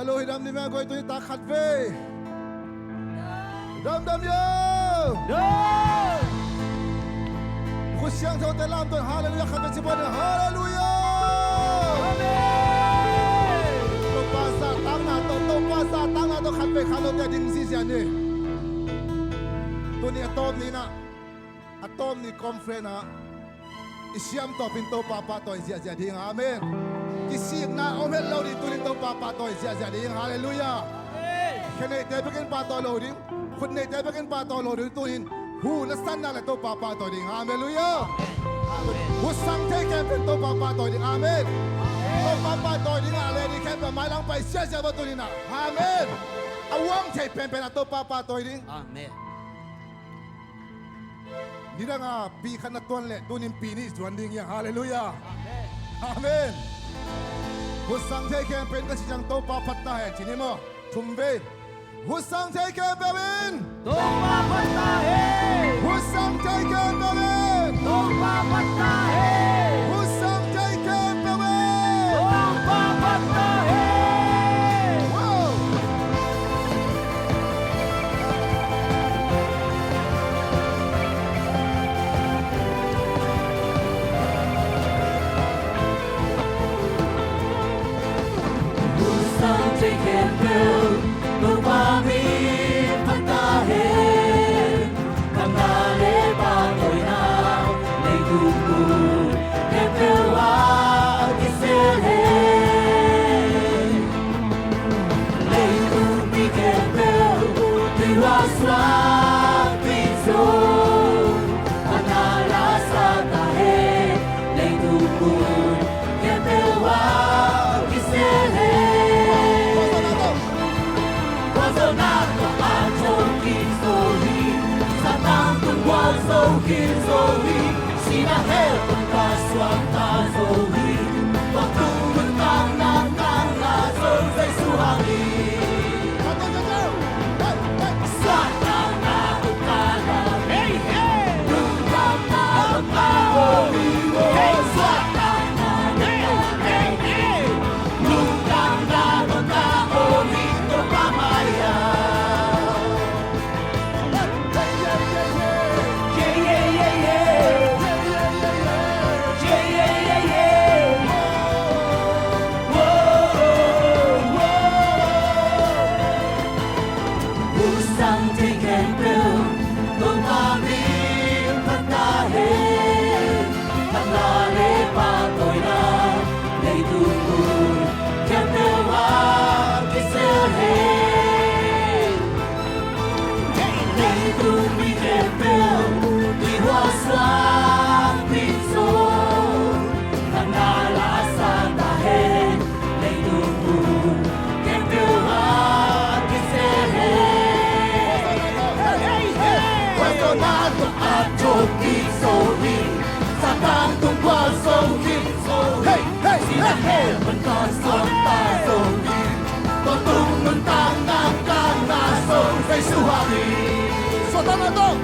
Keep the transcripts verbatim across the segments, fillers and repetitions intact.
Halleluia, dam ni meng koi tuni tak khat vei. Dam, dam yo. Khut siangthote lamto in halleluia khat vei ci pah ni. Halleluia. Amen. Topa zahtakna tawh, Topa zahtakna tawh khat vei khat lote ding ziahziah ni. Tuni a tawp ni in ah, a tawp ni conference ah i siam tawpin Topa pahtawi ziahziah ding. Amen. Kisikna om het lo ding, tunin Topa pahtawi ziahziah ding. Halleluia. Amen. Khe neite bekin pahtawi lo ding, khut neite bekin pahtawi lo ding, tunin hu na sanna le Topa pahtawi ding. Halleluia. Amen. Hutsang thei khempeuh Topa pahtawi ding. Amen. Amen. Topa pahtawi ding a le ding khempeuh mailam pai ziahziah va tunin ah. Amen. A uang thei penpen ah Topa pahtawi ding. Amen. Nidang a pi khat na tuan leh tunin pi nih zuan ding hi hang. Halleluia. Amen. Hutsang thei khempeuh in ka ci ciang Topa phat ta hen ci ni maw. Thum vei. Hutsang thei khempeuh in Topa phat ta hen. Hutsang thei khempeuh in Topa phat ta hen. Hutsang thei khempeuh in Topa phat ta hen. Wow. Hutsang thei khempeuh Topa min phat ta hen. Phatna le pahtawina leitung mun khempeuh ah kisel hen. Leitung mi khempeuh tui hua suak pi zo. Phatna la sa ta hen. Leitung mun khempeuh ah kisel hen. Khualzawhna tawh a thawhkik zo hi. Satan tung gual zo khin zo hi. Sihna hell pan ka suakta zo hi. Tua tung nuntakna tangna zo Jesu hang hi. Suahtakna tawh ka la hi. Lungdamna tawh ka om hi. Suahtakna tawh ka om hi. Lungdamna tawh ka om hi. Topa mai-ah. Hutsang thei khempeuh Topa min phat ta hen. Phatna le pahtawina leitung mun khempeuh ah kisel hen. Leitung mi khempeuh tui hua suak pi zo. Phatna la sa ta hen. Leitung mun khempeuh ah kisel hen. Khualzawhna tawh a thawhkik zo hi. Satan tung gual zo khin zo hi. Sihna hell pan ka suakta zo hi. Tua tung nuntakna tangna zo Jesu hang hi. Suahtakna tawh.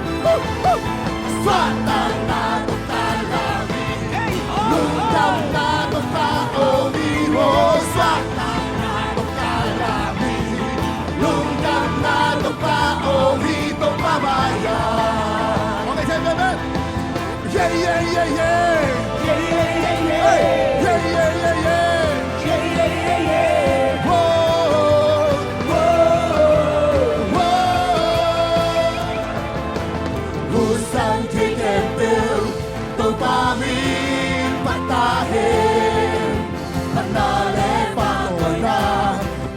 Suahtakna tawh ka la hi. Lungdamna tawh ka om hi. Suahtakna tawh ka la hi. Lungdamna tawh ka om hi. Topa mai-ah. Amen, amen, amen. Yeah, yeah, yeah, yeah. Yeah, yeah, yeah, yeah. Hey. Yeah, yeah, yeah, yeah. Yeah, yeah, yeah, yeah. Whoa, whoa, whoa. Hutsang thei khempeuh Topa min phat ta hen. Phatna le pahtawina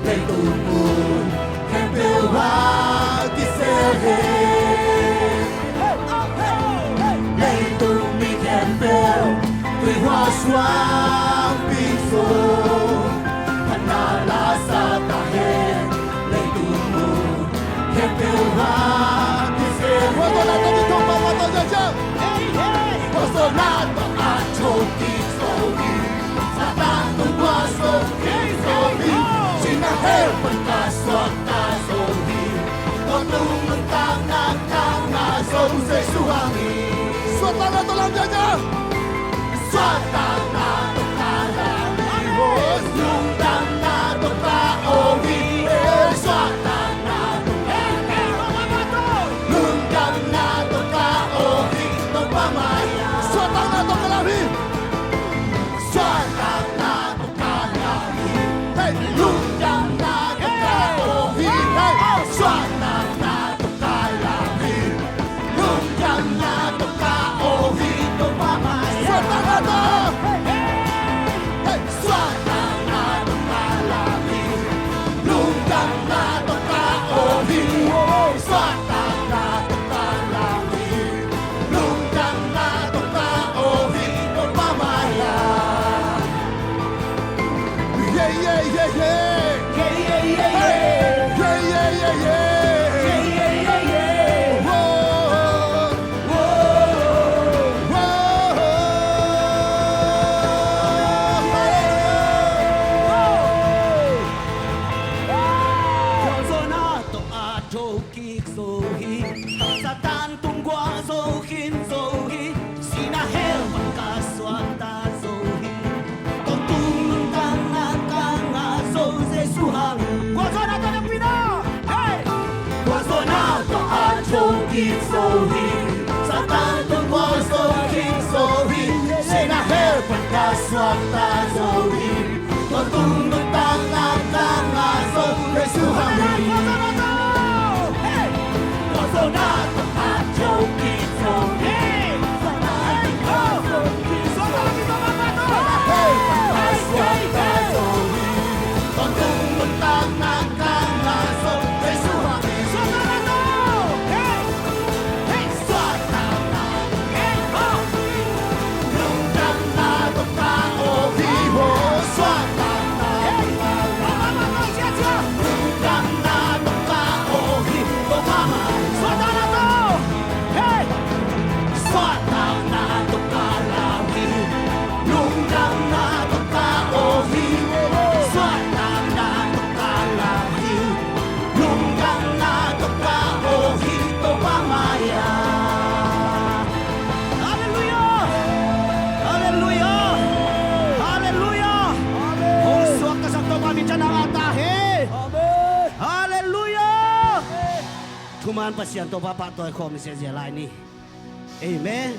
leitung mun khempeuh ah kisel hen. Leitung mi khempeuh tui hua suak pi zo. Phatna la sa ta hen. Leitung mun khempeuh ah kisel hen. Khualzawhna tawh a thawhkik zo hi. Satan tung gual zo khin zo hi. Sihna hell pan ka suakta zo hi. Tua tung nuntakna tangna zo Jesu hang hi. Suahtakna tawh lam ziahziah. Suahtakna tawh ka la hi. Lungdamna tawh ka om hi. Halleluia! Halleluia! Halleluia! Hong suakta sak Topa min thang a ta hen. Halleluia! Thuman Pasian Topa pahtawi khawm ni ziahziah lai ni. Amen.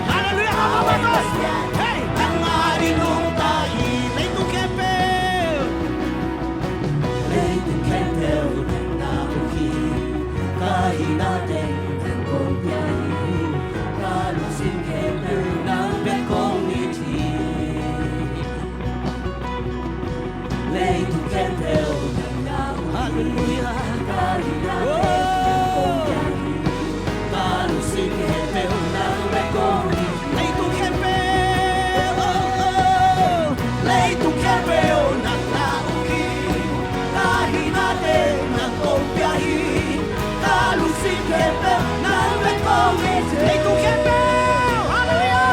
Halleluia. Leitung khempeuh, oh, oh. Leitung khempeuh nang na uk hi. Ka hihna teng nang kong pia hi. Ka lungsim khempeuh nang bek kong it hi. Leitung khempeuh, halleluia.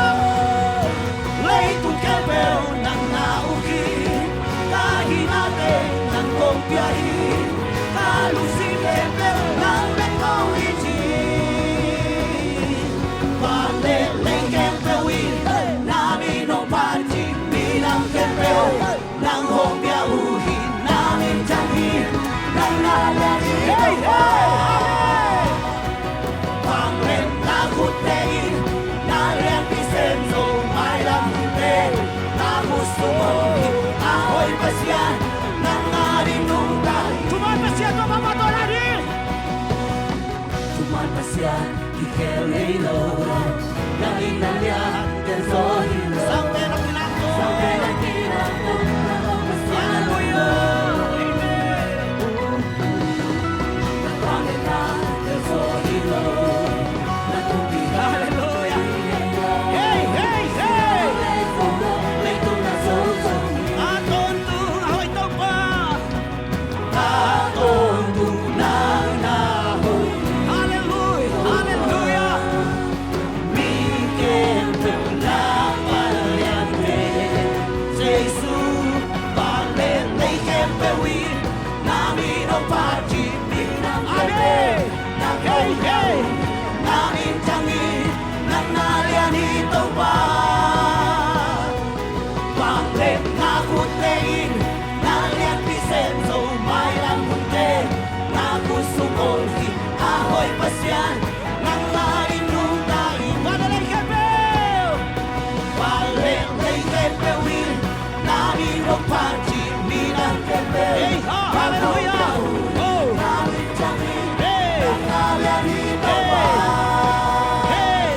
Leitung khempeuh nang na uk hi. Ka hihna teng nang kong pia hi. Ka lungsim khempeuh nang bek kong it hi. Van le lei khempeuh in na min hong phat hi. Minam khempeuh nang hong pia uh hi. Na min thang hi. Nang na lian hi. Hey, hey, hey. Vangliatna khutte in na lianpi sem zo, mailam hunte na khut sung om hi. A hoih Pasian, nang adingin nungta hi. Thuman Pasian tawh pahtawi lai ni. Thuman Pasian Hallelujah. Amen. Hallelujah. Hey, hey, hey. Hallelujah. Hallelujah. Mi khempeuh na vangliante, Jesu, vanglian lei khempeuh in na min hong phat hi. Minam khempeuh, amen, na, hey, hey, na min thang hi. Nang na lian hi Topa. Vanglian na khutte in na lianpi sem zo, mailam hunte na khut sung om hi. A hoih Pasian, nang na ding nungta in. Vanglian lei khempeuh, vanglian lei khempeuh in na min hong phat hi. Minam khempeuh, hey, ha, hallelujah. Oh. Na min thang hi. Hey. Nang na lian hi Topa. Hey.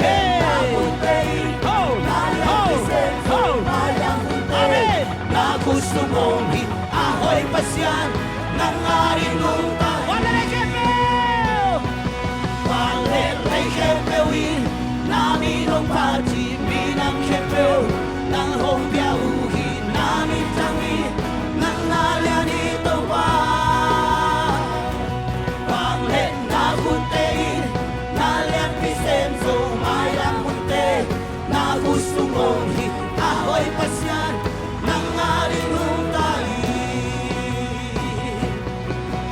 Hey. Amen. Na khut sung om hi. A hoih Pasian, nang na ding nungta. Vanglian lei khempeuh, vanglian lei khempeuh in na min hong phat hi. Minam khempeuh nang hong bia uh hi. Na min thang hi. Nang na lian hi Topa. Vanglian na khutte in na lianpi sem zo, mailam hunte na khut sung om hi. A hoih Pasian, nang na ding nungta hi.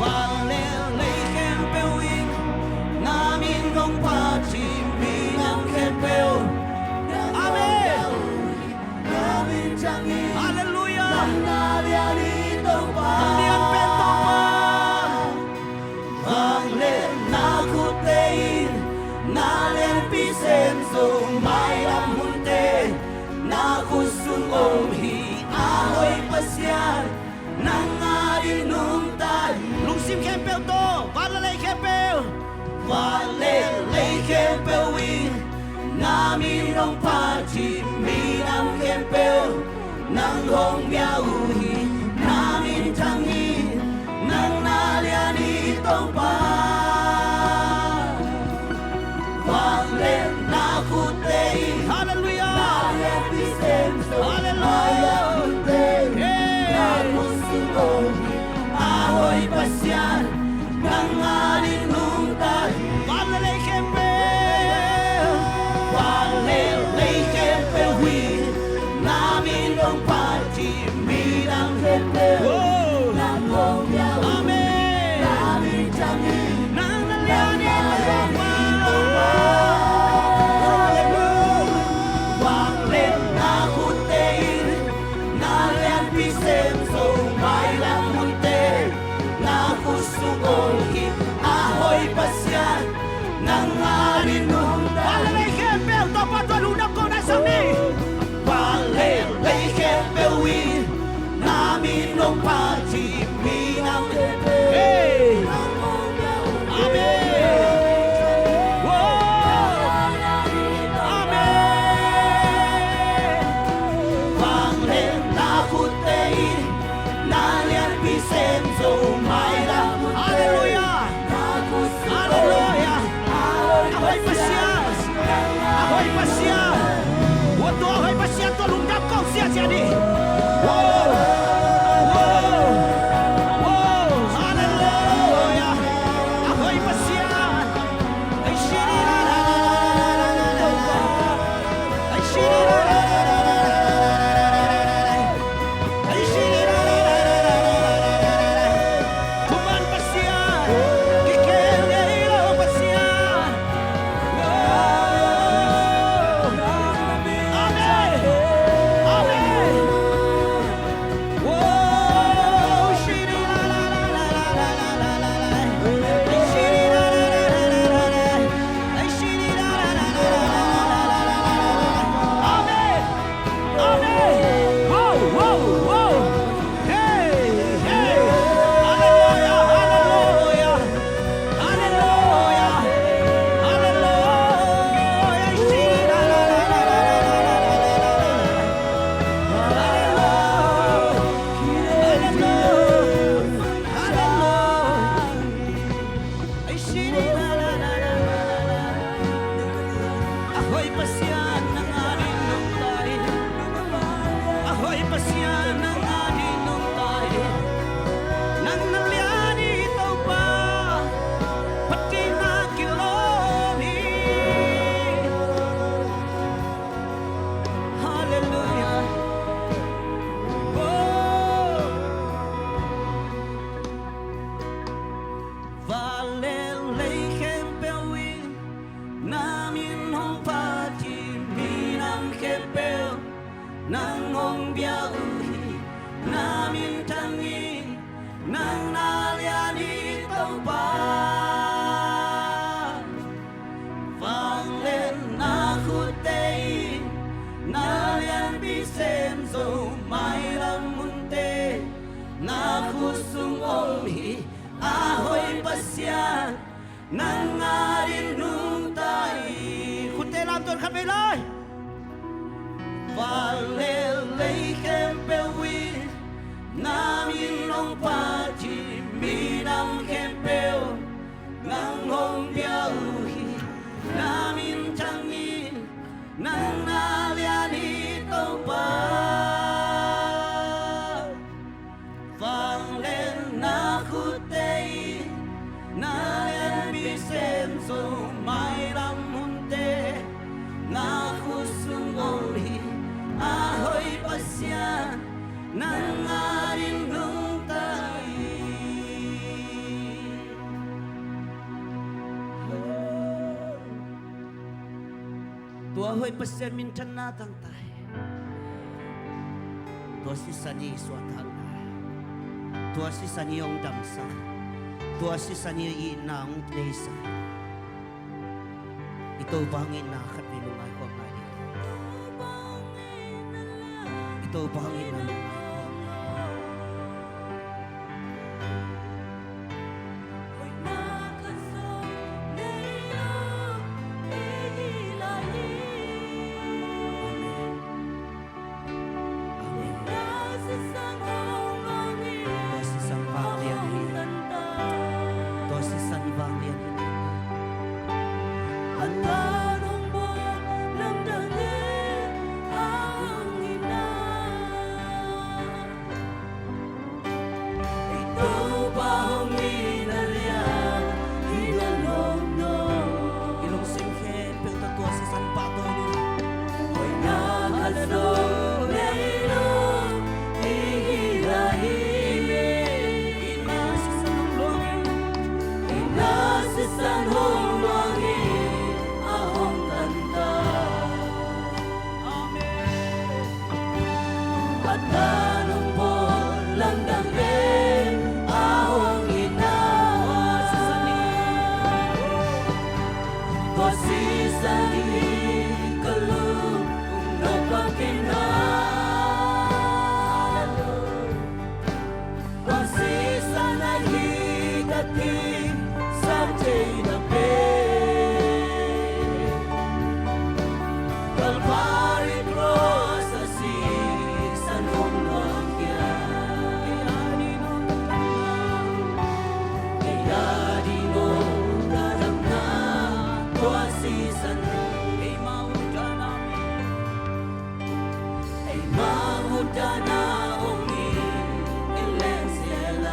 Vanglian lei khempeuh in na min hong phat hi. Minam khempeuh, amen. Hallelujah. Nang na lian hi Topa. Nang lian pen Topa. Vanglian na khutte in na lianpi sem zo, mailam hunte na khut sung om hi. A hoih Pasian, nang na ding nungta hi. Lungsim khempeuh tawh, vanglian lei khempeuh, vanglian lei khempeuh in na min hong phat hi. Minam khempeuh nang hong bia uh hi. Na min thang hi. Nang na lian hi Topa. Vanglian na khutte in, hallelujah, na lianpi sem zo, hallelujah, mailam hunte, hey, na khut sung om hi. A hoih Pasian, nang na ding nungta hi. Vanglian lei khempeuh, vanglian lei khempeuh in na min hong phat hi. Mi Nang adingin nungta hi. Khutte lamto khatvei lai. Vangle lei khempeuh in na min hong phat hi. Minam khempeuh nang hong bia uh hi. Na min thang in nang na lian hi, Topa. Vanglian na khutte in na lianpi sem zo. Mailam hunte na khut sung ol hi. A hoih Pasian, nang adingin nungta hi. Tua hoih Pasian minthanna tangtak. Tua sisan i suahtakna, tua sisan i hong damsak, tua sisan i itna hong neisak. I Topa hong itna khatvei lungngai khawm lai ding. I Topa hong itna lungngai khawm. Amen. Amen. Tua sisan vanglian hi. Tua sisan vanglian hi. I Topa hong itna lian hi, na lawm lo. I lungsim khempeuh tawh tua sisan pahtawi ni. Hoihna khat zong nei lo, i hi lai hi. Itna sisan hong luang in. Itna sisan hong luang in, a hong tantan. Amen. A tan hong bawl lamdang leng a hong itna. Tua sisan hi, ka lungdam kei na. Tua sisan ahi ka thisan theihna pen. Calvary cross a sisan hong luang khia. Kei adingin hong damna, kei adingin hong damna. Tua sisan hi. Eimah uh dan a om hi. Eimah uh dan a om hi, en leng zel a.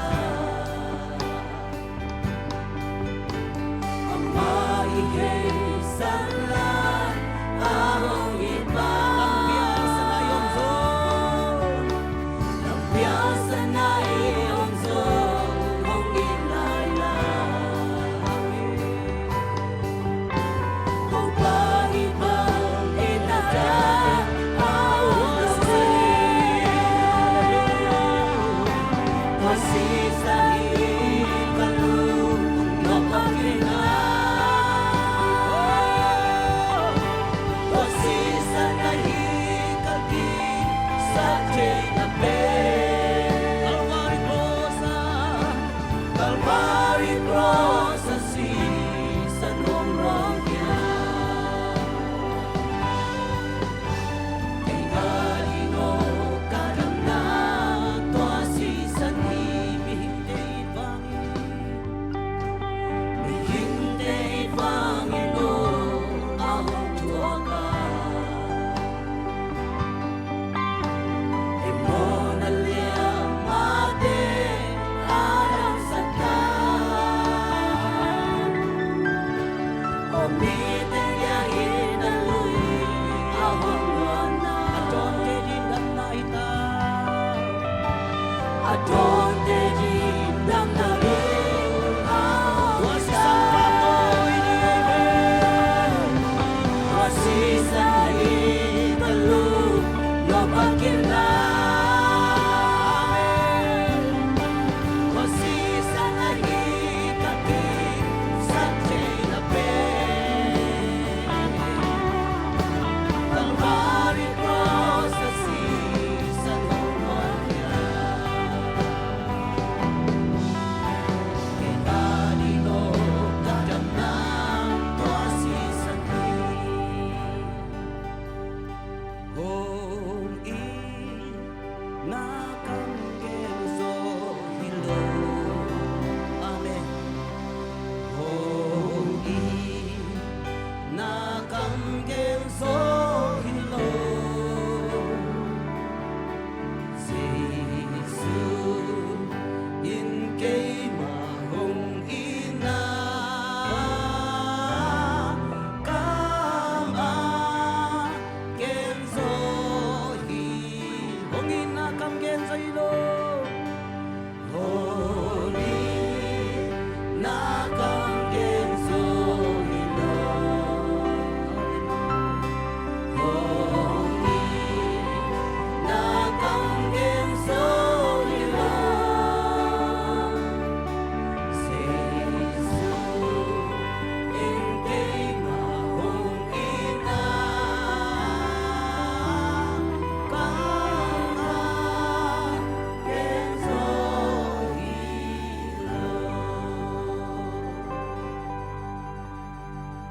Amah i heisan lai a hong it pa. Lampial sanai om zong. Lampial sanai om zong hong it lai lai.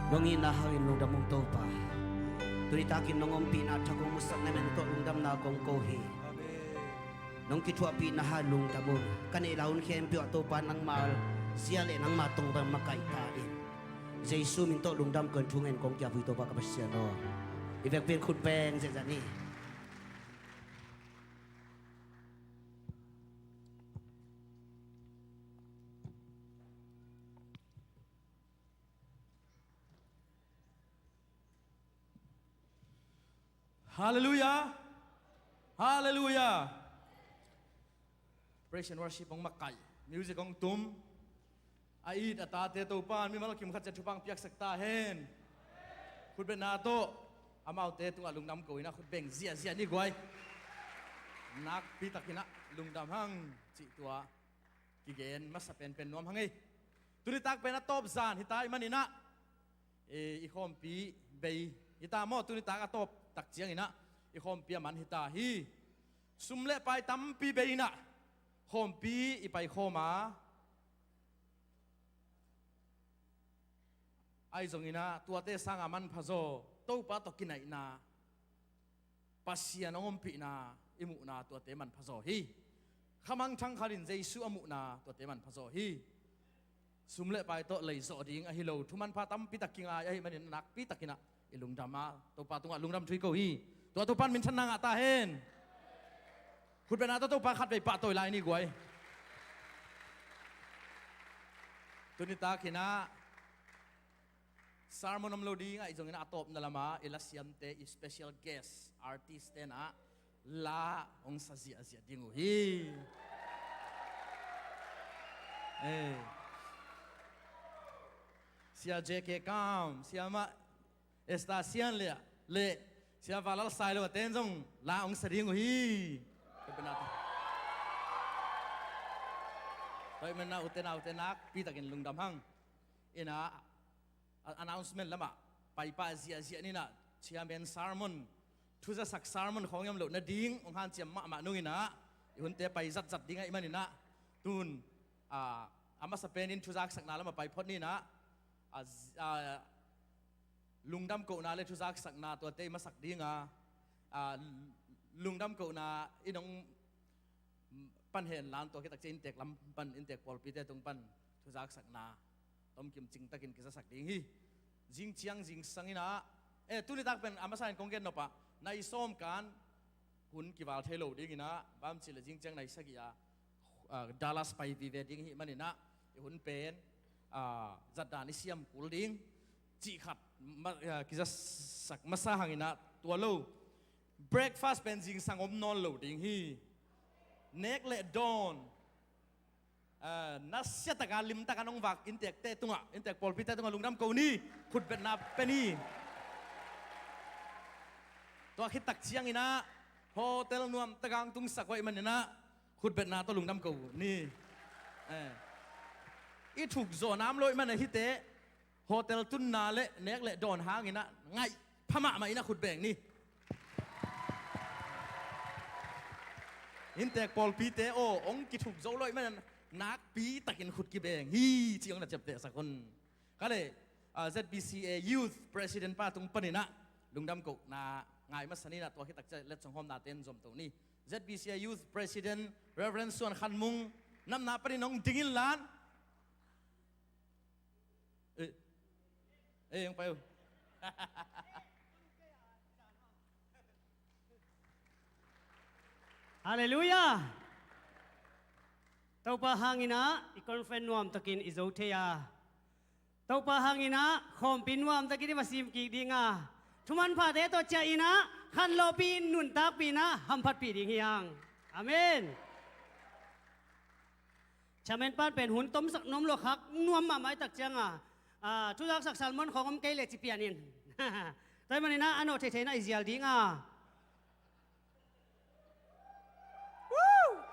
Nong itna hangin lungdam ung Topa. Tuni takin nong ompihna thak ung, musak na men tawh lungdamna kong ko hi. Nong kithuahpihna hang lungdam ung. Ka neih la hun khempeuh ah Topa nangma zia le nangma tong bang makaih ta in. Jesu min tawh lungdam kong thu ngen kong kiap uh hi Topa ka Pasian aw. I vekpi in khut beng ziahziah ni. Halleluiah. Halleluiah. Praise and worship hong makaih, music hong tum. A it a tate Topa in mimal kim khat ciat thupha hong piaksak ta hen. Khutbetna tawh amaute tungah lungdam ko in ah khut beng ziahziah ni guai. Nakpi takin ah lungdam hang cih tua kigen masa penpen nuam hang ei. Tuni tak pen a tawp zan hi ta ahih manin ah i, i khawmpi bei hi ta maw? Tuni tak a tawp tak ciangin ah i khawmpi a man hi ta hi. Sum le pai tampi bei in ah khawmpi i paikhawm a, ahi zongin ah tuate sanga manpha zaw Topa tawh kinaihna, Pasian hong ompihna i muhna tuate manpha zaw hi. Khamangthang khat in Jesu a muhna tuate manpha zaw hi. Sum le pai tawh lei zawh ding ahi lo, thu manpha tampi tak kingai ahih manin nakpi takin ah i lungdam a, Topa tungah lungdam thu i ko hi. Tua Topa in minthanna ngah ta hen. Khutbetna tawh Topa khatvei pahtawi lai ni guai. Tuni takin ah sermon om lo ding ahi zongin a tawpna lamah i lasiamte, i special guest artist ten ah la hong sa ziahziah ding uh hi. Ei. Sia J K Kam, Siamah Esther Sian le, le Sia Valal Sailo a ten zong la hong sa ding uh hi. Tua ahih manin ah ute naute nakpi takin lungdam hang. In ah, a-, announcement lamah pai pah ziahziah ni in ah, chairman sermon, thuzasak sermon khawng hiam loh nading hong hanciam mahmah nung in ah, i hunte pai zatzat ding ahih manin ah, tun, a, a masa penin thuzaksakna lamah pai phot ni in ah, a, a, lungdam kohna le thuzaksakna tuate i masak ding a, a, lungdam kohna in hong pan hen la, tua khit tak ciang inntek lam pan, inntek pawlpite tung pan thuzaksakna tomkim cingtakin kizasak ding hi. Zing ciang zingsang in ah, eh, tuni tak pen a masa in kong gen nop ah, nai sawm kan hun kival thei lo ding in ah, bang hiam cih leh zing ciang nai sagih ah, ah, Dallas pai vive ding ahih manin ah, i hun pen, ah, zatdan i siam kul ding cih khat ma-, ah, kizasak masa hang in ah, tua lo breakfast pen zingsang om nawn lo ding hi. Nek le dawn, ah, nasia taka limtaka nong vak inntekte tungah, inntek pawlpite tungah lungdam ko ni. Khutbetna pe ni. Tua khit tak ciangin ah hotel nuamtaka hong tungsak uh ahih manin ah khutbetna tawh lungdam ko ni. Eh. I thuk zawh nam lo ahih manin ah hihte hotel tunna le nek le dawn hangin ah ngaih pha mahmah in ah khut beng ni. Inntek pawlpite aw, hong kithuk zo lo ahih manin nakpi takin khut kibeng hi cih hong na ciaptehsak un. Ka le, ah, Z B C A Youth President pa tung panin ah lungdam kohna ngai masa ni in ah, tua khit tak ciang letsong hawmnate in zom to ni. Z B C A Youth President Reverend Suan Khan Mung, namna panin hong ding in lan. Eh, eh, hong pai uh. Halleluiah. Topa hangin ah i conference nuamtakin i zo thei a, Topa hangin ah khawmpi nuamtakin i va sim kik ding a, thumanphate tawh ciah in ah khanlawhpih in, nuntakpih in ah hamphatpih ding hi hang. Amen. Chairman pan pen hun tomsak nuam lo, khak nuam mahmah ahih tak ciang a, ah, thuzaksak sermon khawng om kei leh ci pian in. Tua ahih manin ah a nawh theithei in ah i zial ding a. Woo!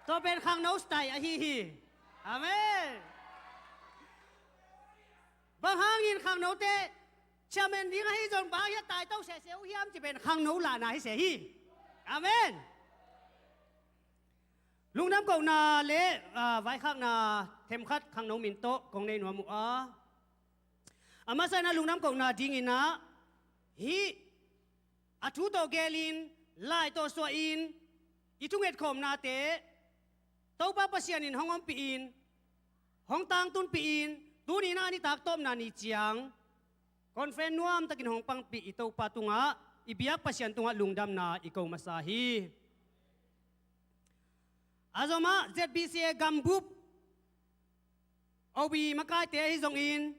Tua pen khangno style ahi hi. Amen. Bang hangin khangnote chairman ding ahi zong bang hiam, taito sese uh hiam cih pen khangno lahna hi se hi. Amen. Lungdam kohna le, ah, vaikhakna themkhat khangno min tawh kong nei nuam uh a, A masa in ah lungdam kohna dingin ah hih a thu tawh gelin, lai tawh suahin i thungetkhawmnate Topa Pasian in hong ompihin, hong tangtunpihin, tuni in ah a nitak tawpna ni ciang conference nuamtakin hong panpih i Topa tungah, i biak Pasian tungah lungdamna i ko masa hi. A zomah Z B C A gambup, O B makaite ahi zongin,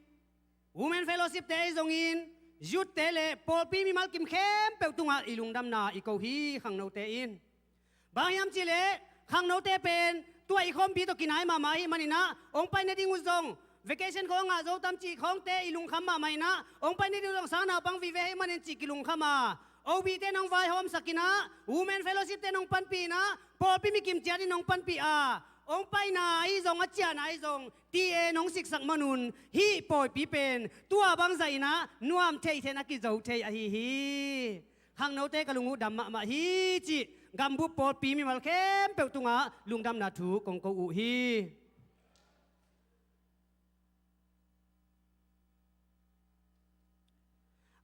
Women Fellowship te ahi zongin, youth te le pawlpi mimal kim khempeuh tungah i lungdamna i ko hi. Khangnote in bang hiam cihleh, khangnote pen tua i khawmpi tawh kinai mahmah ahih manin ah, hong pai nading uh zong vacation khawng a ngah zo tam cih khawngte i lungkham mahmah in ah, hong pai nading uh zong sang naupang vive ahih manin cih kilungkham a, O B te in hong vaihawmsak in ah, Women Fellowship te in hong panpih in ah, pawlpi mikim ciat in hong panpih a, hong paina ahi zong, a ciahna ahi zong, T A in hong siksak manun hih pawipi pen tua bangzah in ah nuam thei thei in a kizo thei ahi hi. Khangnote ka lung uh dam mahmah hi cih gambup pawlpi mimal khempeuh tungah lungdamna thu kong ko uh hi.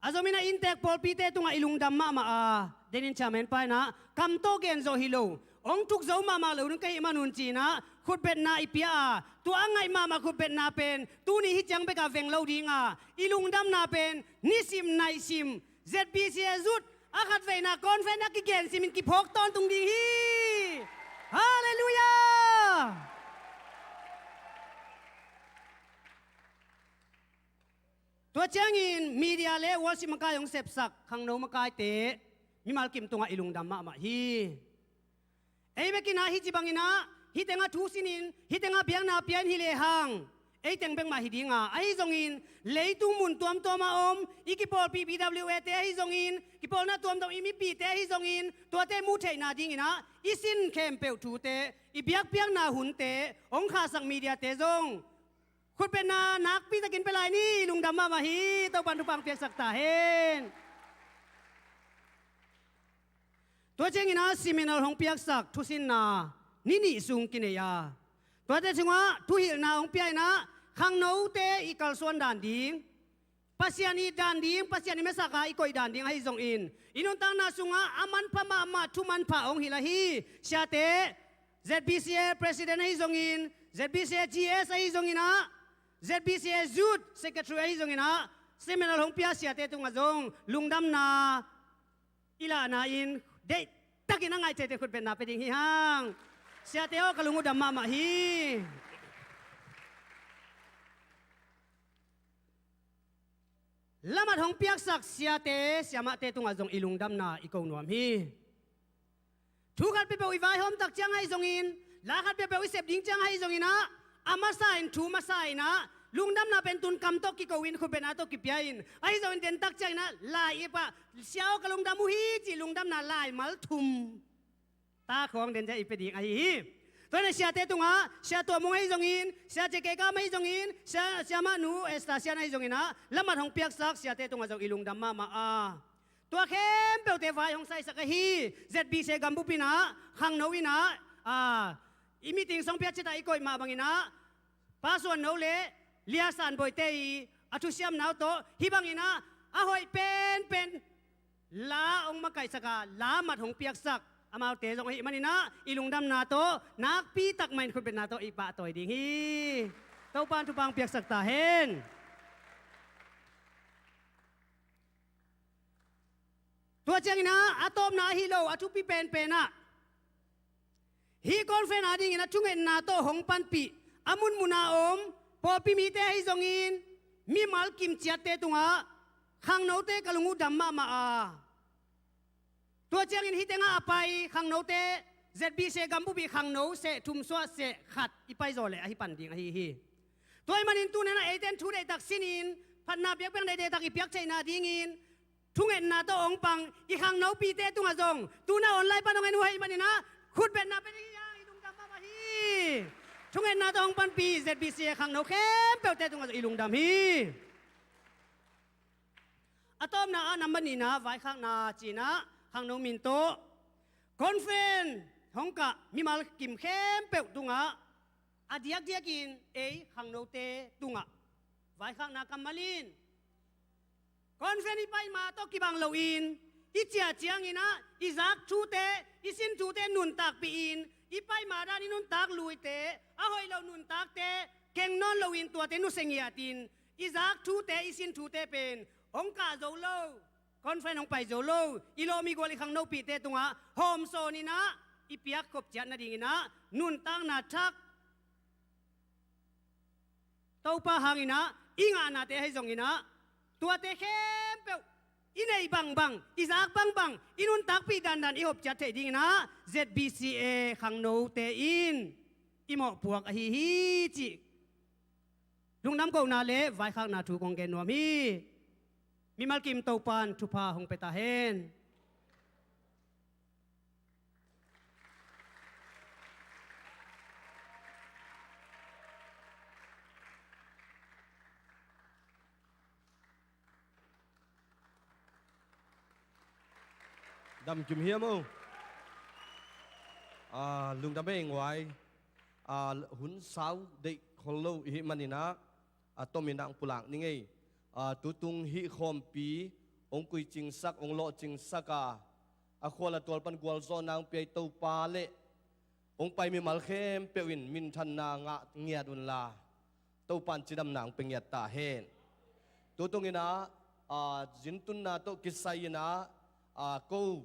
A zomin a inntek pawlpite tungah i lungdam mahmah a, denin chairman pa in ah kam tawh gen zawh hi lo, hong thuk zo mahmah lo ding ka hih manun ci-in ah khutbetna i pia a, tua a ngaih mahmah khutbetna pen tuni hih ciang bekah veng lo ding a, i lungdamna pen nisim naihsim Z B C A youth a khatveina conference a kigen simin kiphawk tawntung ding hi. Halleluiah. Tua ciangin media le worship makai hong sepsak khangno makaite mimal kim tungah i lungdam mahmah hi. Ei bekin ah hih ci bangin ah hih tengah thu sinin, hih tengah biakna pia in hi lehang, ei teng bek mah hi ding a, ahi zongin leitung mun tuamtuam a om i kipawlpih P W A te ahi zongin, kipawlna tuamtuam i mipihte ahi zongin, tuate muh theihna dingin ah i sin khempeuh thute, i biakpiakna hunte hong khahsak mediate zong khutbetna nakpi takin pia lai ni. Lungdam mahmah hi. Topa'n thupha piaksak ta hen. Tua ciangin ah seminar hong piaksak thusinna ni nih sung kinei a, tuate sungah thuhilhna hong pia in ah khangnote i kalsuan dan ding, Pasian i dan ding, Pasian i masa-a i koih dan ding ahi zongin, i nuntakna sungah a manpha mahmah thu manpha hong hilh ahi siate, Z B C A president ahi zongin, Z B C A G S ahi zongin ah, Z B C A youth secretary ahi zongin ah, seminar hong pia siate tungah zong lungdamna i lahna in deihtakin a ngaih ciatte khutbetna pia ding hi hang. Siate aw, ka lung uh dam mahmah hi. Lamat hong piaksak siate siamahte tungah zong i lungdamna i ko nuam hi. Thu khat peuhpeuh i vaihawm tak ciang ahi zongin, la khat peuhpeuh i sep ding ciang ahi zongin ah, a masa in, thu masa in ah, lungdamna pen tun kam tawh kiko in, khutbetna tawh kipia in, ahi zongin den tak ciangin ah lai i pah, sia aw ka lungdam uh hi cih lungdamna laimal thum ta khawng den ciang i pia ding ahi hi. Tua hi a, siate tungah, Sia Tua Mung ahi zongin, Sia Ceke Kam ahi zongin, Sia, Siamah Nu Esther Sian ahi zongin ah, lamat hong piaksak siate tungah zong i lungdam mahmah a, tua khempeuhte vai hong saisak ahi Z B C gambup in ah, khangno in ah, a, i meeting song piak ciat ah i koih mah bangin ah, Pa Suan No le Lia San Boite i a thusiamna uh tawh hih bangin ah, a hoih penpen la hong makaihsak a, lamat hong piaksak amaute zong ahih manin ah, i lungdamna tawh nakpi tak mah in khutbetna tawh i pahtawi ding hi. Topa'n thupha hong piaksak ta hen. Tua ciangin ah, a tawpna ahi lo, a thupi penpen ah, hih conference a dingin a thungetna tawh hong panpih, a munmun a om pawlpi mite ahi zongin, mimal kim ciatte tungah khangnote ka lung uh dam mahmah a, tua ciangin hih tengah a pai khangnote, Z B C gambup i khangno seh thum suah seh khat i paizaw leh ahi pan ding ahi hi. Tua ahih manin tuni-in ah eite in thu deihtak sinin, phatna biakpiak deihtak i piak theihna dingin, thungetna tawh hong pang i khangnopite tungah zong, tu-in ah online pan hong en uh ahih manin ah, khutbetna pia ding hi hang, i lungdam mahmah hi. Thungetna tawh hong panpih Z B C khangno khempeuhte tungah zong i lungdam hi. A tawpna ah, nambat nihna vaikhakna ci-in ah, khangno min tawh conference hong kah mimal kim khempeuh tungah, a diakdiakin ei khangnote tungah vaikhakna kammal in Conference i pai ma tawh kibang loin i ciah ciangin ah i zak thute, i sin thute nuntakpih in, i pai ma dan i nuntak luite, a hoih lo nuntakte keng nawn loin tuate nusia ngiatin, i zak thute, i sin thute pen hong kah zo lo, conference hong pai zo lo i lawm i gual i khangnopihte tungah hawmsawn in ah i piakkhop ciat nadingin ah nuntakna thak Topa hangin ah i ngahnate ahi zongin ah tuate khempeuh i neih bangbang, i zak bangbang, i nuntakpih dandan i hopciat theih dingin ah Z B C A khangnote in i mawhpuak ahi hi cih lungdam kohna le vaikhakna thu kong gen nuam hi. Mimal kim Topan thupha hong pia ta hen. Damkim hiam o? Ah, lungdam ei nguai. Ah, hun sau deih khol lo i hih manin ah, a tomin ah hong pulak ning ei. Ah, tutung hih khawmpi hong kuicingsak, hong lawhcingsak a, a khual a tual pan gualzawhna hong pia i Topa le hong pai mimal khempeuh in minthanna ngah ngiat unla, Topan cidamna hong pia ngiat ta hen. Tutung in ah, ah, zintunna tawh kisai in ah, ah, ko,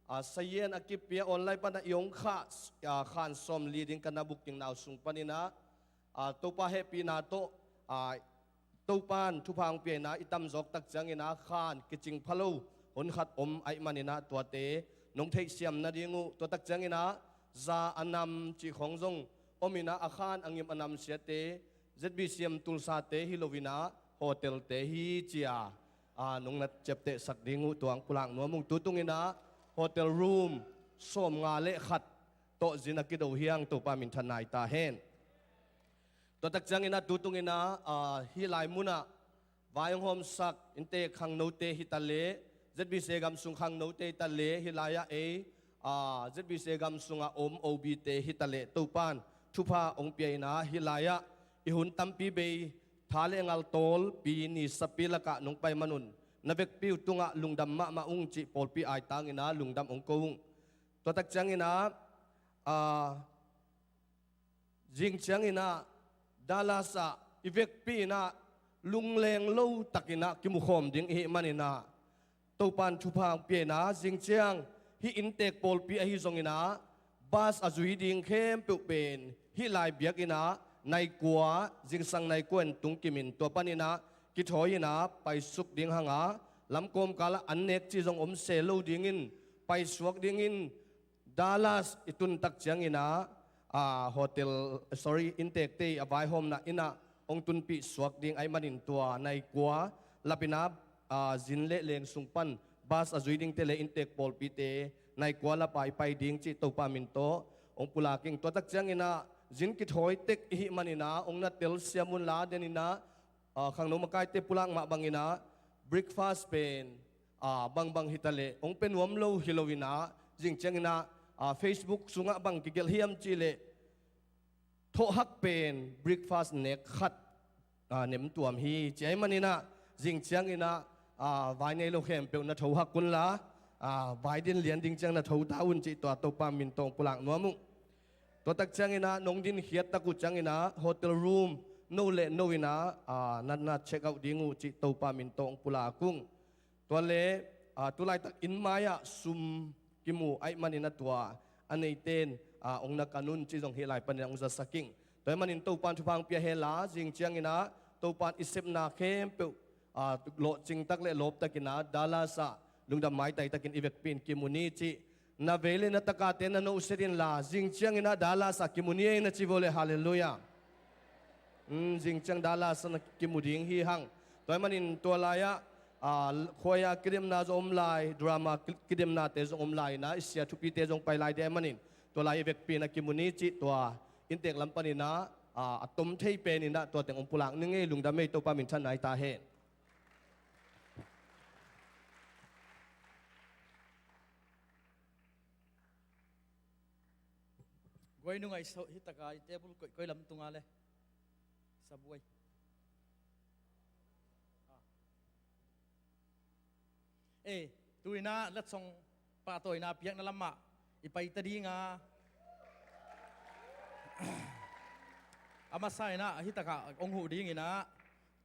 ah, sayen a kipia online pan ah i hong khah, ah, khan sawmli ding ka na booking nau sung panin ah, ah, Topa hehpihna tawh, ah, Topan thupha hong pia in ah i tamzawk tak ciangin ah khan kicing pha lo hun khat om ahih manin ah tuate nong theihsiam nading uh. Tua tak ciangin ah za a nam cih khawng zong om in ah a khan a ngim a nam siate Z B C M Tulsate hi lo in ah hotelte hi ci a, ah, nong na ciaptehsak ding uh tua hong pulak nuam ung. Tutung in ah hotel room sawmnga le khat tawh zin a kido hi hang, Topa minthanna hi ta hen. Tua tak ciangin ah tutung in ah, ah, hih lai mun ah vai hong hawmsak inntek khangnote hi ta leh, Z B C A gam sung khangnote hi ta leh, hih lai ah ei, ah, Z B C A gam sung ah om O B te hi ta leh, Topan thupha hong pia in ah hih lai ah i hun tampi bei tha le ngal tawlpi nisapi lakah nong pai man un na vekpi uh tungah lungdam mahmah ung cih pawlpi aitang in ah lungdam hong ko ung. Tua tak ciangin ah, ah, zing ciangin ah Dallas ah i vekpi in ah lungleng lo takin ah kimukhawm ding i hih manin ah Topan thupha hong pia in ah zing ciang hih inntek pawlpi ahi zongin ah bus a zui ding khempeuh pen hih lai biakinn ah nai kua, zingsang nai kua in tung kim in tua panin ah kithawi in ah paisuk ding hang a, lam kawmkal ah an nek cih zong om se lo dingin paisuak dingin Dallas i tun tak ciangin ah, ah, hotel, sorry, inntekte i a vaihawmna inn ah hong tunpih suak ding ahih manin tua nai kua lap in ah, ah, zin le leng sung pan bus a zui dingte le inntek pawlpite nai kua lap ah i pai ding cih Topa min tawh hong pulak ing. Tua tak ciangin ah zin kithawi tek i hih manin ah hong na telsiam unla, den in ah, ah, khangno makaite pulak mah bangin ah breakfast pen, ah, bangbang hi ta leh hong pia nuam lo hi lo in ah zing ciangin ah, ah, Facebook sungah bang kigelh hiam cih leh thohak pen breakfast nek khat, ah, nem tuam hi ci ahih manin ah zing ciangin ah, ah, vai nei lo khempeuh na thohak unla, ah, vai din lian ding ciang na tho ta un cih tua Topa min tawh hong pulak nuam ung. Tua tak ciangin ah nong din khiat tak uh ciangin ah hotel room no le no in ah, ah, na na check out ding uh cih Topa min tawh hong pulak ung. Tua le, ah, tulaitak inn mai ah sum kimu ahih manin ah tua a neite in, ah, hong na kan un cih zong hih lai panin ah hong zasak ing. Tua ahih manin Topan thupha hong pia hen la, zing ciangin ah Topan i sepna khempeuh, ah, lawhcing tak le lawp takin ah Dallas ah lungdam maitai takin i vekpi in kimu ni cih na vei le na takate na nohset inla, zing ciangin ah Dallas ah kimu ni ei na ci vo le, halleluiah. Um, zing ciang Dallas ah na kimu ding hi hang. Tua ahih manin tua lai-ah, ah, khuai-a kidemna zong om lai, drama ki-, kidemnate zong om lai in ah, i sia thupite zong pai lai ding ahih manin tua lai i vekpi in ah kimu ni cih tua inntek lam panin ah, ah, a tom thei pen in ah tua teng hong pulak ning ei. Lungdam ei, Topa minthanna hi ta hen. Guai nung ai so hi taka i table koih koih lam tunga le. Sabuai. Ah. Eh, tu-in ah letsong pahtawina piakna lamah i paita ding a, a masa in ah hih takah hong huh dingin ah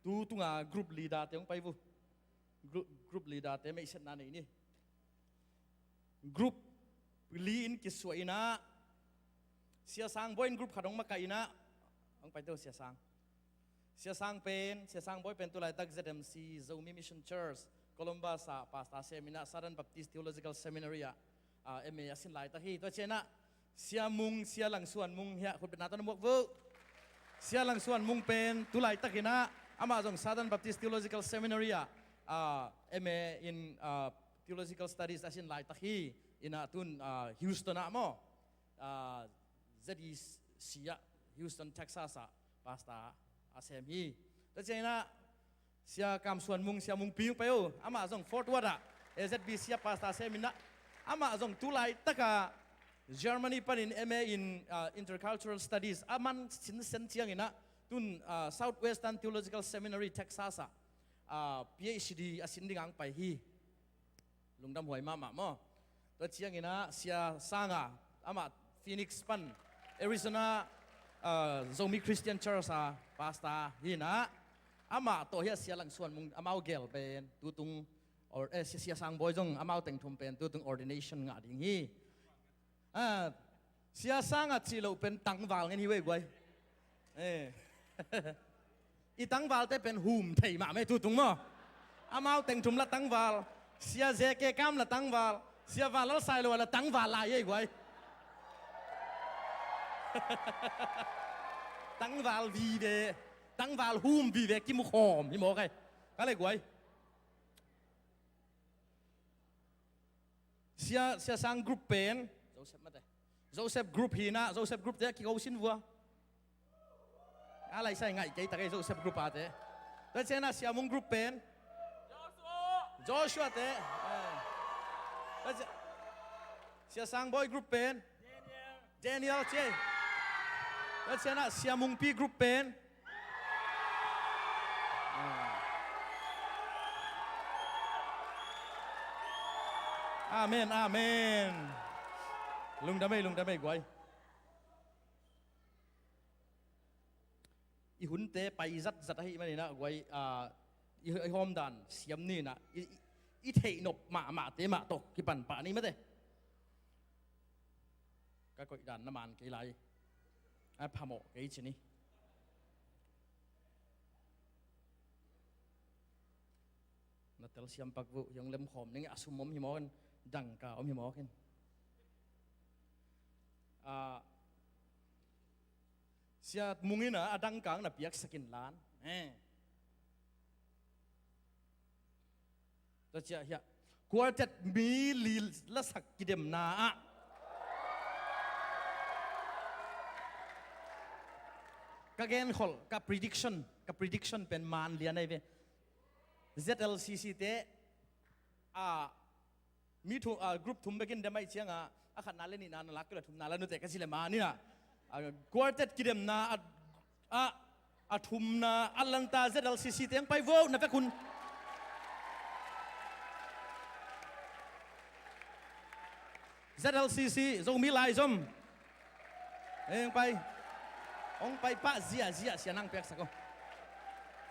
tu tunga group leader-te hong pai uh. Group, group leader-te meihsetna nei ni. Group li-in kisuah in ah, Sia Sang Bawi in group khat hong makaih in ah, hong paita uh Sia Sang. Sia Sang pen, Sia Sang Bawi pen tu laitak Z M C, Zomi Mission Church, Columbus ah pastor sem in ah, Southern Baptist Theological Seminary ah, ah, M A a sin laitak hi. Tua ciangin ah Sia Mung, Sia Lang Suan Mung hiah khutbetna tawh na muak uh. Sia Lang Suan Mung pen tu laitak in ah, amah zong Southern Baptist Theological Seminary ah, ah, M A in, ah, Theological Studies a sin laitak hi. In ah tun, ah, Houston ah maw, ah, Z E C ah, Houston, Texas ah pastor a sem hi. Tua ciangin ah Sia Kam Suan Mung, Sia Mung Pi hong pai uh. Amah zong Fort Worth ah, A Z B C ah pastor sem in ah, amah zong tu laitak ah Germany panin M A in, ah, Intercultural Studies a man sinsen ciangin ah tun, ah, Southwestern Theological Seminary, Texas ah, ah, P H D a sin ding a hong pai hi. Lungdamhuai mahmah maw. Tua ciangin ah Sia Sang ah, amah Phoenix pan, Arizona, ah, Zomi Christian Church ah pastor hi in ah, amah tawh hiah Sia Lang Suan Mung, amau gel pen tutung or, eh, Sia, Sia Sang Bawi zong amau teng thum pen tutung ordination ngah ding hi. Ah, Sia Sang a cih loh pen tangval ngen hi ve guai. Eh. I tangvalte pen hum thei mahmah e tutung maw. Amau teng thum lah tangval, Sia Ze Ke Kam lah tangval, Sia Van Lal Sai Lo lah tangval lai e guai. Tangval vive, tangval hum vive kimu khawm hi mawk e. Ka le guai. Sia, Sia Sang group pen Joseph mate. Joseph group hi in ah, Joseph group te a kiko sin vua. A laisai ngaih kei tak ei Joseph group a te. Tua ciangin ah Sia Mung group pen Joshua te. Eh. Tua ciang, Sia Sang Bawi group pen Daniel ci ei. Tua ciangin ah Sia Mung Pi group pen. Amen, amen. Lungdam ei, lungdam ei guai. I hunte pai zatzat ahih manin ah guai, ah, i, i hawmdan siam ni in ah, i, i, i theih nop mahmahte mah tawh kipan pah ni mate. Ka koihdan na man kei lai. A phamawh kei ci ni. Na telsiam pak vuh, hiong lemkhawm ning a sum om hi mawk in, dangka om hi mawk in. Ah, Sia Mung in ah a dangka na piaksak inla. Eh. Tua ciah hiah quartet mi li lasak kidemna ah ka genkholh, ka prediction, ka prediction pen man lian ahi ve. Z L C C te a mi thu, ah, group thum bekin dem ahih ciangin a khatna le nihna na lak kei le thumna la nute ka ci le man in ah, ah, quartet kidemna ah, ah, a thumna Atlanta Z L C C te hong pai vo na vek un. Z L C C Zomi Laizom. Hong pai, hong pai pah ziahziah sia nang piaksak o.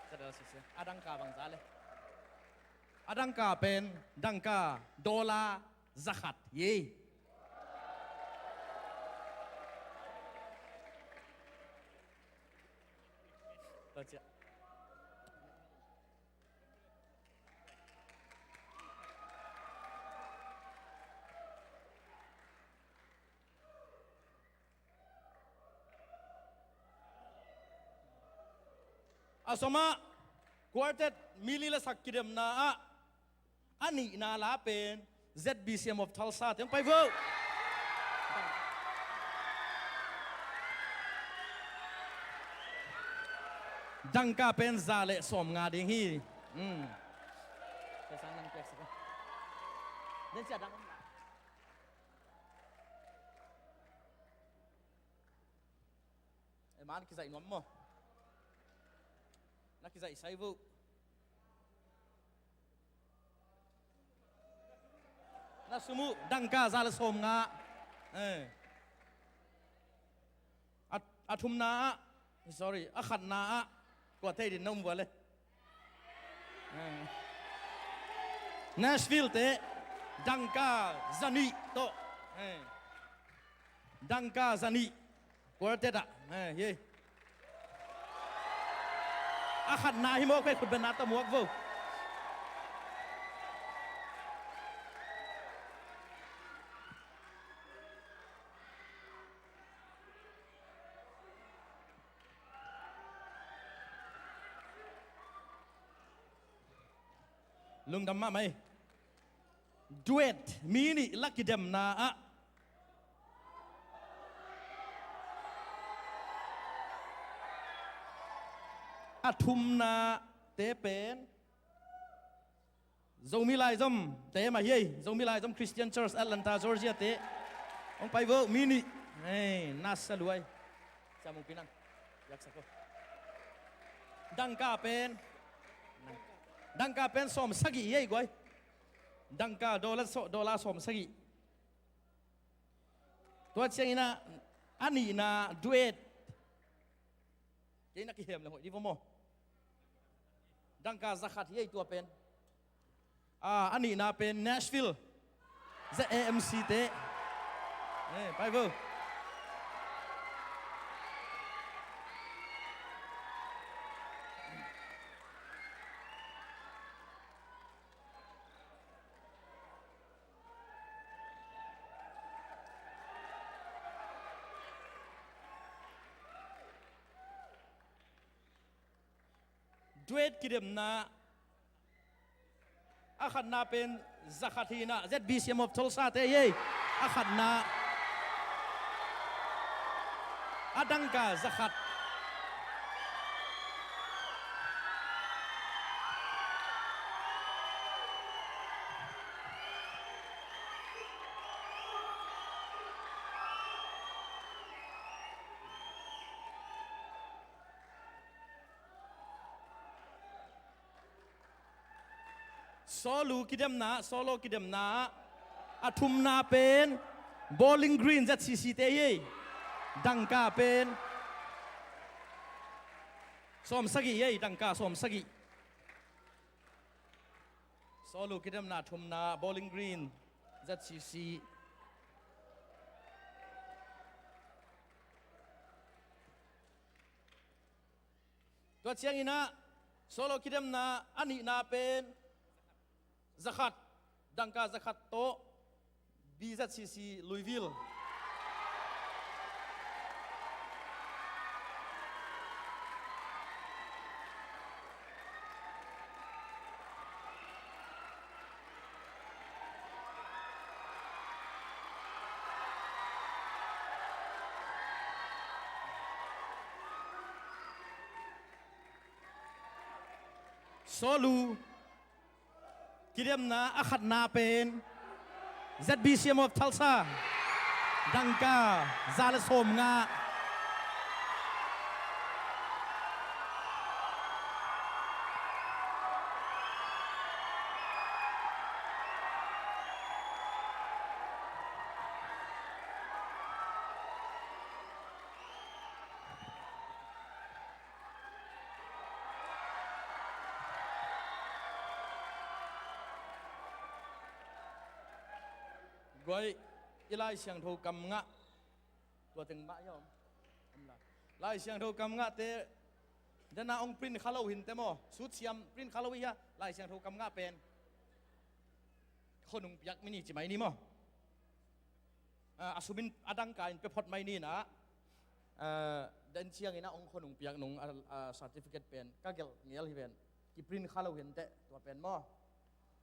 Z L C C a dangka bangza le. A dangka pen dangka dollar zakhat hi. A sawmah quartet mi li lasak kidemna ah a nihna la pen Z B C M of Tulsa te hong pai vo. Dangka pen za le sawmnga ding hi. Hmm. E, man kizaih nuam maw? Na kizaih sai vo. Na sum uh dangka za le sawmnga. Eh. A, a thumna ah, sorry, a khatna ah, kua thei din na um vua le. Eh. Nashville te, dangka zanih tawh. Eh. Dangka zanih. Quartet ah. Eh, hi. A khatna hi maw, kei khut benna ta muak vo. Lungdam mahmah ei. Duet mi nih la kidemna ah a thumna te pen Zomi Laizom te mah hi ei. Zomi Laizom Christian Church, Atlanta, Georgia te. Hong pai vo, mi nih. Ei, nasa luai. Sia Mung Pinang. Yaksa ko. Dangka pen. Dangka pen sawm sagih hi ei guai. Dangka dollar sawm, dollar sawm sagih. Tua ciangin ah, a nihna duet. Kei na kihem le hoih di vo maw. Dangka zakhat hi ei tua pen. Ah, a nihna pen Nashville. Z A M C te. Eh, pai vo. Duet kidemna a khatna pen zakhat hi in ah, Z B C M of Tulsa te hi ei. A khatna, a dangka zakhat. Solo kidemna, solo kidemna a thumna pen Bowling Green Z C C te hi ei. Dangka pen sawm sagih hi ei, dangka sawm sagih. Solo kidemna thumna Bowling Green Z C C. Tua ciangin ah solo kidemna a nihna pen zakhat, dangka zakhat tawh B Z C C Louisville. Solo kidemna a khatna pen Z B C M of Tulsa, dangka za le sawmnga. Guai, i Lai Siangtho kam ngah tua teng mah hi a om. Lai Siangtho kam ngahte dena hong print kha lo hinte maw? Sutsiam print kha lo hi a, Lai Siangtho kam ngah pen. Khonung piak mi ni ci mai ni maw? Ah, a sumin a dangka in pia phot mai ni na. Ah, den ciangin a hong khonung piak nung a, a certificate pen ka gelh ngel hi ven. Kiprint kha lo hinte tua pen maw?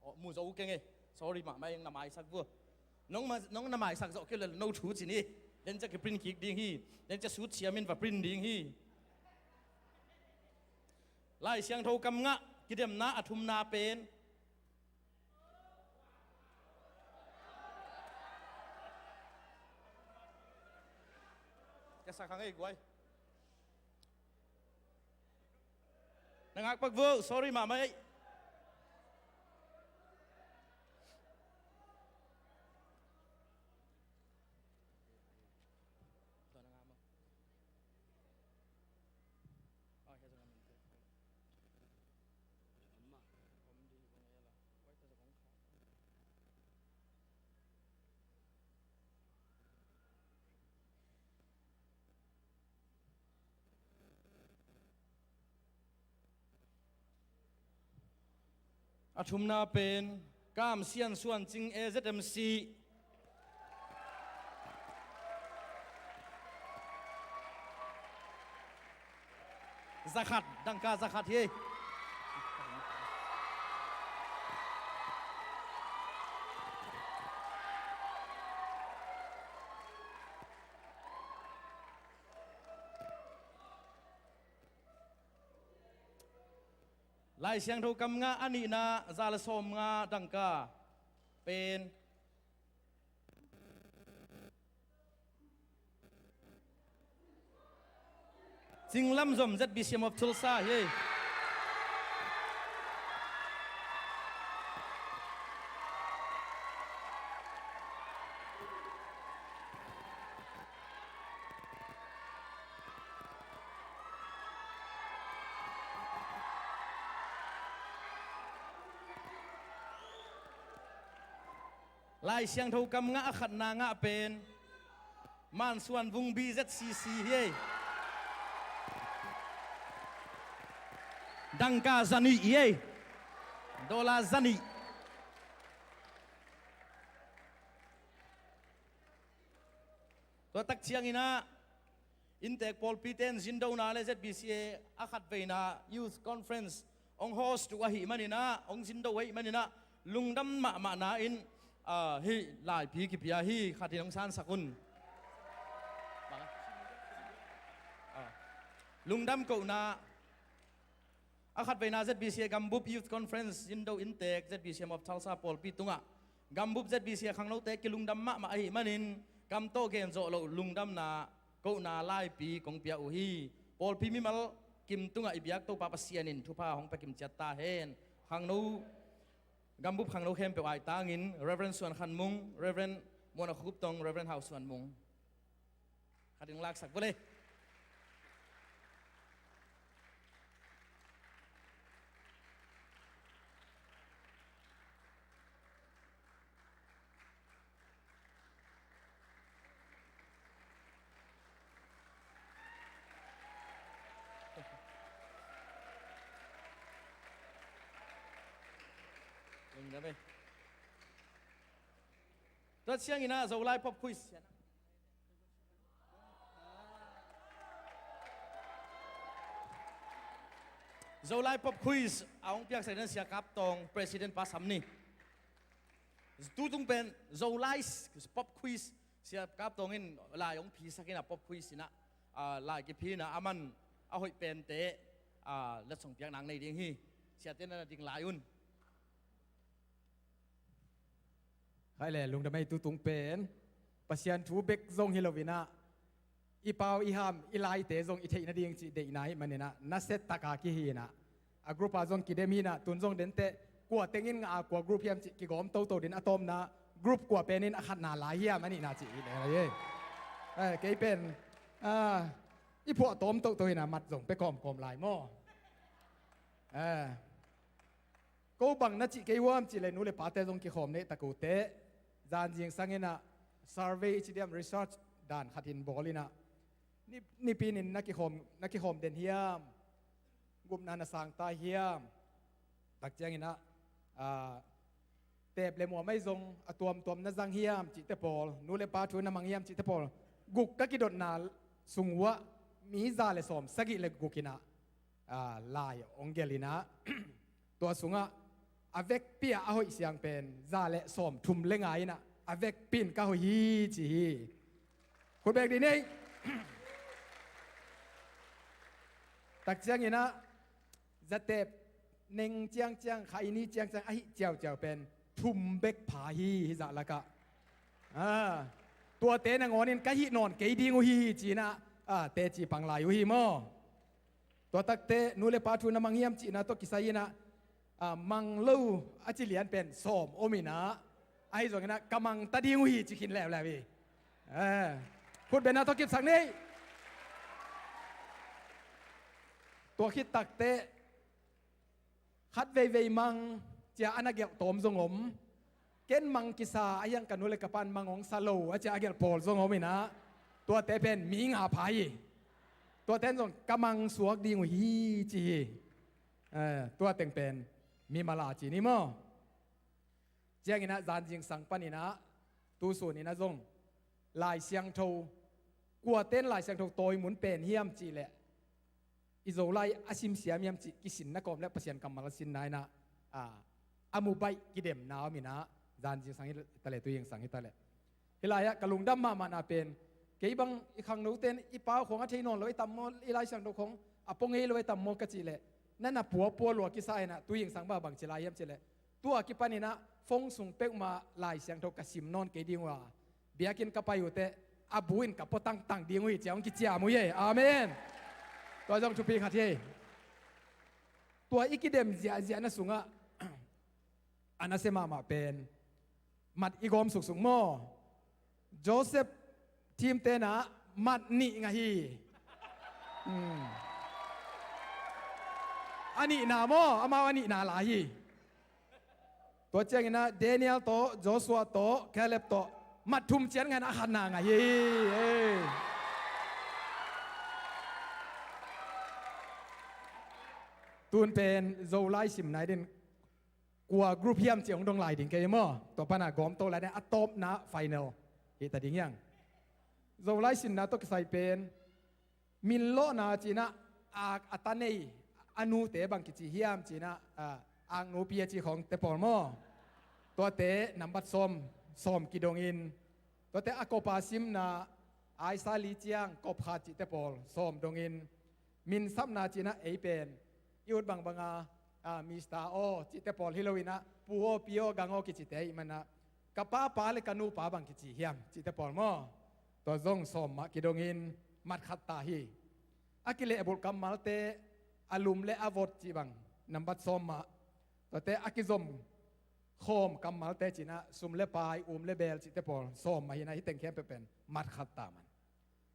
Aw, mu zo keng e. Sorry mahmah ing, na maisak vua. Nong ma, nong na maisak zawh kei lel no thu ci ni. Den cia kiprint kik ding hi. Den cia sutsiam in va print ding hi. Lai Siangtho kam ngah kidemna a thumna pen. Ka sa kha ngei guai. Na ngak pak vo, sorry mahmah ei. A thumna pen Kam Sian Suan Cing, A Z M C. Zakhat, dangka zakhat hi. Lai Siangtho Kam Nga a nihna, za le sawmnga dangka pen Cing Lam Zom, Z B C M of Tulsa hi. Lai Siangtho Kam Nga a khatna ngah pen Man Suan Vung, B Z C C hi. Dangka zanih hi. Dollar zanih. Tua tak ciangin ah inntek pawlpite in zindona le Z B C A a khatveina Youth Conference hong host uh ahih manin ah, hong zindo uh ahih manin ah, lungdam mahmahna in, ah, hih laipi kipia hi, khatin hong sansak un. Ah, lungdam kohna. A khatveina Z B C A Gambup Youth Conference zindo inntek Z B C M of Tulsa pawlpi tungah Gambup Z B C A khangnote kilungdam mahmah ahih manin kam tawh gen zawh loh lungdamna kohna laipi kong pia uh hi. Pawlpi mimal kim tungah i biak Topa Pasian in thupha hong pia kim ciat ta hen. Khangno, Gambup khangno khempeuh aitangin Reverend Suan Khan Mung, Reverend Muan A Khup Tong, Reverend Hau Suan Mung. Khatin laksak vua le. Tua ciangin ah Zolai Pop Quiz. Zolai Pop Quiz a hong piaksak ding Sia Kap Tawng, President Pa Sam ni. Tutung pen Zolai Pop Quiz, Sia Kap Tawng in lai hong phisak in ah, Pop Quiz in ah, ah, lai kiphi in ah, a man a hoih pente, ah, letsong piak nang nei ding hi. Siate na ding lai un. Khai le, lungdam ei. Tutung pen Pasian thu bek zong hi lo in ah, i pau i ham i laite zong i theih nading cih deihna ahih manin ah, nasia taka kihi in ah, a group ah zong kidem hi in ah, tun zong denteh kua tengin ngah a, kua group hiam cih kigawm toto ding. A tawpna group kua pen in a khatna lai hiam, a nihna cih hi leng lai hi. Eh, kei pen, ah, i phuah tawm toto hi in ah, mat zong pia kawmkawm lai maw. Eh. Ko bang na cih kei uh hiam cih leh, nu le pate zong kikhawm nei tak uh teh. Zan zingsang in ah survey i ci diam, research dan khat in bawl in ah, ni, nipi in na kikhawm, na kikhawm den hiam, gupna na sang ta hiam, tak ciangin ah, ah, teep le muam ahi zong a tuamtuam na zang hiam cihte pawl, nu le pa thu na mang hiam cihte pawl, guk ka kidotna sung uh ah mi za le sawm sagih le guk in ah, ah, lai hong gelh in ah, tua sungah a vekpi ah a hoih siang pen za le sawm thum le nga in ah, a vekpi in ka hoih hi ci hi. Khut bek dih ni. Tak ciangin ah, zateep neng ciangciang, kha i ni ciangciang ahih ciauciau pen thum bek pha hi, hih zah lakah. Ah, tuate nangawnin ka hih nawn kei ding uh hi ci in ah, ah, teci pang lai uh hi maw. Tua takte nu le pa thu na mang hiam cihna tawh kisai in ah, ah, mang lo a ci lian pen sawm om in ah, ahi zongin ah ka mang ta ding uh hi ci khin leuleu hi. Eh, khut bengna tawh kipsak ni. Tua khit takte khat veivei mang ci a, a na gelh tawm zong om. Ken mang kisa a hiang, ka nu le ka pan mang hong sa lo a ci a, a gelh pawl zong om in ah, tuate pen mi nga pha hi. Tuate in zong ka mang suak ding uh hi ci hi. Eh, tua teng pen Mimal a ci ni maw? Cianginah zan zingsang paninah tusuninah zong Lai Siangtho, kuaten Lai Siangtho tawi mun pen hiam cihleh i Zolai a simsiam hiam cih kisinna kawm le Pasian kammal a sinna inah a, a mu baih kidemna om inah zan zingsang hi taleh tu zingsang hi taleh. Hih lai-ah ka lungdam mahmahna pen, kei bang i khangnote in i pau khong a thei nawn lo i tam maw, i Lai Siangtho khong a pua ngei lo i tam maw ka cih leh, na na puapua lua kisa inah tu zingsang bang bang ci lai hiam cih leh, tua kipan inah phone sung peuhmah Lai Siangtho ka sim nawn kei ding uh a, biakinn ka pai uh teh a bu in ka pua tangtang ding uh hi ci-a hong kiciam uh hi. Amen. Tua zong thupi khat hi. Tua i kidem ziahziahna sungah a nasia mahmah pen mat i gawm suksuk maw? Joseph team tenah mat nih ngah hi. Hmm. A nihna maw? Amau a nihna la hi. Tua cianginah Daniel tawh, Joshua tawh, Caleb tawh mat thum ciat ngah inah a khatna ngah hi. Ei. Tun pen Zolai sim nai din kua group hiam cih hong dong lai ding kei maw? Tua pana gawm to lai ding a tawpna final hi ta ding hiang. Zolai sinna tawh kisai pen min lawhna cinah ak a ta nei a nute bang kici hiam cinah, a, ak nupi a ci khawngte pawl maw? Tuate nambat sawm, sawm kidongin, tuate a kopa simna aisa li ciang kop khat cihte pawl sawm dongin, min sapna cinah ei pen i ut bangbanga, a, Mister aw cihte pawl hi loinah pu aw pi aw gang aw kicite ih manah ka papa le ka nupa bang kici hiam cihte pawl maw? Tua zong sawm mah kidongin mat khat ta hi. A kilehbulh kammalte a lum le a vot cih bang nambat sawm mah. Tuate a kizom khawm kammalte cinah sum le pai, um le bel cihte pawl sawm mah hinah hih teng khempeuh pen mat khat ta man.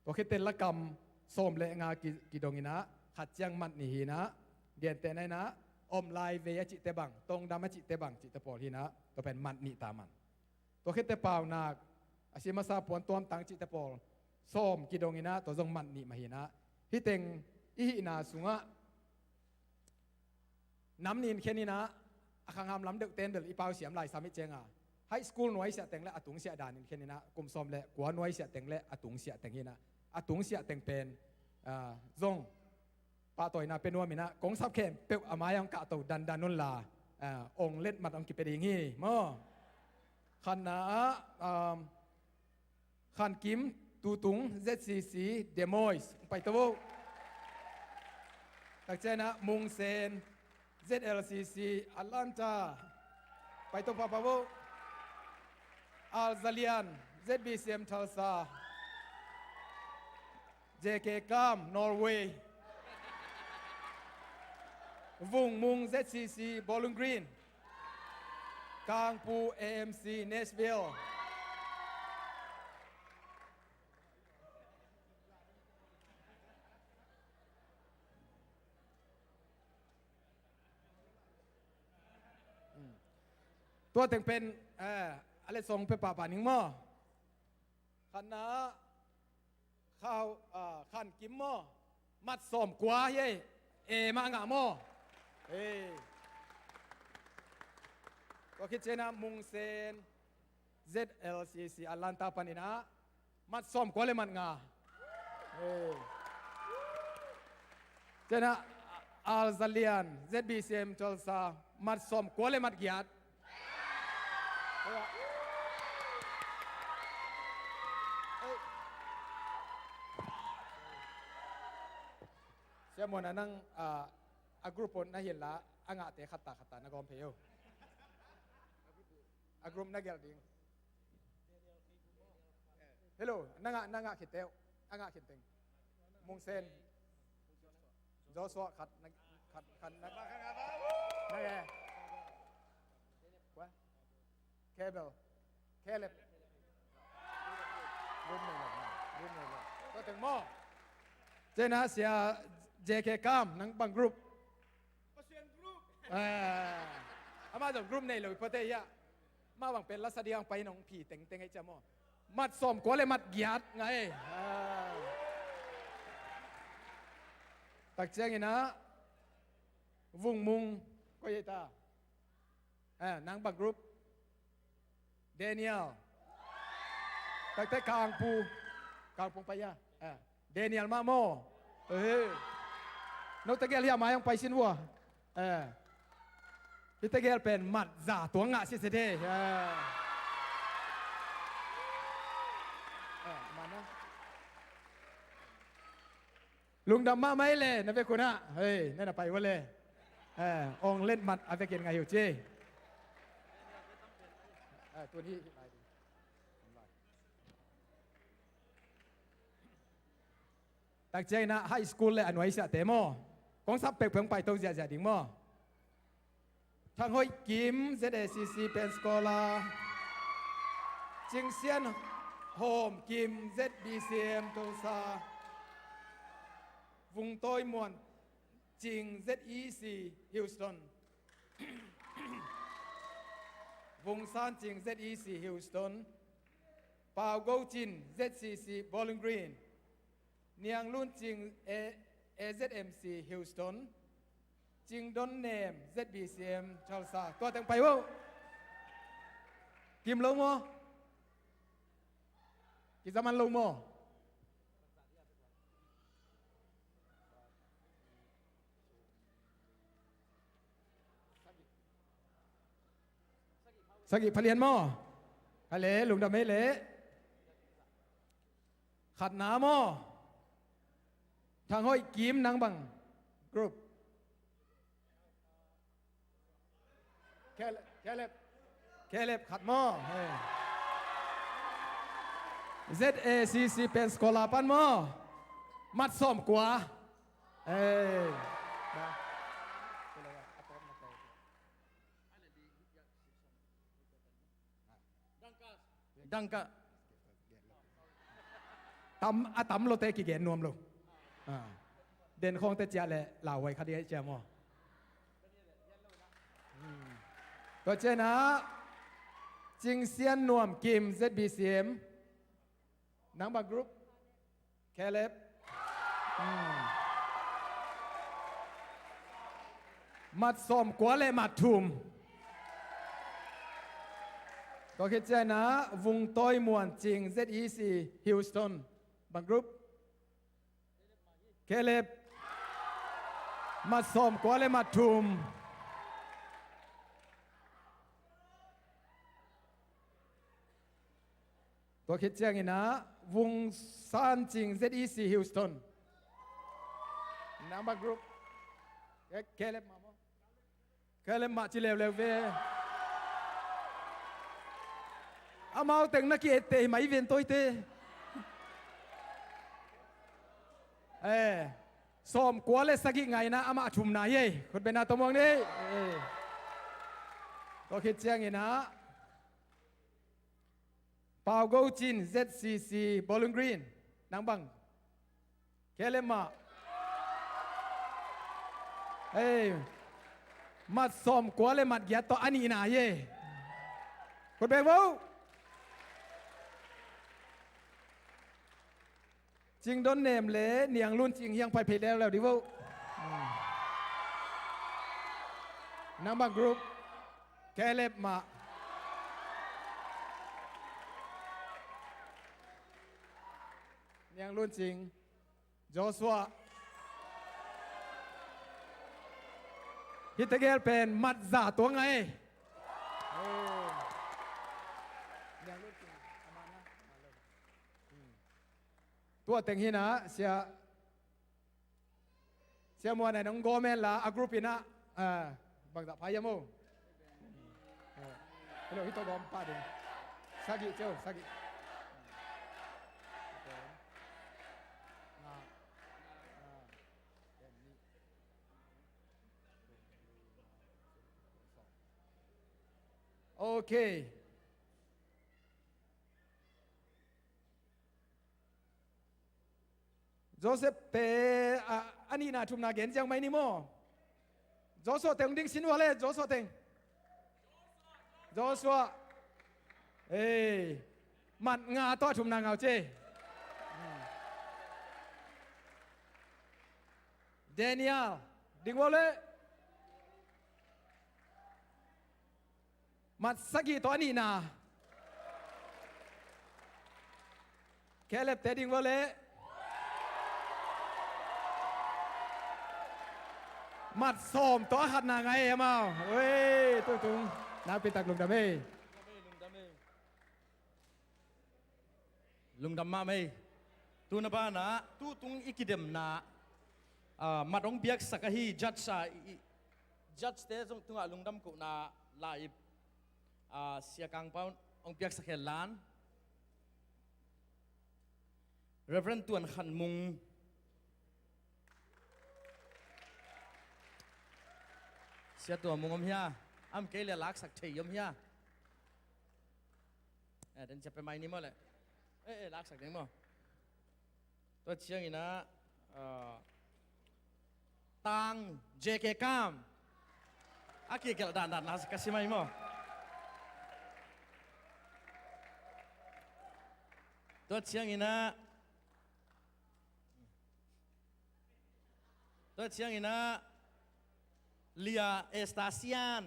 Tua khit teh lakam sawm le nga ki, kidonginah khat ciang mat nih hinah, gentehna inah om lai vei a cihte bang, tongdam a cihte bang cihte pawl hinah tua pen mat nih ta man. Tua khit teh paunak, a si masa puan tuamtang cihte pawl sawm kidonginah tua zong mat nih mah hinah, hih teng i hihna sungah nam nih in kheninah a khangham lam deuh ten bel i pau siam lai sam i cianga, high school nuaisiah teng le a tungsiah dan in kheninah kum sawm le kua nuaisiah teng le a tungsiah teng hinah, a tungsiah teng pen, a, zong pahtawina pia nuam inah kong sap khempeuh a mai-ah hong kahto dandan unla, a, ong let mat hong kipia ding hi maw? Khatna ah, um, Khan Kim, Tutung, Z C C, Des Moines. Pai to vo. Takcianah Mung Sen, Z L C C, Atlanta. Pai to papa vo. Al Zalian, Z B C M Tulsa. J K Kam, Norway. Vung Mung, Z C C, Bowling Green. Kangpu, A M C, Nashville. Tua teng pen, eh, a letsong pia pahpah ning maw? Khatna ah, Khau, ah, Khan Kim maw? Mat sawm kua hi ei. E mah ngah maw? Ei. Tua khit cianah Mung Sen, Z L C C Atlanta paninah mat sawm kua le mat nga. Ei. Cianah Al Zalian, Z B C M Tulsa, mat sawm kua le mat giat. Sia Muan, a nang, ah, a group un na hi inla a ngahte khatta khatta na gawm phei o. A group na gelh ding. Hello, na ngah, na ngah khit teh. A ngah khit teng. Mung Sen. Joshua khat na, khat, khat na. Na eh. Kua? Caleb. Caleb. Group nei lo, group nei lo. Tua teng maw? Cianah Sia J K Kam, nang bang group? Pasian group. Eh, amah zong group nei lo i pua teh hiah. Mah bang pen la sa ding pai nong phi tengteng ei ciah maw? Mat sawm kua le mat giat ngah ei. Ah. Takcianginah Vung Mung, koi ei ta? Eh, nang bang group? Daniel. Taktak Kangpu. Kangpu paya. Eh, Daniel mah maw. Eh. No tegel hia mai ang pai sin vua. Eh. Hih tegel pen mat za tuang ngah sisede. Eh. Eh, mana? Lungdam mahmah ei le, na vek hunah. Hei, na na pai ua le. Eh, ong let mat a vekin ngai hi uh ci. Eh, tun hi, hi lai ding. Tak ciang inah high school le a nuaisiahte maw. Kong sap pekpek ong paito ziahziah ding maw. Thang Hoih Kim, Z A C C Pen Scholar. Cing Sian Hawm Kim, Z B C M Tulsa. Vung Tawi Muan Cing, Z E C Houston. Vung San Cing, Z E C Houston. Pau Go Cin, Z C C Bowling Green. Niang Lun Cing, A-, A Z M C Houston. Cing Don Nem, Z B C M Tulsa. Tua teng pai uh. Kim lo maw? Kizaman lo maw? Sagih pha lian maw? Hale, lungdam ei le. Khatna maw? Thang Hoih Kim, nang bang group? Caleb, Caleb. Caleb khat maw? Hey. Z A C C Pen Scholar pan maw? Mat sawm kua. Hey. Dangka. Tam, a tam lote kigen nuam lo. Ah. Den khawngte ciah le lauhuai kha ding aih cia maw. Hmm. Tua cianah Cing Sian Nuam Kim, Z B C M. Nang bang group? Caleb. Hmm. Mat sawm kua le mat thum. Tua khit cianah Vung Tawi Muan Cing, Z E C Houston. Bang group? Caleb. Mat sawm kua le mat thum. Tua khit cianginah Vung San Cing, Z E C Houston. Number group. Ke-, Caleb mah maw? Caleb mah ci leuleu ve. Amau teng na ki-etteh hi mai ven tawite. Eh, sawm kua le sagih ngaina amah a thumna hi ei. Khut bena tawmuang ni. Eh. Tua khit cianginah Pau Go Cin, Z C C Bowling Green. Nang bang? Caleb mah. Hei. Mat sawm kua le mat giat tawh a nihna hi ei. Khut beng vo. Cing Don Nem le Niang Lun Cing hiang pai phei leuleu di vo. Hmm. Nang bang group? Caleb mah. Niang Lun Cing. Joshua. Hih tegel pen mat za tuang ngai. Niang Lun Cing. Amah na. Hmm. Tua teng hinah sia, sia muanai nong gawm en la a group inah, ah, bangzah phai hiam o? Hello, hih tawh gawm pah ding. Sagih ceu, sagih. Okay. Joseph te a, a nihna thumna gen ziang mai ni maw? Joshua teng ding sin uh a le, Joshua teng. Joshua. Ei, mat nga tawh a thumna ngau ce. Daniel, ding uh a le. Mat sagih tawh a nihna. Khelepte ding vua le. Mat sawm tawh a khatna ngai ei amau. Oi, tutung. Nakpi tak lungdam ei. Lungdam mahmah ei. Tuna banah tutung i kidemna, ah, mat hong piaksak ahi judge a, i, i, judge te zong tungah lungdam kohna lai-ip, ah, Sia Kang Pau hong piaksak hen lan. Reverend Tuan Khan Mung. Sia Tuan Mung om hia? Am kei le laksak thei om hia? Eh, den cia pe mai ni maw le. Eh, eh, laksak ding maw. Tua ciangin ah, ah, Tang J K Kam. A kigelh dandan na ka si mai maw. Tua ciangin ah, tua ciangin ah, Lia Estasian.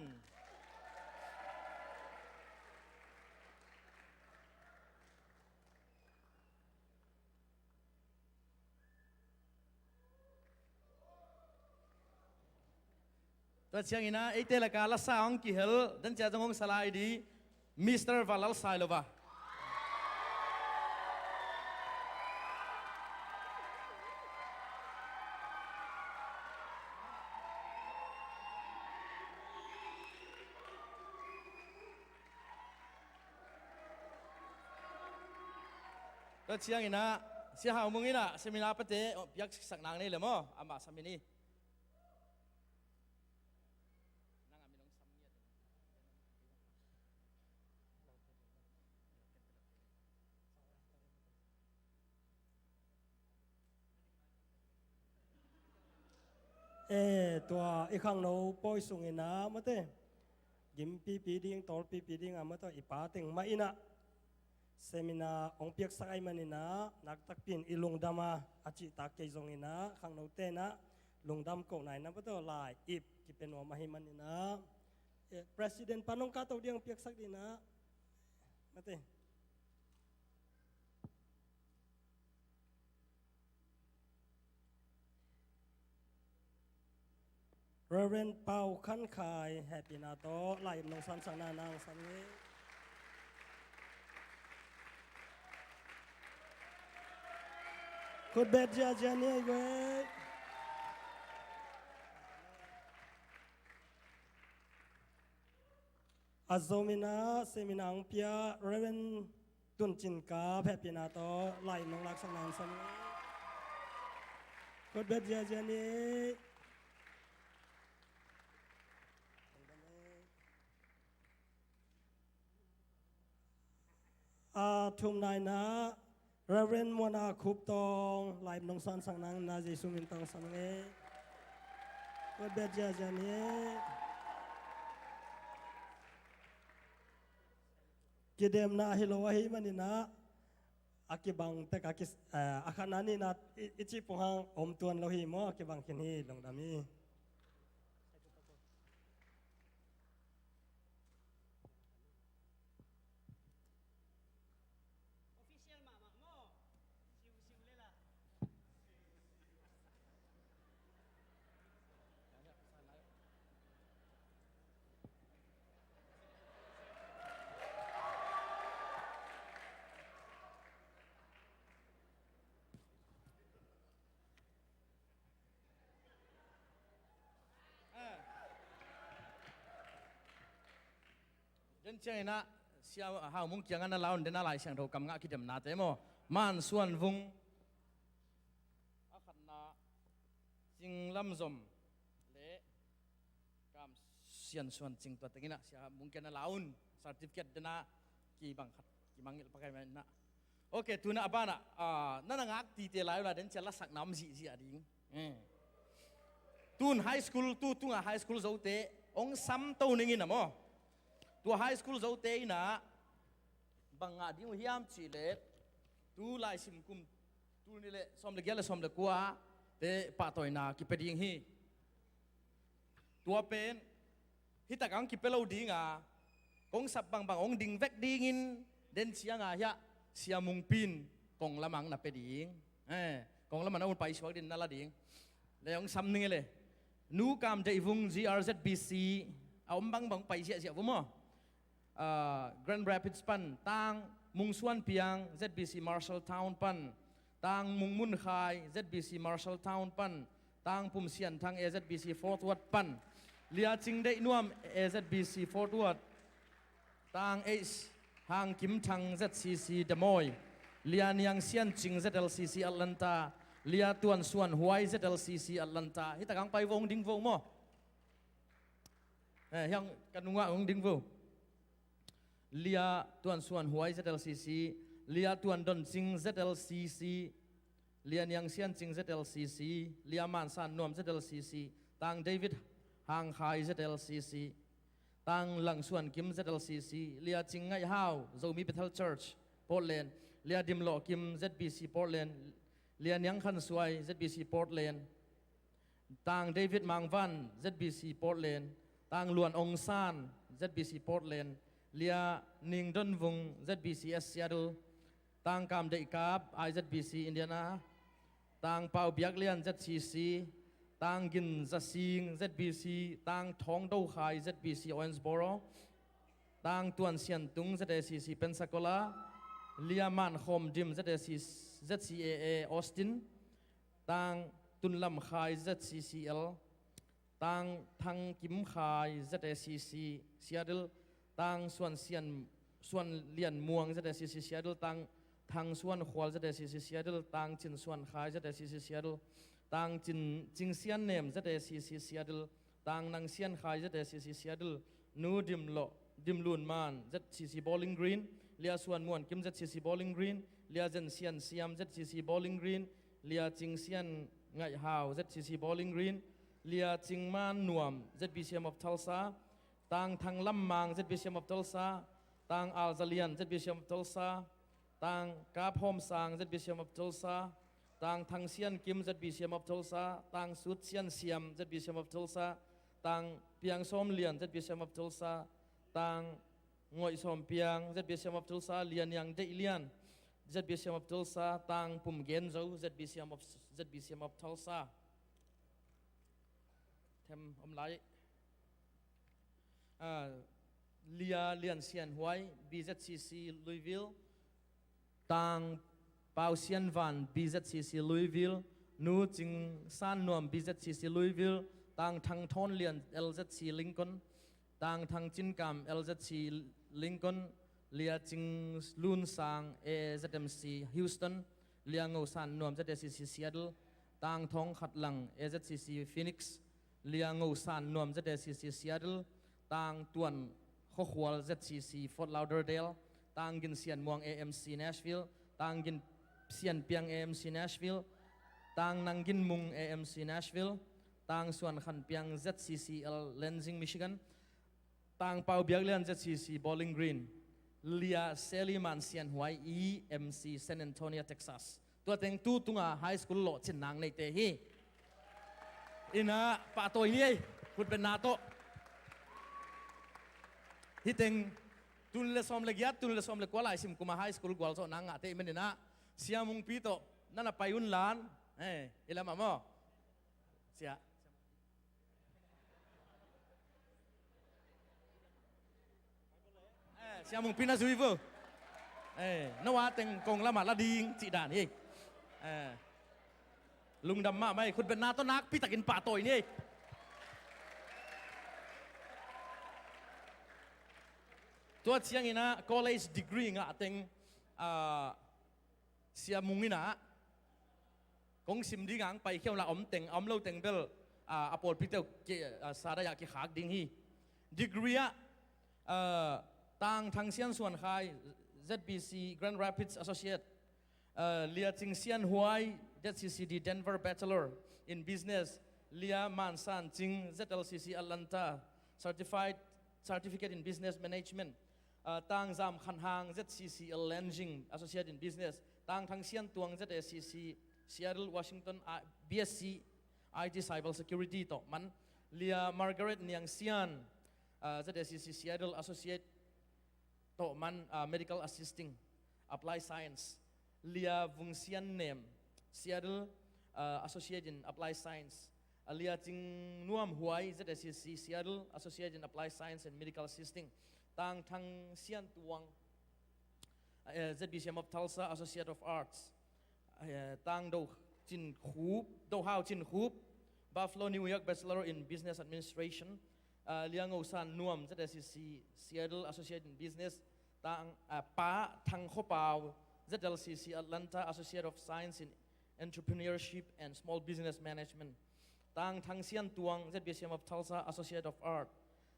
Tua ciangin ah, eite lakah lasa hong kihel, dan cia zong hong salai di, Mister Valal Sailova. Tua ciangin ah, Sia Hau Mung in ah, seminar pate, oh, piaksak nang nei le maw, amah sam in hi. Eh, tua i khangno pawi sungin ah mate, gimpipi ding, tawlpipi ding a mate, i pa teng mah in ah seminar hong piaksak ahih manin ah, nakpi takin i lungdam a, a cihtak kei zongin ah, khangnote in ah lungdam kohna in ah mate, lai-ip kipia nuam ahih manin ah, eh, President pan hong kahto ding, hong piaksak ding in ah mate. Reverend Pau Khan Khai, hehpihna tawh lai-ip nong sansak na, nang sam ni. Khutbet ziazia ni ei guai. A zom in ah seminar hong pia Reverend Tun Cin Kap, hehpihna tawh lai-ip nong laksak na, nang sam ni. Khutbet ziazia ni. A thumna in ah Reverend Muana Khup Tawng, lai-ip nong sansak na, nang Jesu min tawh sam ni. Khutbet ziazia ni. Kidemna hi lo ahih manin ah, a kibang tek a ki, eh, a khatna nihna i, i cih pong hang om tuan lo hi maw, a kibang khin hi, lungdam hi. Den ciangin ah, Sia Hau Mung kiangah na la un, den a Lai Siangtho kam ngah kidemnate maw. Man Suan Vung, a khatna, Cing Lam Zom le Kam Sian Suan Cing, tua tengin ah Sia Hau Mung kiangah na la un, certificate den a kibang khat kimangngilh pakai mai na. Ok, tuna a banah, ah, na na ngak tite lai uh la, den cia lasakna om zihziah ding. Eh. Tun high school, tu tunga high school zote hong samto ning in ah maw. Tua high school zote in ah bang ngah ding uh hiam cih leh, tu laisim kum tul nih le sawm le giat le sawm le kua te pahtawina kipia ding hi. Tua pen hi takah hong kipia lo ding a, kong sap bangbang hong ding vek dingin, den cianga hiah Sia Mungpi in kong lamang na pia ding. Eh, kong lamang na un paisuak din na la ding. Le hong sam ning e le. Nu Kam Deih Vung, G R Z B C, a om bangbang pai ziahziah vum aw. Ah, Grand Rapids pan, Tang Mung Suan Piang, Z B C Marshalltown pan, Tang Mung Mun Khai, Z B C Marshalltown pan, Tang Pum Sian Thang, A Z B C Fort Worth pan, Lia Cing Deih Nuam, A Z B C Fort Worth, Tang H Hang Kim Thang, Z C C Des Moines, Lia Niang Sian Cing, Z L C C Atlanta, Lia Tuan Suan Huai, Z L C C Atlanta. Hi takang pai vong ding vong maw. Eh, hiang ka nungah hong ding vo. Lia Tuan Suan Huai, Z L C C, Lia Tuan Don Cing, Z L C C, Lia Niang Sian Cing, Z L C C, Lia Man San Nuam, Z L C C, Tang David Hang Khai, Z L C C, Tang Lang Suan Kim, Z L C C, Lia Cing Ngaih Hau, Zomi Bethel Church, Portland, Lia Dim Loh Kim, Z B C Portland, Lia Niang Khan Suai, Z B C Portland, Tang David Mang Van, Z B C Portland, Tang Luan Ong San, Z B C Portland, Lia Ning Don Vung, Z B C S Seattle, Tang Kam Deih Kap, I Z B C Indiana, Tang Pau Biak Lian, Z C C, Tang Gin Za Sing, Z B C, Tang Thawng Do Khai, Z B C Owensboro, Tang Tuan Sian Tung, Z A C C Pensacola, Lia Man Khawm Dim, Z A C, Z C A A Austin, Tang Tun Lam Khai, Z C C L, Tang Thang Kim Khai, Z A C C Seattle, Tang Suan Sian, Suan Lian Muang, Z A C C Seattle, Tang Thang Suan Khual, Z A C C Seattle, Tang Cin Suan Khai, Z A C C Seattle, Tang Cin, Cing Sian Nem, Z A C C Seattle, Tang Nang Sian Khai, Z A C C Seattle, Nu Dim Loh, Dim Lun Man, Z C C Bowling Green, Lia Suan Muan Kim, Z C C Bowling Green, Lia Zen Sian Siam, Z C C Bowling Green, Lia Cing Sian Ngaih Hau, Z C C Bowling Green, Lia Cing Man Nuam, Z B C M of Tulsa, Tang Thang Lam Mang, Z B C M of Tulsa, Tang Al Za Lian, Z B C M of Tulsa, Tang Kap Hawm Sang, Z B C M of Tulsa, Tang Thang Sian Kim, Z B C M of Tulsa, Tang Sut Sian Siam, Z B C M of Tulsa, Tang Piang Sawm Lian, Z B C M of Tulsa, Tang Ngoih Sawm Piang, Z B C M of Tulsa, Lia Niang Deih Lian, Z B C M of Tulsa, Tang Pum Gen Zo, Z B C M of, Z B C M of Tulsa. Them om lai. Ah, Lia Lian Sian Huai, B Z C C Louisville, Tang Pau Sian Van, B Z C C Louisville, Nu Cing San Nuam, B Z C C Louisville, Tang Thang Thawn Lian, L Z C Lincoln, Tang Thang Cin Kam, L Z C Lincoln, Lia Cing Lun Sang, A Z M C Houston, Lia Ngo San Nuam, Z A C C Seattle, Tang Thawng Khat Lang, A Z C C Phoenix, Lia Ngo San Nuam, Z A C C Seattle, Tang Tuan Khaw Khual, Z C C Fort Lauderdale, Tang Gin Sian Muang, A M C Nashville, Tang Gin Sian Piang, A M C Nashville, Tang Nang Gin Mung, A M C Nashville, Tang Suan Khan Piang, Z C C L Lansing, Michigan, Tang Pau Biak Lian, Z C C Bowling Green, Lia Sally Man Sian Huai, E M C San Antonio, Texas. Tua teng tu tunga high school lawhcin nang neite hi. Ina pahtawi ni ei, khutbetna tawh. Hi teng, tul le sawm le giat, tul le sawm le kua lai sim kuma high school gualzawh nang ngahte i meninah Sia Mungpi tawh nana pai un lan. Eh, i lamah maw? Sia. Eh, Sia Mungpi na zui vo. Eh, no a teng kong lamah la ding cih dan hi. Eh, lungdam mahmah ei, khutbetna tawh nakpi takin pahtawi ni ei. Tua cianginah college degree ngah teng, ah, Sia Mung inah kong sim ding ang paikhia unla om teng, a om lo teng bel, ah, a pawlpite uh ki, ah, sadaih ah kikhak ding hi. Degree ah, ah, Tang Thang Sian Suan Khai, Z B C Grand Rapids Associate, ah, Lia Cing Sian Huai, Z C C D Denver Bachelor in Business, Lia Man San Cing, Z L C C Atlanta, Certified, Certificate in Business Management, ah, Tang Zam Khan Hang, Z C C L Lansing, Associate in Business, Tang Thang Sian Tuang, Z A C C Seattle, Washington, ah, B S C I T Cyber Security tawh man, Lia Margaret Niang Sian, ah, Z A C C Seattle, Associate Tohman, ah, Medical Assisting, Applied Science. Lia Vung Sian Nem, Seattle, ah, Associate in Applied Science. Ah, Lia Cing Nuam Huai, Z S C C, Seattle, Associate in Applied Science and Medical Assisting. Tang Thang Sian Tuang, eh, Z B C M of Tulsa, Associate of Arts. Eh, Tang Do Cin Khup, Do Hau Cin Khup, Buffalo, New York, Bachelor in Business Administration. Ah, Lia Ngo San Nuam, Z S C C, Seattle, Associate in Business. Tang, ah, Pa Thang Kho Pau, Z L C C, Atlanta, Associate of Science in Entrepreneurship and Small Business Management. Tang Thang Sian Tuang, Z B C M of Tulsa, Associate of Art.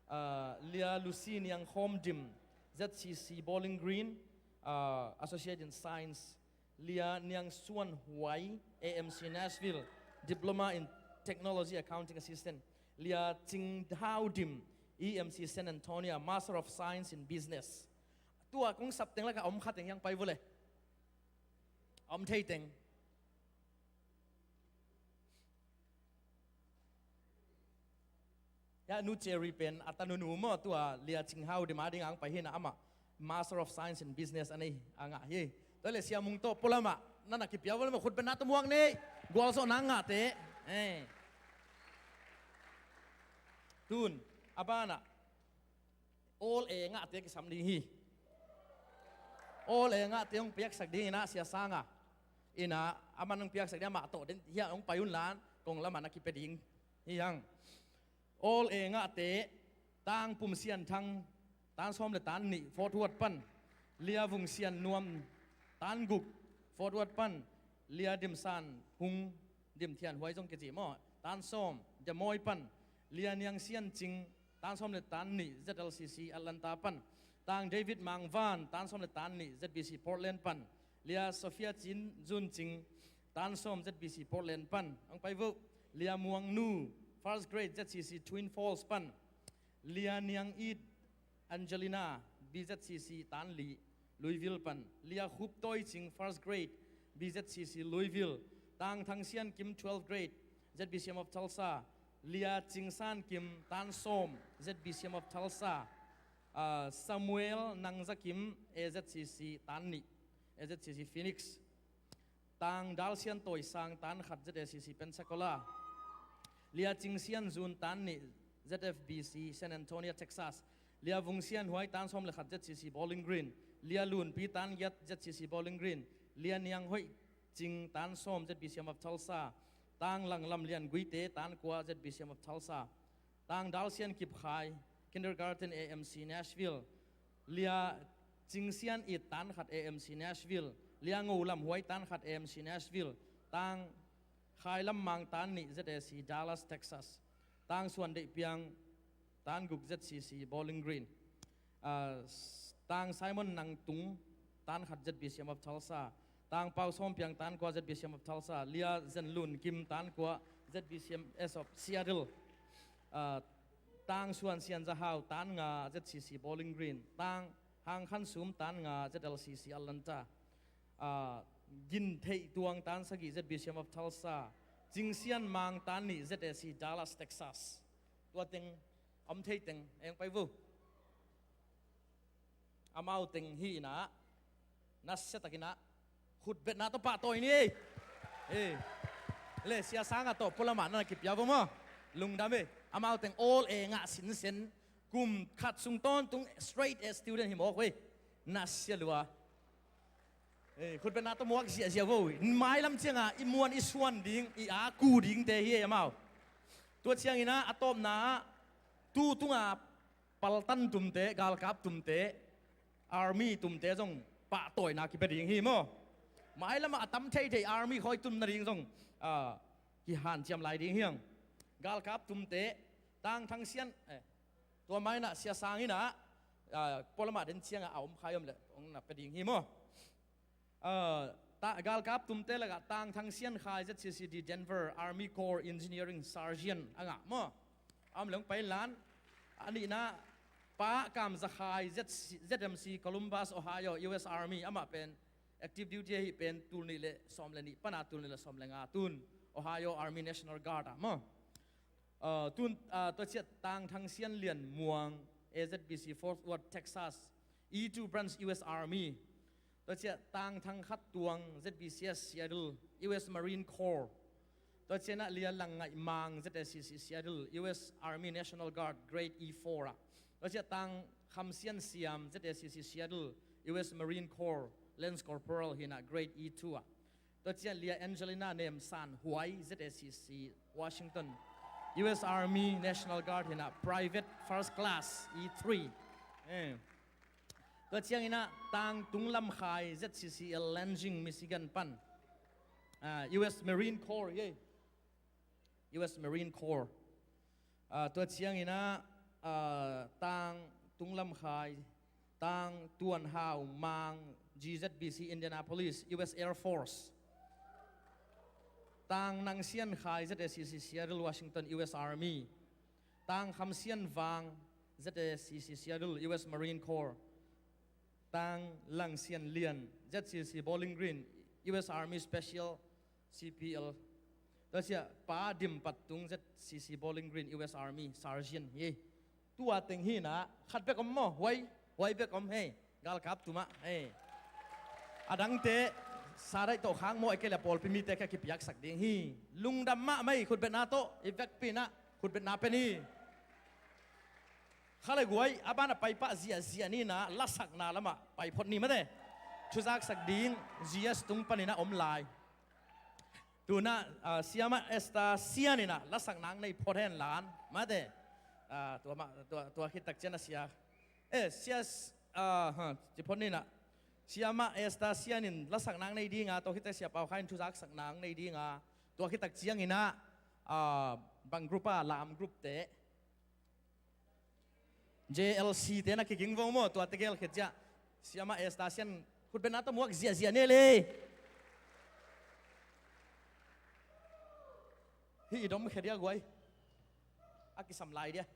Ah, Lia Lucy Niang Khawm Dim, Z C C Bowling Green, ah, Associate in Science. Lia Niang Suan Huai, A M C Nashville, Diploma in Technology Accounting Assistant. Lia Cing Hau Dim, E M C San Antonio, Master of Science in Business. Tua kong sap teng lakah a om kha teng hiang pai vua le. A om thei teng. Ya, Nu Cherry pen a tanu nu maw, tua Lia Cing Hau Dim a ding ang pai hi na, amah Master of Science in Business a nei a ngah hi. Tua le Sia Mung tawh pualamah na na kipia vua le maw, khutbetna tawh muak ni. Gualzawhna ngahte. Eh. Tun a banah All A ngahte kisam ding hi. All A ngahte hong piaksak ding inah Sia Sanga, inah aman hong piaksak ding, amah tawh den hiah hong pai un lan kong lamah na kipia ding hi hang. All A ngahte, Tang Pum Sian Thang, tan sawm le tan nih, Fort Worth pan. Lia Vung Sian Nuam, tan guk, Fort Worth pan. Lia Dim San Hung, Dim Thian Huai zong kici maw, tan sawm, Des Moines pan. Lia Niang Sian Cing, tan sawm le tan nih, Z L C C Atlanta pan. Tang David Mang Van, tan sawm le tan nih, Z B C Portland pan. Lia Sophia Cin Zun Cing, tan sawm, Z B C Portland pan. Ang pai vo. Lia Muang Nu, first grade, Z C C Twin Falls pan. Lia Niang It Angelina, B Z C C tan li, Louisville pan. Lia Khup Toi Cing, first grade, B Z C C Louisville. Tang Thang Sian Kim, twelfth grade, Z B C M of Tulsa. Lia Cing San Kim, tan sawm, Z B C M of Tulsa. Ah, Samuel Nang Za Kim, A Z C C tan nih, A Z C C Phoenix. Tang Dal Sian Toi Sang, tan khat, Z A C C Pensacola. Lia Cing Sian Zun, tan nih, Z F B C San Antonio, Texas. Lia Vung Sian Huai, tan sawm le khat, Z C C Bowling Green. Lia Lun Pi, tan giat, Z C C Bowling Green. Lia Niang Hoih Cing, tan sawm, Z B C M of Tulsa. Tang Lang Lam Lian Guite, tan kua, Z B C M of Tulsa. Tang Dal Sian Kip Khai, kindergarten, A M C Nashville. Lia Cing Sian It, tan khat, A M C Nashville. Lia Ngo Lam Huai, tan khat, A M C Nashville. Tang Khai Lam Mang, tan nih, Z A C Dallas, Texas. Tang Suan Deih Piang, tan guk, Z C C Bowling Green. Ah, s-, Tang Simon Nang Tung, tan khat, Z B C M of Tulsa. Tang Pau Sawm Piang, tan kua, Z B C M of Tulsa. Lia Zen Lun Kim, tan kua, Z B C M S of Seattle. Ah, Tang Suan Sian Za Hau, tan nga, Z C C Bowling Green. Tang Hang Khan Sum, tan nga, Z L C C Atlanta. Ah, Gin Theih Tuang, tan sagih, Z B C M of Tulsa. Cing Sian Mang, tan nih, Z A C Dallas, Texas. Tua teng, om thei teng, eng pai vo. Amau teng hi inah, nasia takinah khutbetna tawh pahtawi ni ei. Ei. Le Sia Sanga tawh pualamah na kipia vo maw. Lungdam ei. Amau teng All A ngah sinsen, kum khat sung tawntung straight A student hi mawk vei. Nasia lua. Ei, khutbetna tawh muak ziahziah vo. Mailam ciangah i muan i suan ding, i a ku dingte hi ei amau. Tua cianginah a tawpna ah tu tunga paltan tumte, galkap tumte, army tumte zong pahtawina kipia ding hi maw. Mailamah a tam theithei army khawi tum nading zong, ah, kihanciam lai ding hiang. Galkap tumte, Tang Thang Sian, eh, tua mainah Sia Sang inah, ah, pualamah den ciangah a om khai om le ong na pia ding hi maw. Ah, ta, galkap tumte lakah Tang Thang Sian Khai, Z C C D Denver, Army Corps Engineering Sergeant a ngah maw. A om leng pai lan. A nihna Pa Kam Za Khai, Z C, Z M C Columbus, Ohio, U S Army, amah pen active duty ahi pen tul nih le sawm le nih pana tul nih le sawm le nga tun Ohio Army National Guard ah maw. Ah, tun, ah, tua ciah Tang Thang Sian Lian Muang, A Z B C Fort Worth, Texas, E two Branch, U S Army. Tua ciah Tang Thang Khat Tuang, Z B C S Seattle, U S Marine Corps. Tua ciah na Lia Lang Ngaih Mang, Z S C C Seattle, U S Army National Guard, Grade E four ah. Tua ciah Tang Kham Sian Siam, Z S C C Seattle, U S Marine Corps, Lance Corporal hi na, Grade E two ah. Tua ciah Lia Angelina Nem San Huai, Z S C C Washington, U S Army National Guard hi na, Private First Class E three. Eh. Tua ciangin ah Tang Tung Lam Khai, Z C C L Lansing, Michigan pan. Ah, U S Marine Corps, yeah. U S Marine Corps. Ah, tua ciangin ah, ah, Tang Tung Lam Khai, Tang Tuan Hau Mang, G Z B C Indianapolis, U S Air Force. Tang Nang Sian Khai, Z S C C Seattle, Washington, U S Army. Tang Kham Sian Vang, Z S C C Seattle, U S Marine Corps. Tang Lang Sian Lian, Z C C Bowling Green, U S Army Special, C P L. Tua ciah Pa Dim Pat Tung, Z C C Bowling Green, U S Army Sergeant hi. Tua teng hi na, khat bek om maw, huai, huai bek om hei, galkap tuma hei. A dangte, sa daih tawh khang maw, a kei le pawlpi mite ka kipiaksak ding hi. Lungdam mahmah hi, khutbetna tawh, i vekpi na, khutbetna pen hi. Kha le guai, a ban a paipah ziahziah ni na, lasakna lamah pai phot ni mate. Thuzaksak ding, G S tung panin a om lai. Tuna, ah, Siamah Esther Sian in ah, lasakna ang nei phot hen lan, mate. Ah, tua mah, tua, tua khit tak ciang a sia. Eh, sia, ah, ha, ci phot ni na. Siamah Esther Sian in lasakna ang nei ding a, tua khit tak sia Pau Khai in thuzaksakna ang nei ding a. Tua khit tak ciangin ah, ah, bang group a, lam group te. J L C te na kiging vo maw, tua te gel khit ciah. Siamah Esther Sian khutbetna tawh muak ziahziah ni le. Hih i dom khia dia guai. A kisam lai dia.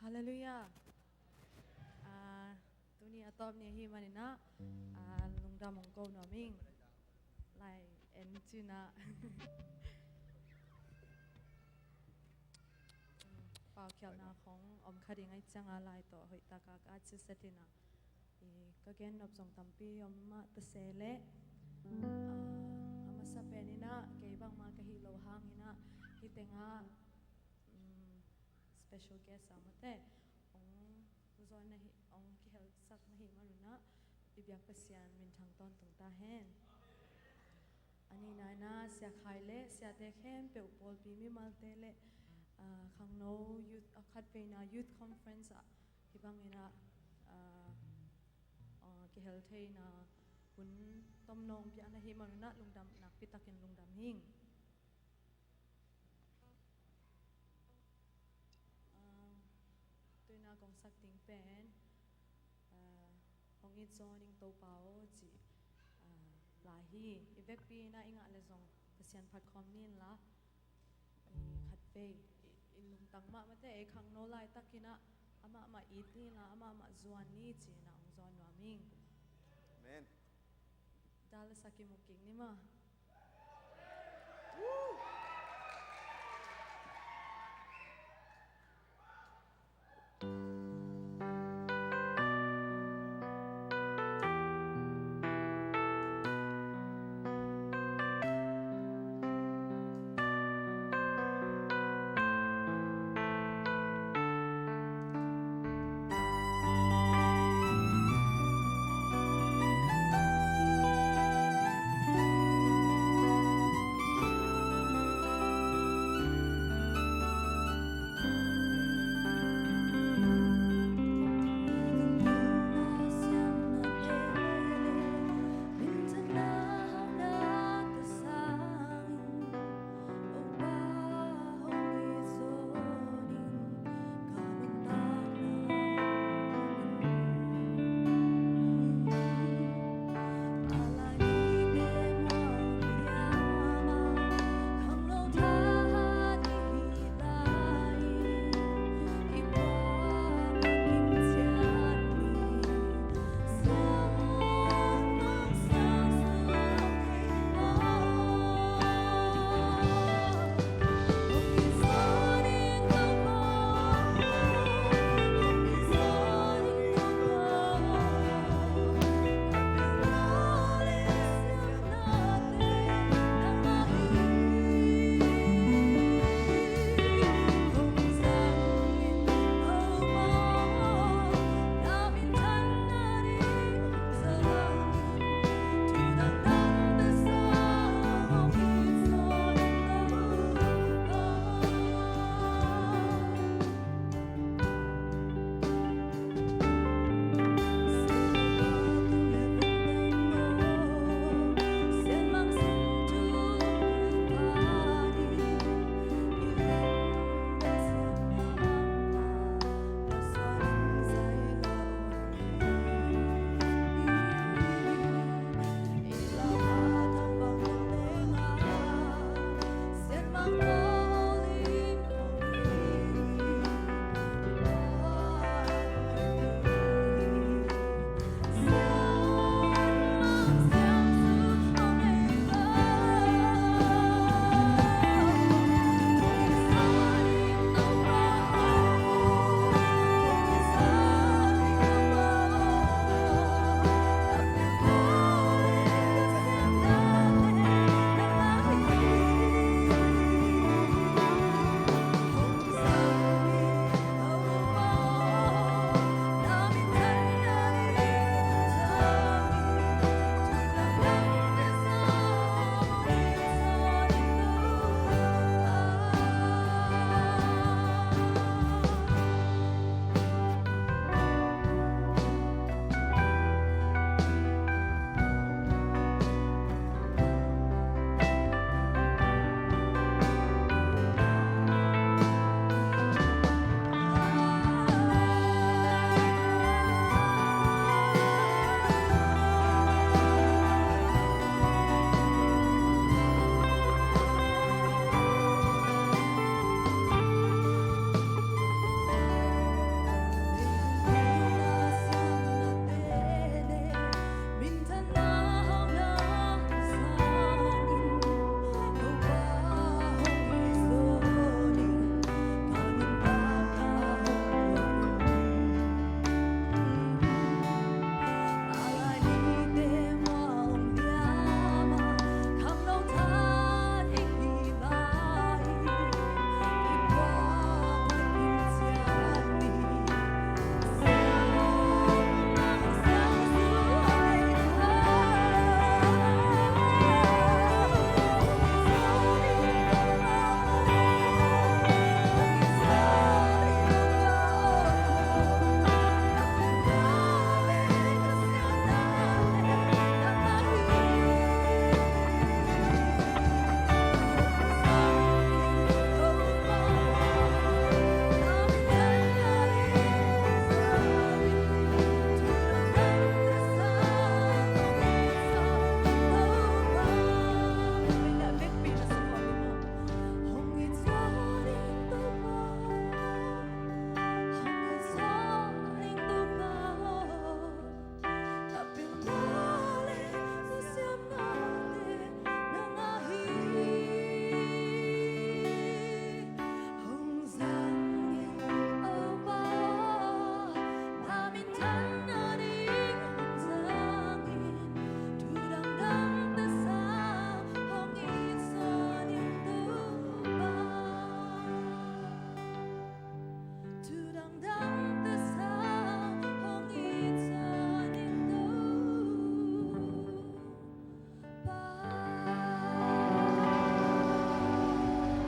Halleluiah. Ah, tuni a tawp ni ahih manin ah, ah, lungdam hong ko nuam ing. Lai en cin ah. Paukhialhna khong om kha ding ahih ciangin lai tawh hoih takin ka at siset in ah. I, ka gen nop zong tampi om mah ta se leh, ah, a masa pen in ah, kei bangmah ka hih loh hangin ah, hih teng ah, mm, special guest ah mate, hong zawn na hih, hong kihelsak na hih man un ah, i biak Pasian minthang tawntung ta hen. A nihna in ah, Sia Khai le siate khempeuh, pawlpi mimalte le, ah, khangno youth, ah, khatveina youth conference ah, hih bangin ah, ah, ah, kihel theihna hun tomno hong piak na hih man un ah, lungdam nakpi takin lungdam ing. Ah, tu-in ah kong sak ding pen, ah, hong it zawn ing Topa aw cih, ah, lai hi. I vekpi in ah i ngah leh zong Pasian phat khawm ni in la, i khatvei, i, i lungtang mahmahte, i khangno laitakin ah, amah mah it ni in la, amah mah zuan ni ci-in ah hong zawn nuam ing. Amen. Dal a sa kimu kik ni maw.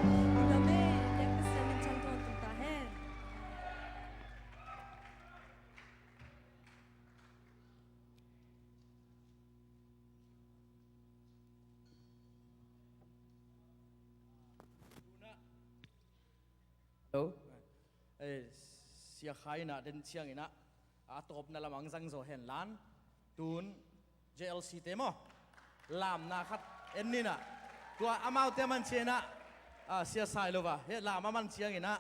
Lungdam e, Tedim Pasian min thang tawntung ta hen. Hello. Eh, Sia Khai in ah den ciangin ah a tawpna lamah hong zang zaw hen la, tun J L C te maw, lamna khat en ni in ah, tua amaute a man ciangin ah, ah, Sia Sailova, hih lam a man ciangin ah,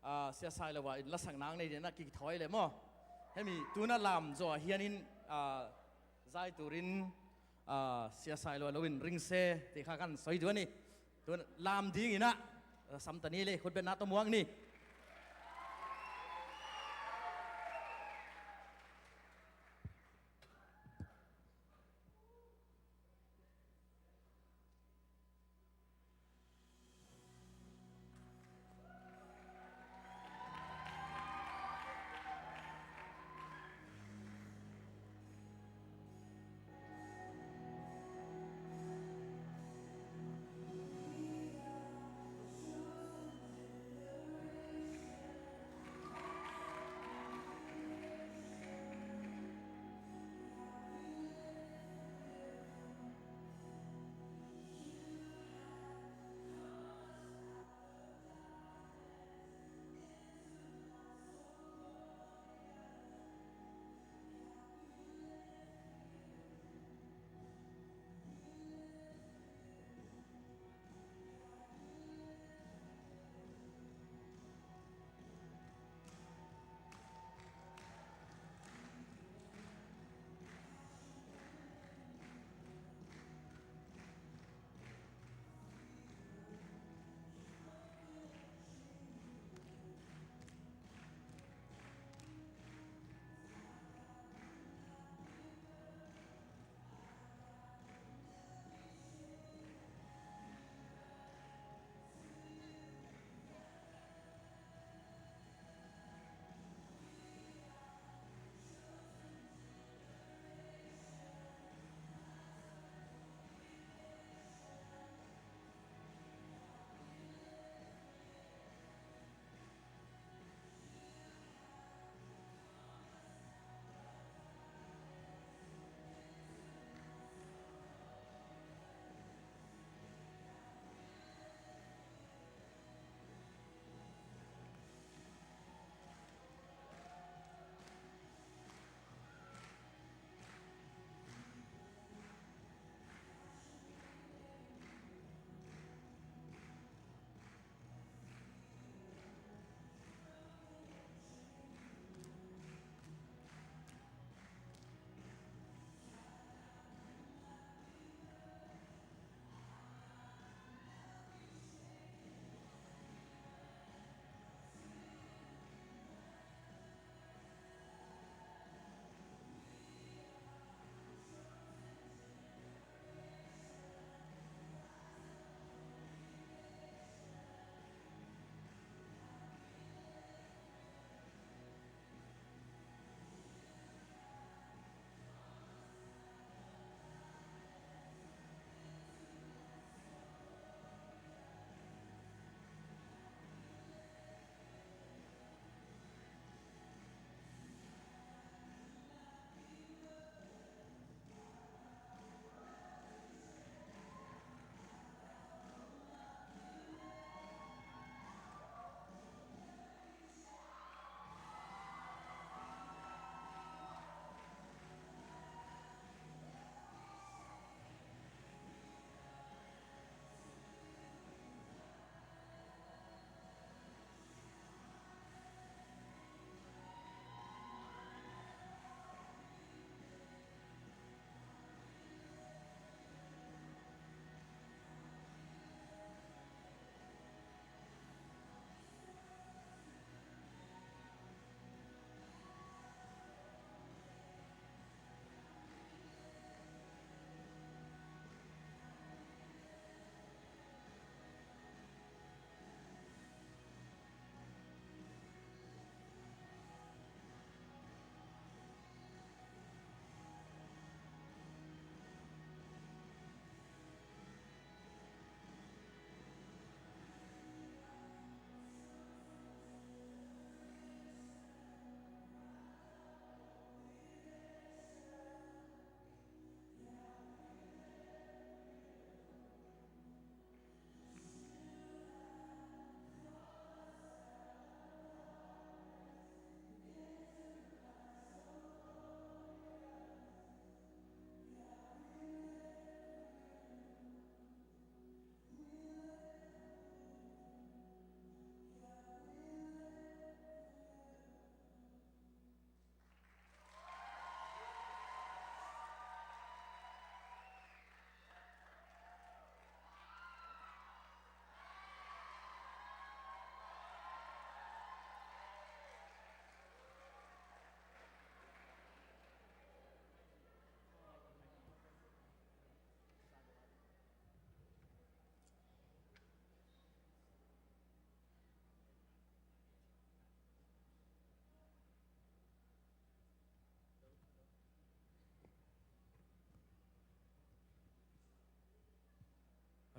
ah, Sia Sailova in lasak nang nei dingin ah kithawi leh maw. Hemi tun ah lam zaw a hianin, ah, zai turin, ah, Sia Sailova lo in ring se ti kha kan soi tuan ni. Tun lam dingin ah, ah, sam ta ni le, khutbetna tawh muak ni.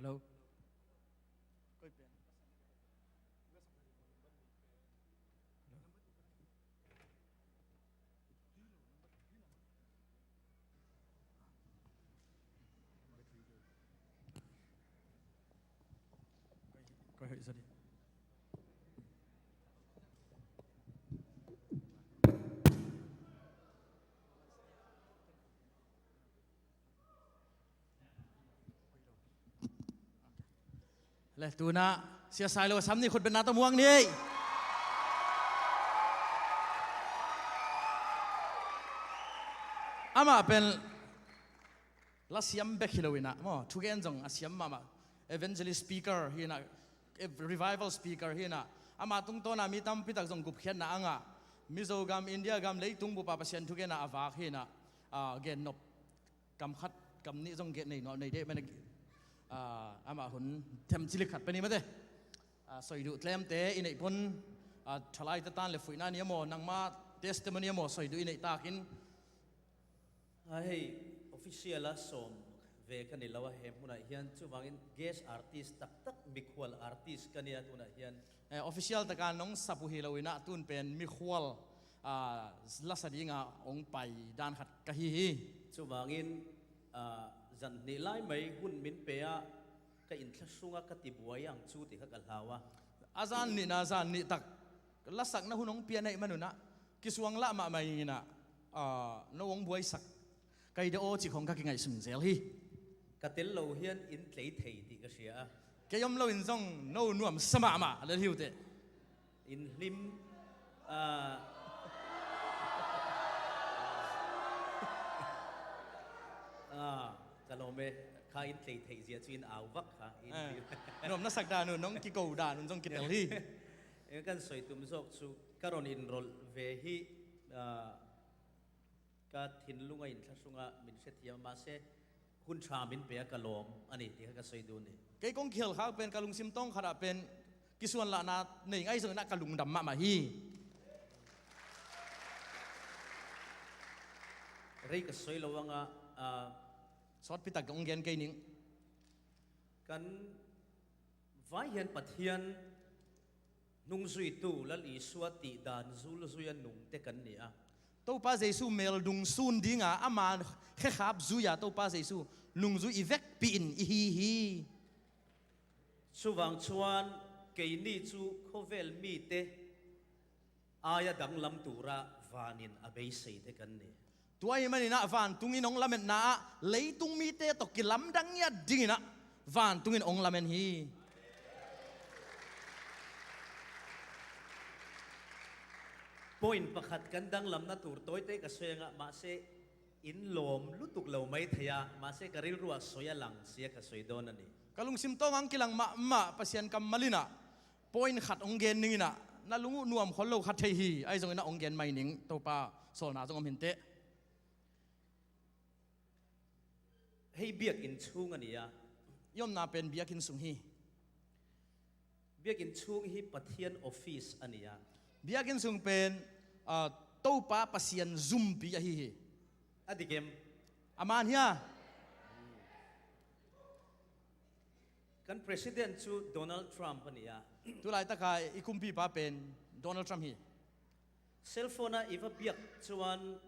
Hello. Le tunah Sia Sailo a sam ni, khutbetna tawh muang ni. Amah pen lasiam bek hi lo inah maw, thugen zong a siam mahmah. Evangelist speaker hi inah, revival speaker hi inah, amah tungtawna mi tampitak zong gupkhiatna a ngah, Mizo gam, India gam, leitung bupa Pasian thugenna a vak hi inah, a, gennop kam khat kam nih zong geh nei nuam nei deh men a, ah, amah hun them cilik khat peni mate. Ah, soiduh tlemte i neih pun, ah, thalai tatan le fuihna ni a maw, nangma testimony a maw, soiduh i neih takin. A hei, official a sawm ve ka ni lo a, he hmunah hian chuvangin guest artist taktak, mikhual artist ka nia tunah hian. Eh, official taka nong sap uh hi lo inah tun pen mikhual, ah, lasa dinga hong pai dan khat ka hi hi. Chuvangin, ah, zan hnih lai mai hun min pe a, ka inthlasunga ka tibuai ang chu ti kha ka hlau a. A zan nihna zan nih tak lasakna hun hong pia neih manunah kisuang lah mahmah inah, ah, no hong buaisak kai de aw cih khong ka kingaihsun zel hi. Ka tel lo hian in tlei thei tih ka hria a. Kei om loin zong no nuamsa mahmah lel hi uh teh. In hlim, ah, ah, ka lawm e, kha in tlei theih zia chu in au vak kha, in hlim. Nuam na sak dan un, nong kiko dan un zong kitel hi. Kan sawi tum zawk chu ka rawn inrawlh ve hi, ah, ka thinlunga inthlasunga min hrethiam a, mahse, hun ṭha min pe a ka lawm a ni tih kha ka sawi dun ni. Kei kong kihel khak pen ka lungsim tawng khatah pen kisuanlahna nei ngai zongin ah ka lungdam mahmah hi. Rei ka sawi lo anga, ah, sawtpi tak ka hong gen kei ning. Kan vai hian Pathian hnungzuitu Lal Isua tih dan zul zui a nungte kan ni a. Topa Jesu mel dung sun dinga ama khekhap zuia Topa Jesu nungzui i vekpi in i hi hi. Chuvang chuan keini chu khawvel mite aia danglam tura vanin a beiseite kan ni. Tua ahih maninah vantungin hong lametna ah leitung mite tawh kilamdang ngiat dinginah vantungin hong lamen hi. Point pakhat kan danglamna tur tawite ka sawi angah, mahse, in lawm lutuk lo mai thei a, mahse, ka rilruah sawi a lang sia ka sawi dawn a ni. Ka lungsim tawng ang kilang mahmah Pasian kammal inah point khat hong gen ninginah na lung uh nuam khol lo kha thei hi, ahi zongin a hong gen mai ning, Topa sawlna zong om hinteh. Hei biak in chhung a ni a. I omna pen biak in sung hi. Biak in chhung hi Pathian office a ni a. Biak in sung pen, ah, Topa Pasian zumpi ahi hi. A dik em? A man hia? Kan president chu Donald Trump a ni a. Tulaitaka i kumpipa pen Donald Trump hi. Cellphone-a i va biak chuan,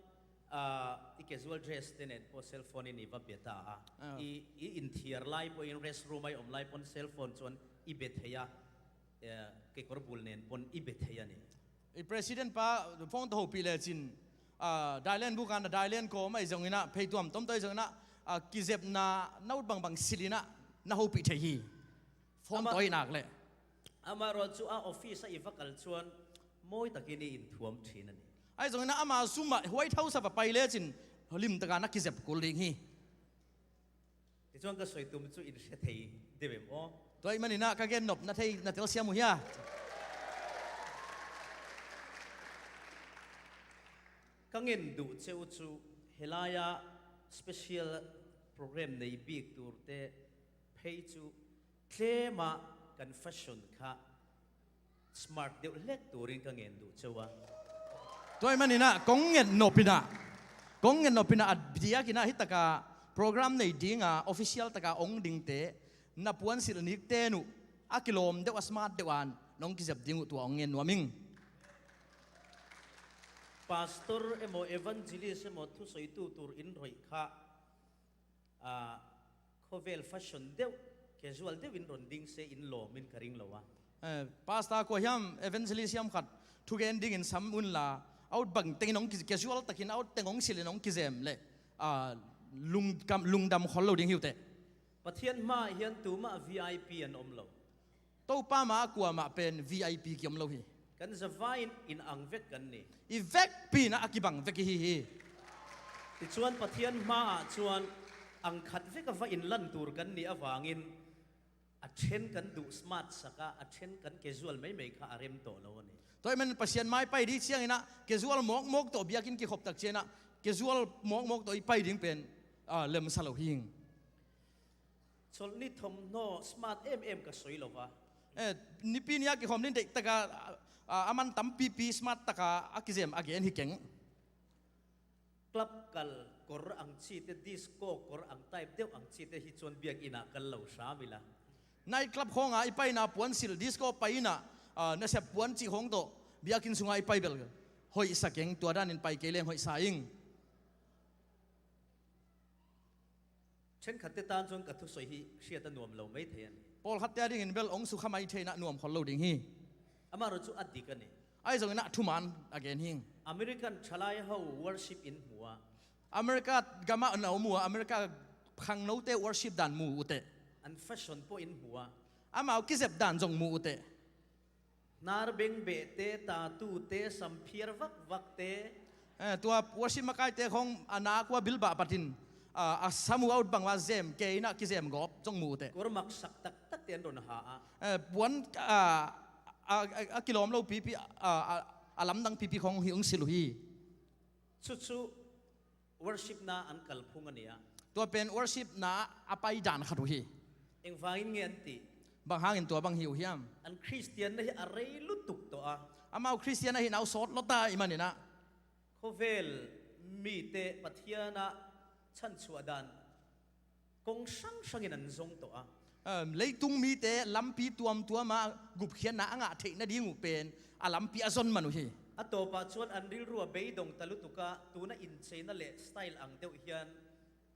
ah, i casual dress te nen pawh cellphone-in i va bia ta a. Ah. I, i inthiar lai pawhin, restroom-a i awm lai pawn cellphone chuan i bia thei a. Eh, kekawr bul nen pawn i bia thei a ni. I president pa phone tawh hopih lechin, ah, dailen buka na dailen kawm ahi zonginah, phei tuam tawm tawh ahi zonginah, ah, kizepna note bangbang silhinah na hopih thei hi. Phone tawh i nak leh. Amaherawhchu a office-a i va kal chuan mawi takin i inthuam ṭhin a ni. Ahi zonginah ama zumah White House-a va pai lechin lim taka na kizep kul ding hi. Tichuan ka sawi tum chu in hre thei deuh em aw? Tua ahih maninah ka gen nop na thei, na telsiam uh hia? Ka ngen duh cheu chu helaia special program nei bik turte phei chu tlema kan fashion kha smart deuh hlek turin ka ngen duh cheu a. Tua ahih maninah kong nget nopinah, kong nget nopinah a diakinah hi taka program nei dinga official taka ong dingte na puansilh nikten uh a kilawm deuh a smart deuh a nong kizep ding uh tua hong ngen nuam ing. Pastor emaw, evangelist emaw, thusoitu tur in roih kha, ah, khovel fashion deuh, casual deuh in ron ding se in lawm in ka ring lo a. Eh, pastor kua hiam, evangelist hiam khat thugen dingin sam unla, a ut bang tengin hong ki-, casual takin a ut teng hong silhin hong kizem leh, ah, lungkam, lungdam khol lo ding hi uh teh. Pathian hma ah hian tu mah V I P an om lo. Topa mah ah kuamah pen V I P kiom lo hi. Kan zavaiin in ang vek kan ni. I vekpi-in ah a kibang vek i hi hi. Tichuan Pathian hma ah chuan ang khat vek a va inlan tur kan nih avangin a ṭhen kan duh smart sak a, a ṭhen kan casual mai mai kha a rem tawh lo a ni. Tua ahih manin Pasian mai pai ding ciangin ah casual mawk mawk tawh biakinn kikhop tak ciangin ah casual mawk mawk tawh i pai ding pen, ah, lemsa lo hi. Chawlhni thawmhnaw smart em em ka sawi lo va. Eh, nipi ni a kikhawm ding deih taka, ah, a man tampipi smart taka a kizem a gen hi keng. Club kal kawr ang chi te, disco kawr ang type deuh ang chi te hi chuan biak inah kal lo hram ila. Night club khawnga i paina puansilh, disco pai inah, ah, nasep puan cih khawng tawh biakinn sunga i pai bel hoihsa keng, tua danin pai kei leng hoihsa ing. Ṭhenkhatte tan chuan ka thusawi hi hriat a nuam lo mai thei a ni. Pawlkhatte a dingin bel hong sukha mai thei inah nuam khol lo ding hi. Amaherawhchu a dik a ni. Ahi zongin ah thuman a gen hi. American ṭhalai ho worship in hmu a. America gamah na om uh a, America khangnote worship dan mu u teh. An fashion pawh in hmu a. Amau kizep dan zong mu u teh. Hnar bengbehte, tattoo-te, sam phiar vak vakte. Eh, tua worship makaite khawng a nak ua bilbah patin, ah, a sam uh a ut bang ua zem kei inah kizem gawp zong mu u teh. Kawr maksak tak takte an rawn ha a. Eh, puan, ah, a, a, a kilawm lo pipi, ah, a, a lamdang pipi khawng hi hong silh uh hi. Chu chu worship-na an kalphung a ni a. Tua pen worship-na a pai dan khat uh hi. Engvangin nge an tih? Bang hangin tua bang hi uh hiam? An Kristianna hi a rei lutuk tawh a. Amau Kristian ahihna uh sawt lawt a, i manin ah. Khawvel mite Pathiana chhanchhuah dan kawng hrang hrangin an zawng tawh a. Em, leitung mite lampi tuamtuama gupkhiatna a ngah theih nading uh pen a lampi a zawn man uh hi. A tawpah chuan an rilru a beidawng ta lutuk a, tuna incheina leh style ang deuh hian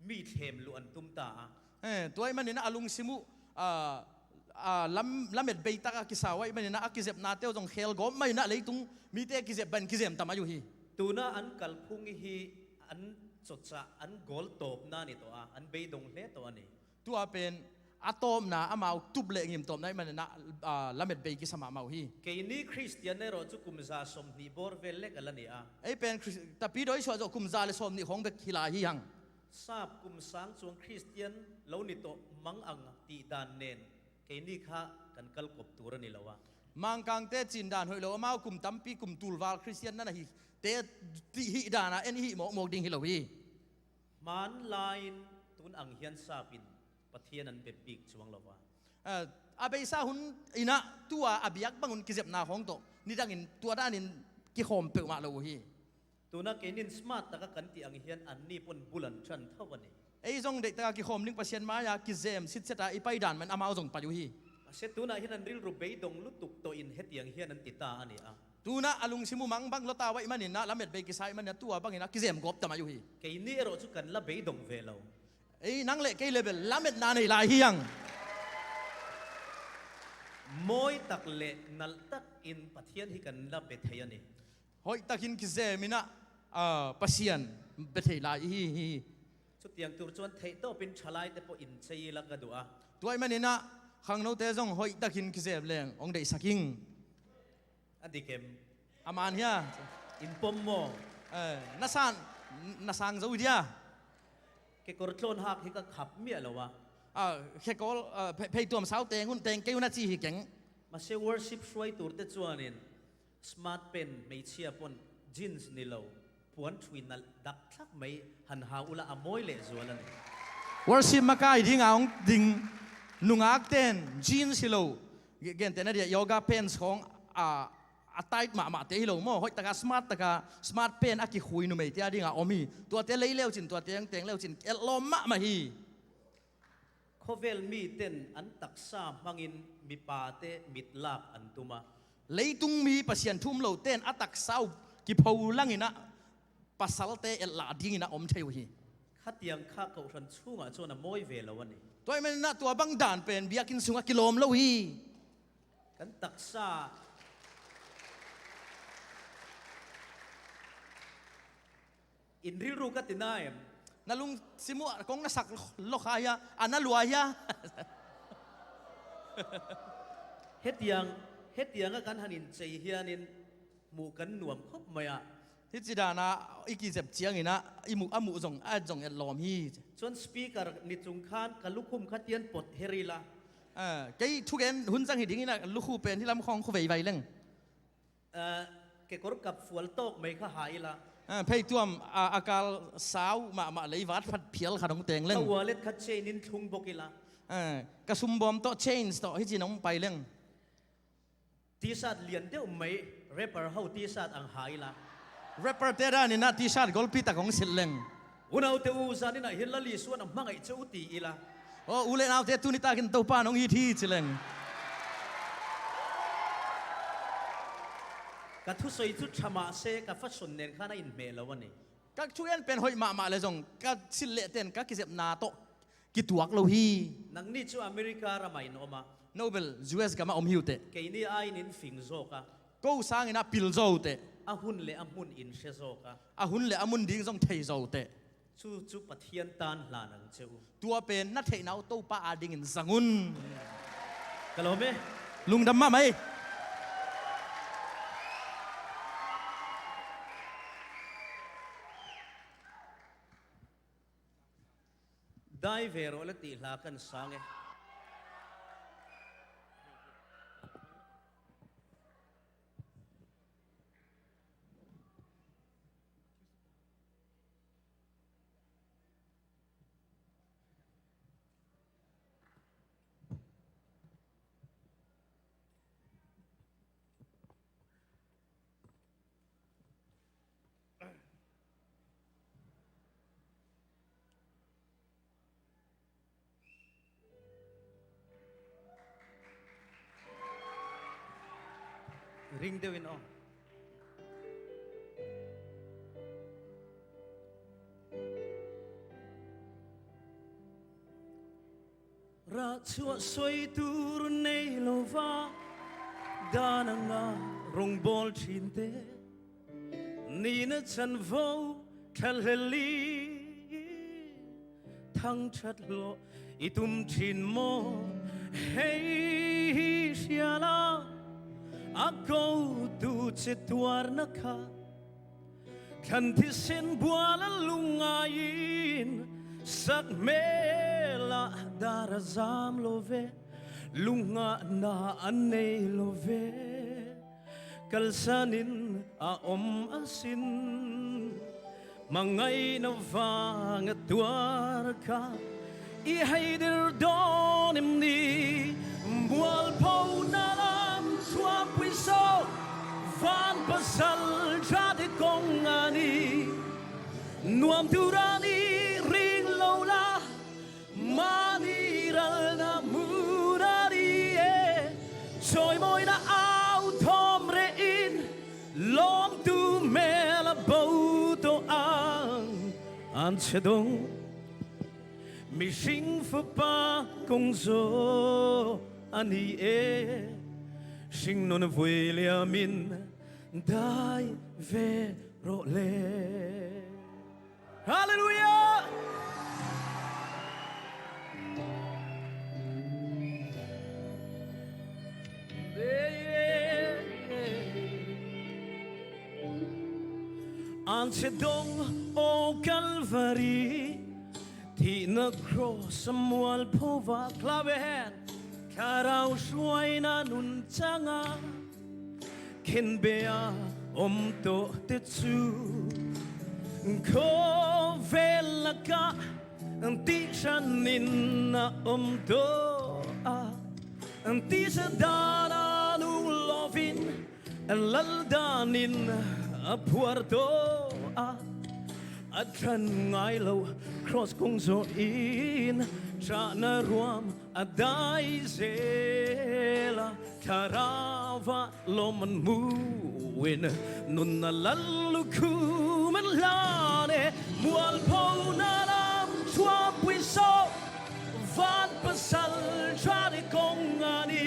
mi thlem luh an tum ta a. Eh, tua ahih manin a lungsim uh, ah, ah, lam-, lamet bei taka kisa uh ahih manin a kizepnate uh zawng khel gawp mai inah leitung mite kizep ban kizem ta mai uh hi. Tuna an kalphung hi an chawchah, an goal tawpna a ni tawh a, an beidawng hle tawh a ni. Tua pen a tawpna amau tup leh ngim tawpna ahih manin ah, ah, lamet bei kisa mahmah uh hi. Keini Kristian erawh chu kum za sawmhnih bawr vel lek a la ni a. Ei pen Kris-, Tapidaw i suah zawh kum za leh sawmhnih khawng bek hi lai hi hang. Sap kum sang chuang Kristian lo ni tawh mang ang tih dan nen keini kha kan kal kawp tur a ni lo a. Mangkangte chin dan hoih lo, amau kum tampi kum tul val Kristian nan a hi te tih hih dana en i hih mawkmawk ding hi lo hi. Hman laiin tun ang hian sapin Pathian an bep bik chuang lo va. Eh, a beisa hun inah tua a biak bangun kizepna khawng tawh nidangin tua danin kikhawm peuhmah lo uh hi. Tuna keinin smart taka kan tih ang hian anni pawn bul an ṭan tho a ni. Ei zawng deih taka kikhawm ding Pasian maia kizem sitseta i pai dan man amau zawng pai uh hi. Mahse, tunah hian an rilru beidawng lutuk tawhin hetiang hian an ti ta a ni a. Tuna a lungsim uh mangbang lawta uh ahih manin ah lamet bei kisa ahih manin ah tua bangin a kizem gawp ta mai uh hi. Keini erawh chu kan la beidawng ve lo. Ei, nang leh kei level lametna nei lai hi ang. Mawi tak leh nalh takin Pathian hi kan la be thei a ni. Hoih takin kizem inah, ah, Pasian be thei lai i hi hi. Chutiang tur chuan theihtawpin ṭhalaite pawh inchei ila ka duh a. Tua ahih manin ah khangnote zawng hoih takin kizem leng hong deihsak ing. A dik em? A man hia? In pawm maw? Eh, na san, na sang zo dia. Kekawr tlawn hak hi ka khap miah lo a. Ah, kekawr, ah, phe-, phei tuam sau teng hun teng kei hun a chi hi keng. Mahse, worship hruai turte chuanin smart pen hmeichhia pawn jeans ni lo, puan ṭhuina dak thlak mai han ha ula a mawi leh zual a ni. Worship makai dinga hong ding nungak ten jeans hi lo, ge-, gentehna dia yoga pants khawng a, a tight mahmah te hi lo maw, hoih taka smart taka smart pant a kikhui numei te a dinga awm hi. Tuate lei leuchin, tuate hong teng leuchin, elh lawm mahmah hi. Khawvel miten an taksa hmangin mipate mitlak an tum a. Leitung mi Pasian thu um lote in a taksa uh kipho langin ah pasalte etlah dingin a om thei uh hi. Khatiang kha kohhran chungah chuan a mawi ve lo a ni. Tua ahih manin ah tua bang dan pen biakinn sungah kilawm lo hi. Kan taksa in rilru ka ti na em? Na lungsim uh ah kong na sak lo kha hia? A na lua hia? Hetiang, hetianga kan han inchei hianin hmuh kan nuam khawp mai a. Hichi dana i kizep chiangin ah i muh, a muh zong, a et zong etlawm hi. Chuan speaker ni chung khan ka lukhum khatian pawt her ila. Ah, kei thugen hun zang hi dingin ah lukhu pen hi lam khawng khu veivai leng. Ah, kekawr kap fual tawk mai kha ha ila. Ah, phei tuam, ah, a kal sau mahmah lei vat phat phial kha dong teng leng. Ka wallet kha chain in thlung bawk ila. Ah, ka sumbawm tawh chains tawh hichi nong pai leng. T-shirt lian deuh mai, rapper ho T-shirt ang ha ila. Rapper te danin ah T-shirt golpi tak hong silh leng. Unaute u, zanin ah hian Lal Isuan a hmangaih che u ti ila. Aw, u leh naute, tuni takin Topa nong it hi chi leng. Ka thusawi chu ṭha mah se, ka fashion nen khan a inhmeh lo a ni. Ka thugen pen hoih mahmah leh zong ka silh leh ten ka kizepna tawh kituak lo hi. Nangni chu America ramah in awm a. No bel U S gamah om hi uh teh. Keini aiin in fing zawk a. Ko sangin a pil zo uh teh. A hun leh a hmun in hre zawk a. A hun leh a hmun ding zong thei zo uh teh. Chu chu Pathian tan hlan ang che u. Tua pen na theihna uh Topa adingin zang un. Ka lawm e. Lungdam mahmah ei. Dai ve rawh le tih hla kan sang e. Ring deuhin aw. Rah chuah sawi tur nei lo va, dan anga rawngbawl ṭhin te, nihna chanvo ṭha hlel in thangṭhat hlawh i tum ṭhin maw? Hei hi hriala a kotu che tuarna kha, thlan thisen buala lungngaiin sak hmela dar a zam lo ve, lungnghahna a nei lo ve. Kalsanin a awm a sin, hmangaihna vang a tuar kha, i heidir dawn em ni? Mualphona lam thuampui saw, van pasal ṭhate kawng a ni. Nuam tura ni ring lo la, mahni ralna mun a ni e. Chawimawina au thawm rehin, lawmtu mel a bo tawh ang. An che dong mihring fapa kawng zaw a ni e. Hringnun vui liamin dai ve rawh le. Halleluiah! An che dong aw Calvary, thihna cross a mualpho va, kla ve hen. Thlarau hruaina nunchanga khenbea awm tawhte chu khawvel lakah tihranin a awm tawh a, tisa dana nung lovin lal danin a phuar tawh a, a ṭhan ngai lo cross kawng zawhin Thahna ruam a dai zel a, Thlarau ah lawm an mu in, nunna lallukhu man hlan e. Mualphona lam thuampui saw, van pasal thate kong a ni.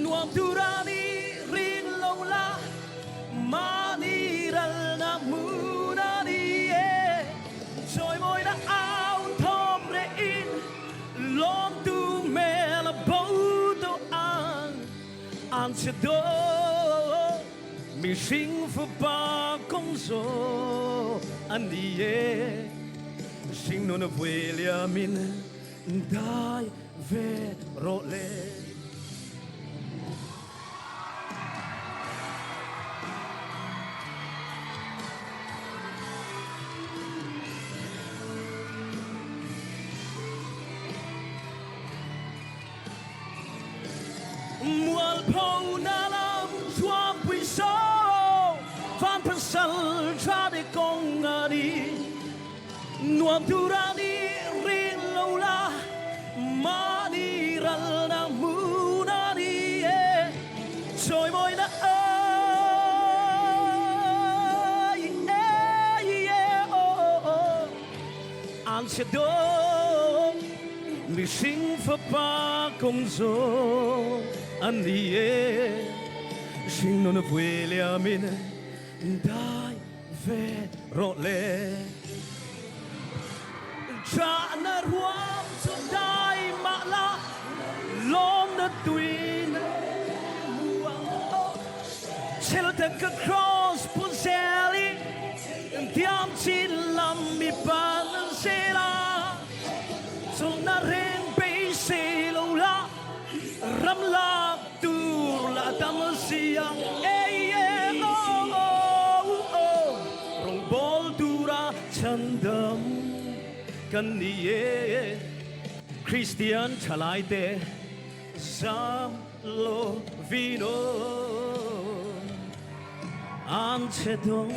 Nuam tura ni ring lo la, mahni ralna mun a ni e. Cawimawina au thawm re in, lawmtu mel a bo to ang, an che do. Mihring Fapa kong zaw a ni e. Hringnun a vui liamin dai ve rawh le. Mualphona lam thuampui saw, van pasal thate kong a ni. Nuam tura ni ring lo la, mahni ralna mun a ni e. Cawimawina ai e, e, e, oh, oh, oh. An che do. Mihring Fapa kong zaw a ni e. Hringnun a vui liamin dai ve rawh le. Thahna ruam zaw dai mah la, lawmna tui na muang. Chiltak ka cross pun zel i, diam chin lam i pan zel a. Cawlna reng bei se lo la, ramlak tur la dam siang. Ei, ei, oh, oh, oh. Rongbawl tura chandam kan ni e. Khristian thalaite zam lo vino. An che dong.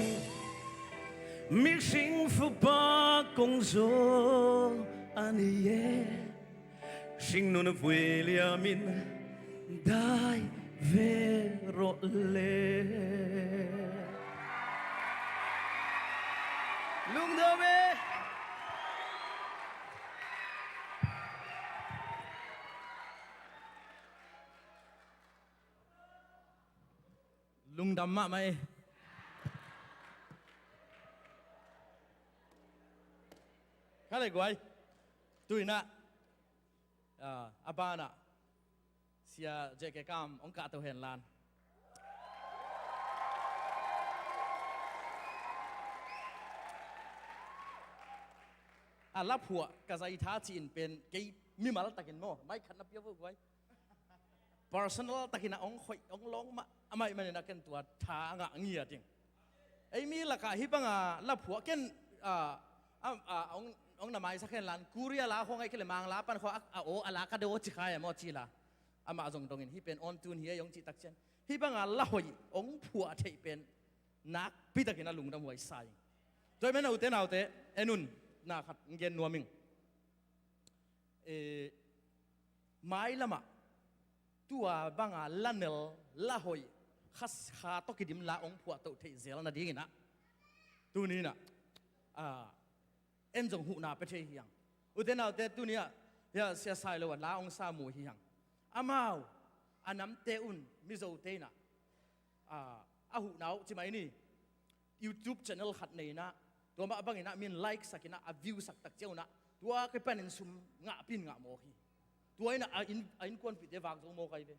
Mihring Fapa kong zaw a ni e. Hringnun a vui liamin dai ve rawh le. Lungdam e. Lungdam mahmah e. Kha le guai. Tuinah, ah, a banah Sia J K Kam hong kahto hen lan. A laphuah ka zaitha ci-in pen kei mimal takin maw, mai khat na pia vo guai. Personal takin a hong khoih, hong lawng mah, amah ih manin a ken tua tha a ngah ngiat ing. Ei mi lakah hih banga laphuah ken, ah, ah, ah, hong, hong na maisak hen lan, Korea la khawng aih kei le Mangla pan khawng a, a aw, a la ka daw ci khai a maw ci la. Amah zong dongin hih pen awn tun hi ei hong cih tak cian. Hih banga la hoih hong phuah theih pen nakpi takin a lungdam huai sa ing. Tua ih manin ute naute, en un, na khat gen nuam ing. Eh, mailamah tua banga la nel, la hoih, kha, kha tawh kidim la hong phuahtoh theih zel nadinginah, tuninah, ah, en zong huhna pia thei hi hang. Ute naute, tuni-ah, hia, Sia Sailo a la hong sa mu hi hang. Amau a namte un, Mizote inah, ah, a huhna uh ci mai ni. YouTube channel khat nei inah, tua mah banginah min like sak inah, a view sak tak ciau inah, tua kipanin sum ngahpi in ngah mawk hi. Tua inah a inn, a innkuanpihte vak zo mawk ahi ve.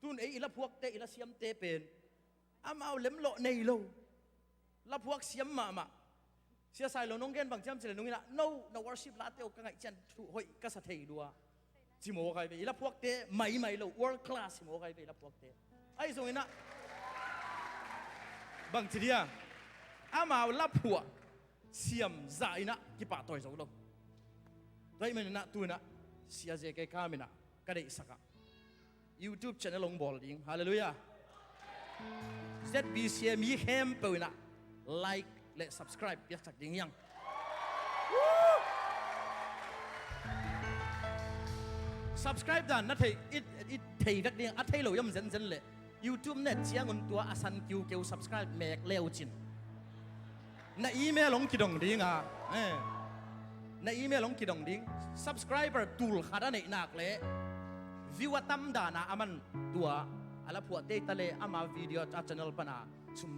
Tun ei i laphuakte, i lasiamte pen amau lemlawh nei lo. Laphuak siam mahmah. Sia Sailo nong gen bang ciam cileh nung inah, no, na worship late uh ka ngaih cian thu hoih ka sa thei lua. Ci mawk ahi ve, i laphuakte maimai lo, world class ci mawk ahi ve, i laphuakte. Ahi zong inah, bang ci dia, amau laphuah siam zah inah kipahtawi zo lo. Tua ih maninah, tu inah, Sia J K Kam inah ka deihsakah YouTube channel hong bawl ding. Halleluiah. Z B C A mi khempeuh inah like le subscribe piaksak ding hi hang. Woo! Subscribe dan na thei, i, i thei vek ding, a thei lo i om zenzen leh YouTube na et ciangun tua a san kiukeu subscribe mek le uh cin. Na email hong kidong ding a, eh. Na email hong kidong ding. Subscriber tul khat a neih nak leh view a tam dan a a man tua a la phuah tei ta leh ama video a channel pan a sum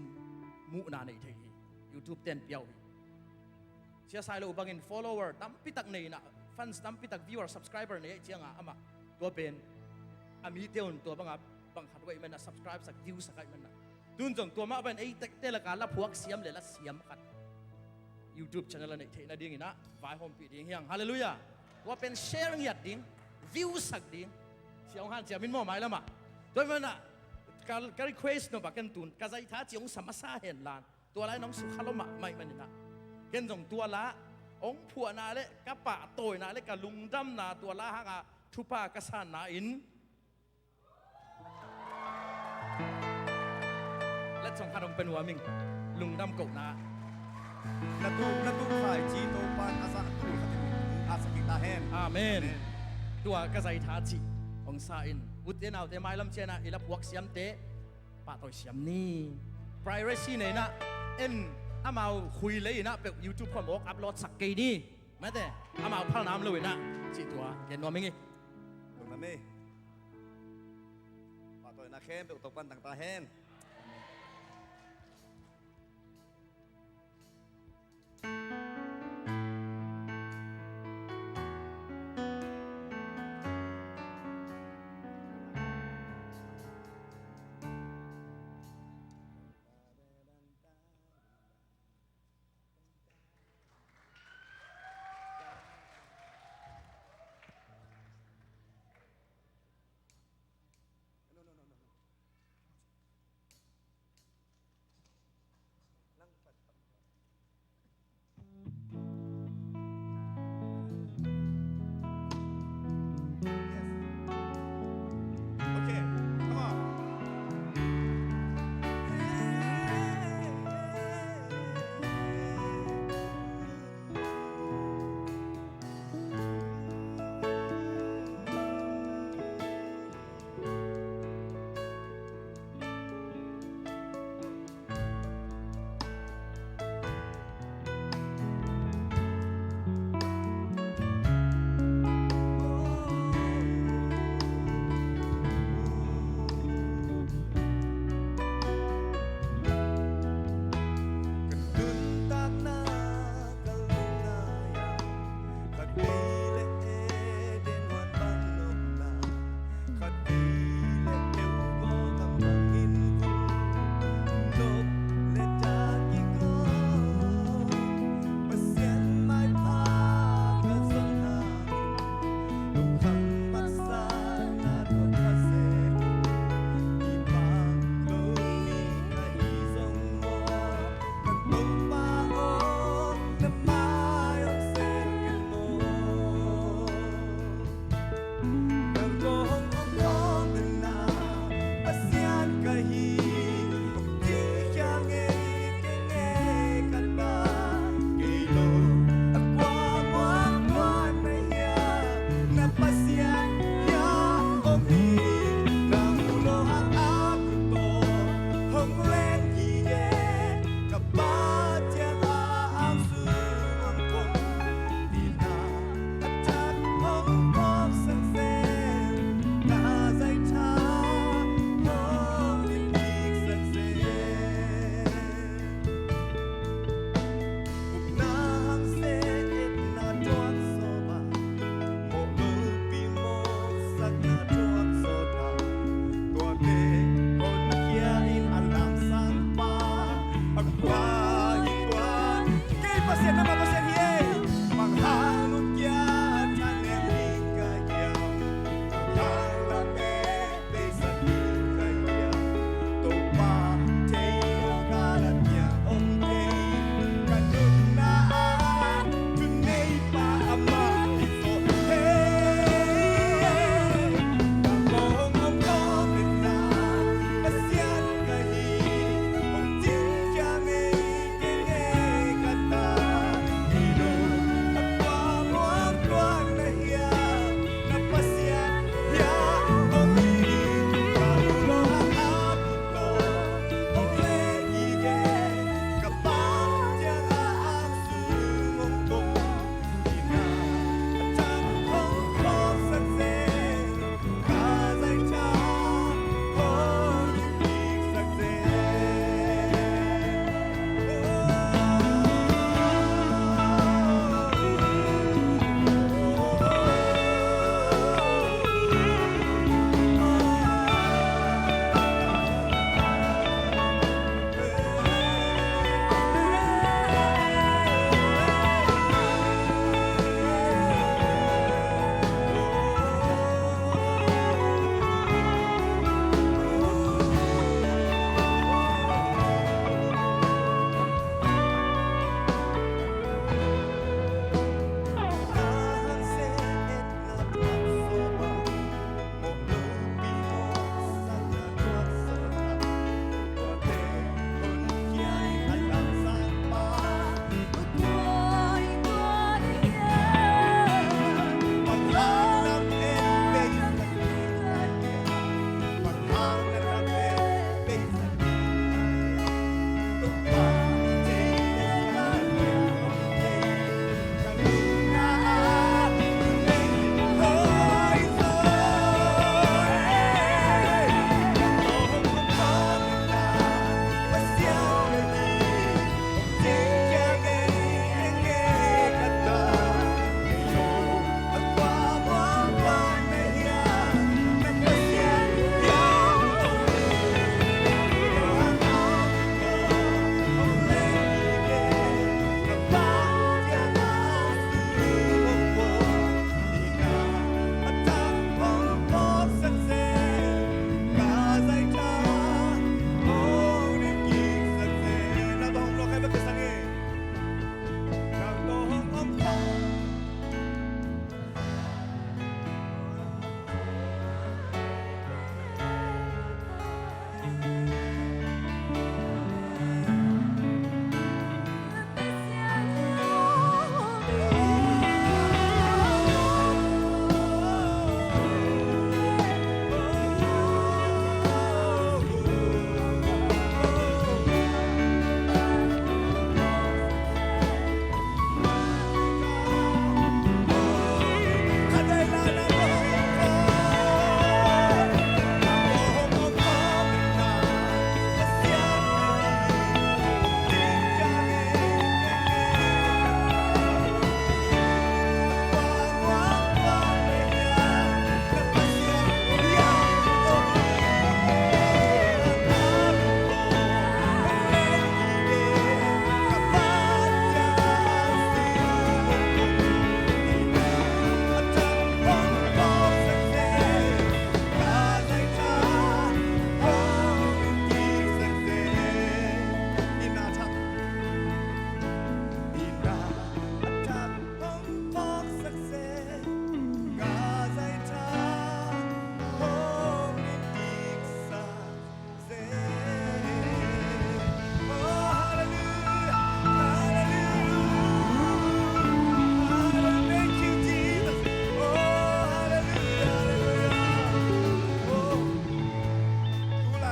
muhna nei thei hi. YouTube ten piau hi. Sia Sailo bangin follower tampi tak nei in ah, fans tampi tak, viewer, subscriber nei ahih ciangin amah tua pen a mite un tua banga bang khat uh ahih manin ah subscribe sak, view sak ahih manin ah. Tun zong tua mah bangin ei tekte laka la phuak siam le la siam khat YouTube channel a neih theih nadingin ah vaihawmpih ding hi hang. Halleluiah. Tua pen share ngiat ding, view sak ding. Sia hong hanciam in maw mailam ah. Tua ahih manin ah ka, ka request nop ah ken tun ka zaitha cih hong sa masa hen la, tua la in hong sukha lua mahmah ahih manin ah, ken zong tua la hong phuahna le ka pahtawina le ka lungdamna tua la hanga thupha ka sanna in, let song khat hong pia nuam ing. Lungdam kohna. Na tuk, na tuk khaici Topa'n a zah tul khat in a sa kik ta hen. Amen. Amen. Tua ka zaitha cih hong sa in, ute naute, mailam ciangin ah i la phuak siamte pahtawi siam ni. Privacy nei in ah, en, amau khui lei in ah peuh YouTube khawng mawk upload sak kei ni. Mate, amau phalna om lo in ah, cih tua gen nuam ing ei. Lungdam ei. Pahtawina khempeuh Topa'n tang ta hen.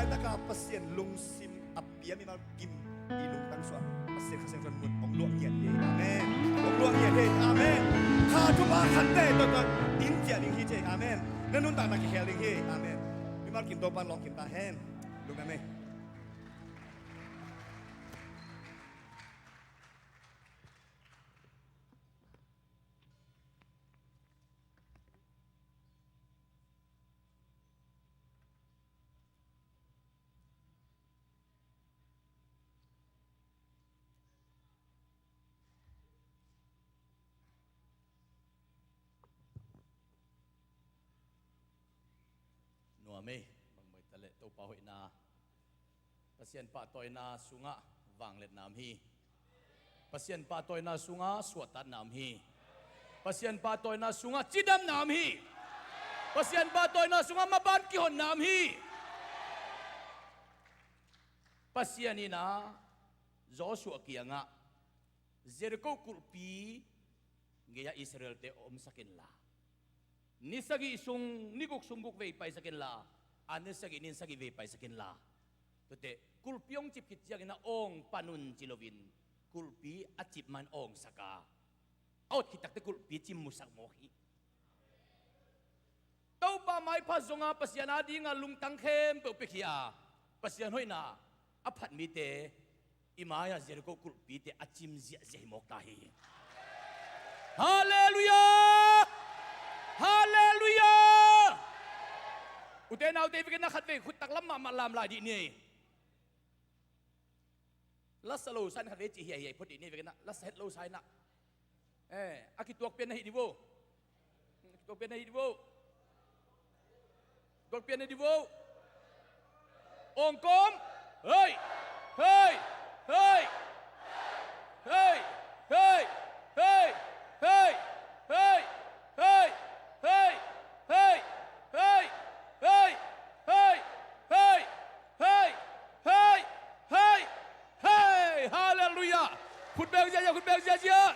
Taka Pasian lungsim a pia mimal kim i lungtang suah Pasian Kha Siangtho in mun hong luah ngiat hi. Amen. Hong luah ngiat hi. Amen. Kha thupha khatte tawh in ciah ding hi ci. Amen. Na nuntakna kikhel ding hi. Amen. Mimal kim Topa'n lawng kim ta hen. Lungdam hi. Nuam ei, bangmah ta leh Topa hoihna. Pasian pahtawina sungah vangliatna om hi. Pasian pahtawina sungah suahtakna om hi. Pasian pahtawina sungah cidamna om hi. Pasian pahtawina sungah maban kihonna om hi. Pasian in ah Joshua kiangah Jericho kulhpi gei-ah Israelte omsak inla, ni sagih sung, ni guk sung guk vei paisak inla, a ni sagih ni sagih vei paisak inla. Tuate kulhpi hong cip khit ciangin ah awng pan un ci loin kulhpi a cip man awngsak a, a ot khit takte kulhpi cimmusak mawk hi. Topa maipha zonga Pasian adinga lungtang khempeuh piakhia a, Pasian hoihna a phat mite i mai-ah Jericho kulhpite a cim ziahziah hi mawk ta hi. Halleluiah! Halleluiah! Ute naute, i vekin ah khatvei khuttak lam mahmah lam lai dih ni. Lasa lo sa in khatvei cih hiaihiai phot dih ni, i vekin ah lasa het lo sa in ah. Eh, a kituak pian na hi dih vo. Kituak pian na hi dih vo. Kituak pian na hi dih vo. Awng kawm. Hei! Hei! Hei! Hei! Halleluiah! Khut beng ziahziah, khut beng ziahziah.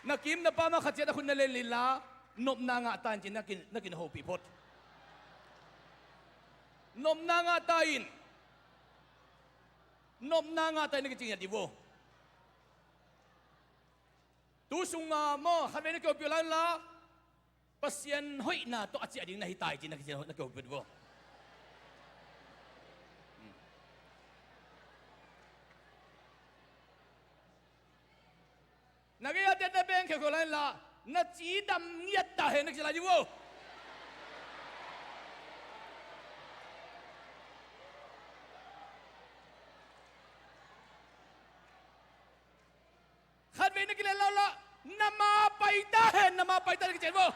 Na kim na pam ah khat ciat a khut na len lila, nopna ngah ta in ci na kin, na kin hopih phot. Nopna ngah ta in. Nopna ngah ta in na kicing ya dih vo. Tu sungah maw, khatvei na kihopih uh lai unla, Pasian hoihna tawh a ciah ding na hi ta hi ci na kicing na kihopih uh dih vo. Na gei-a te na beng kheukheu lai unla, na cidam ngiat ta hen na kici lai dih vo. Khatvei na kilen lai unla, na ma pai ta hen, na ma pai ta hen na kici vo.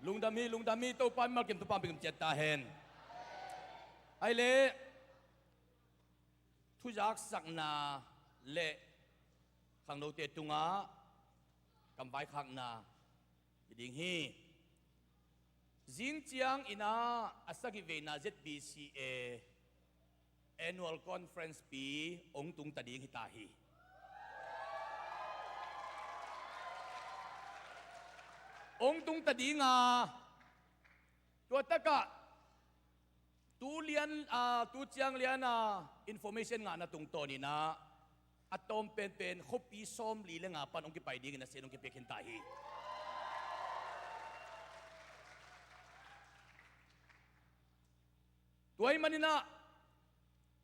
Lungdam hi, lungdam hi, Topa mimal kim Topa mimal kim ciat ta hen. Ai leh, thuzaksakna leh khangnote tungah kamvaikhakna hi ding hi. Zing ciangin ah a sagih veina Z B C A Annual Conference pi hong tung ta ding hi ta hi. Hong tung ta ding a, tua takah tu lian, ah, tu ciang lian a information ngahna tungtawnin ah a tawm penpen khuapi sawmli le nga pan hong kipai dingin a sin hong kipia khin ta hi. Tua ahih manin ah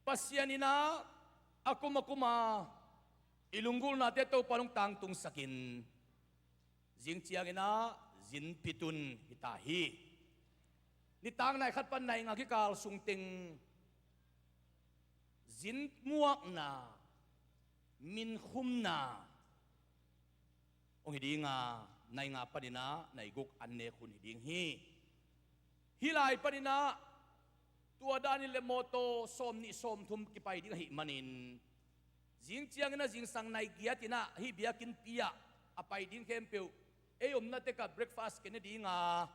Pasian in ah a kum a kum a i lunggulhnate Topa in hong tangtungsakin zing ciangin ah zin pit un hi ta hi. Nitak nai khat pan nai nga kikal sungteng zin muakna, min khumna hong hi ding a, nai nga panin ah nai guk an nek hun hi ding hi. Hih lai panin ah tua danin le mawtaw sawmnih sawmthum kipai ding ahih manin, zing ciangin ah zingsang nai giat in ah hih biakinnpi ah a pai ding khempeuh ei omna tekah breakfast kei ne ding a,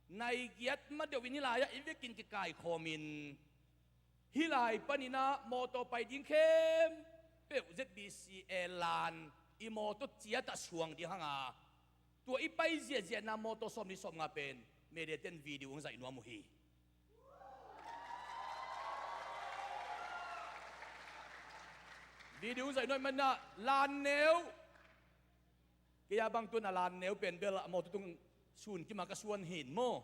nai giat ma deuh in hih lai-ah i vekin kikaikhawmin, hih lai panin ah mawtaw pai ding khempeuh Z B C A lan i mawtaw ciatah suang ding hanga, tua i pai ziahziahna mawtaw sawmli sawmnga pen mediaten video hong zaih nuam uh hi. Video hong zaih nuam ahih manin ah, lan neu, kei a bang tun a lan neu pen bel a mawtaw tung sun kima ka suan hin maw.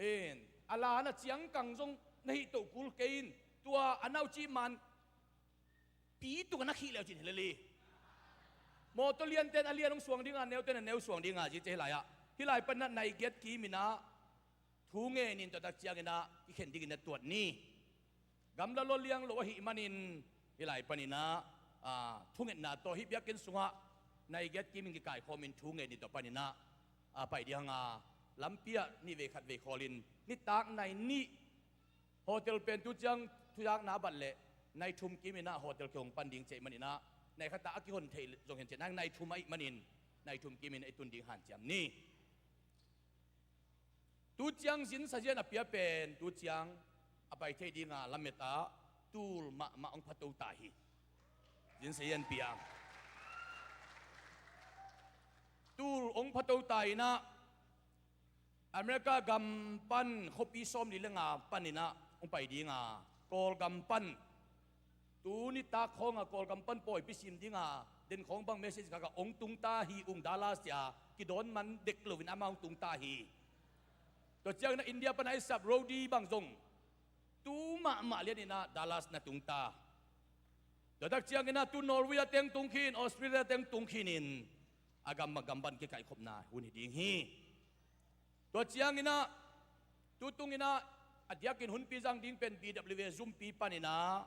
In a lan a ciangkang zong na hih toh kul kei in, tua a nauci man pi tung a na khih leu cin hi lel hi. Mawtaw lianten a lian hong suang dinga, neuten a neu suang dinga, zi ci hi lai ah. Hih lai panin ah nai giat kimin ah thu ngenin, tua tak ciangin ah kikhen dingin na tuat ni. Gamla lua liang lo ahih manin, hih lai panin ah, a, thungetna tawh hih biakinn sungah nai giat kimin kikaikhawmin thu ngenin, tua panin ah, a, pai ding hanga, lampi ah nih vei khat vei khawlin nitak nai nih, hotel pen tu ciang thuzakna bat leh nai thum kimin ah hotel kihong pan ding ci ahih manin ah, nai khat ah a kihon theih zong hi in ci, nai, nai thum ahih manin nai thum kimin ah i tun ding hanciam ni. Tu ciang zin sazian a pia pen tu ciang a pai thei dinga lamet ah tul mahmah hong phato ta hi. Zin sazian pia tul hong phato ta in ah, America gam pan khuapi sawmli le nga panin ah hong pai dinga, Kawlgam pan, tu nitak khawnga Kawlgam pan pawipi sim dinga den khawng bang message kaka hong tungta hi ung, Dallas cia kidawn man dek loin amah hong tungta hi. Tua ciangin ah India pana i sap roadie bang zong tu mahmah lianin ah Dallas na tungta. Tua tak ciangin ah tu Norway ah teng tung khin, Australia teng tung khinin a gam a gam pan kikaihkhopna hun hi ding hi. Tua ciangin ah tu tungin ah a diakin hunpi zang ding pen B W A Zumpi panin ah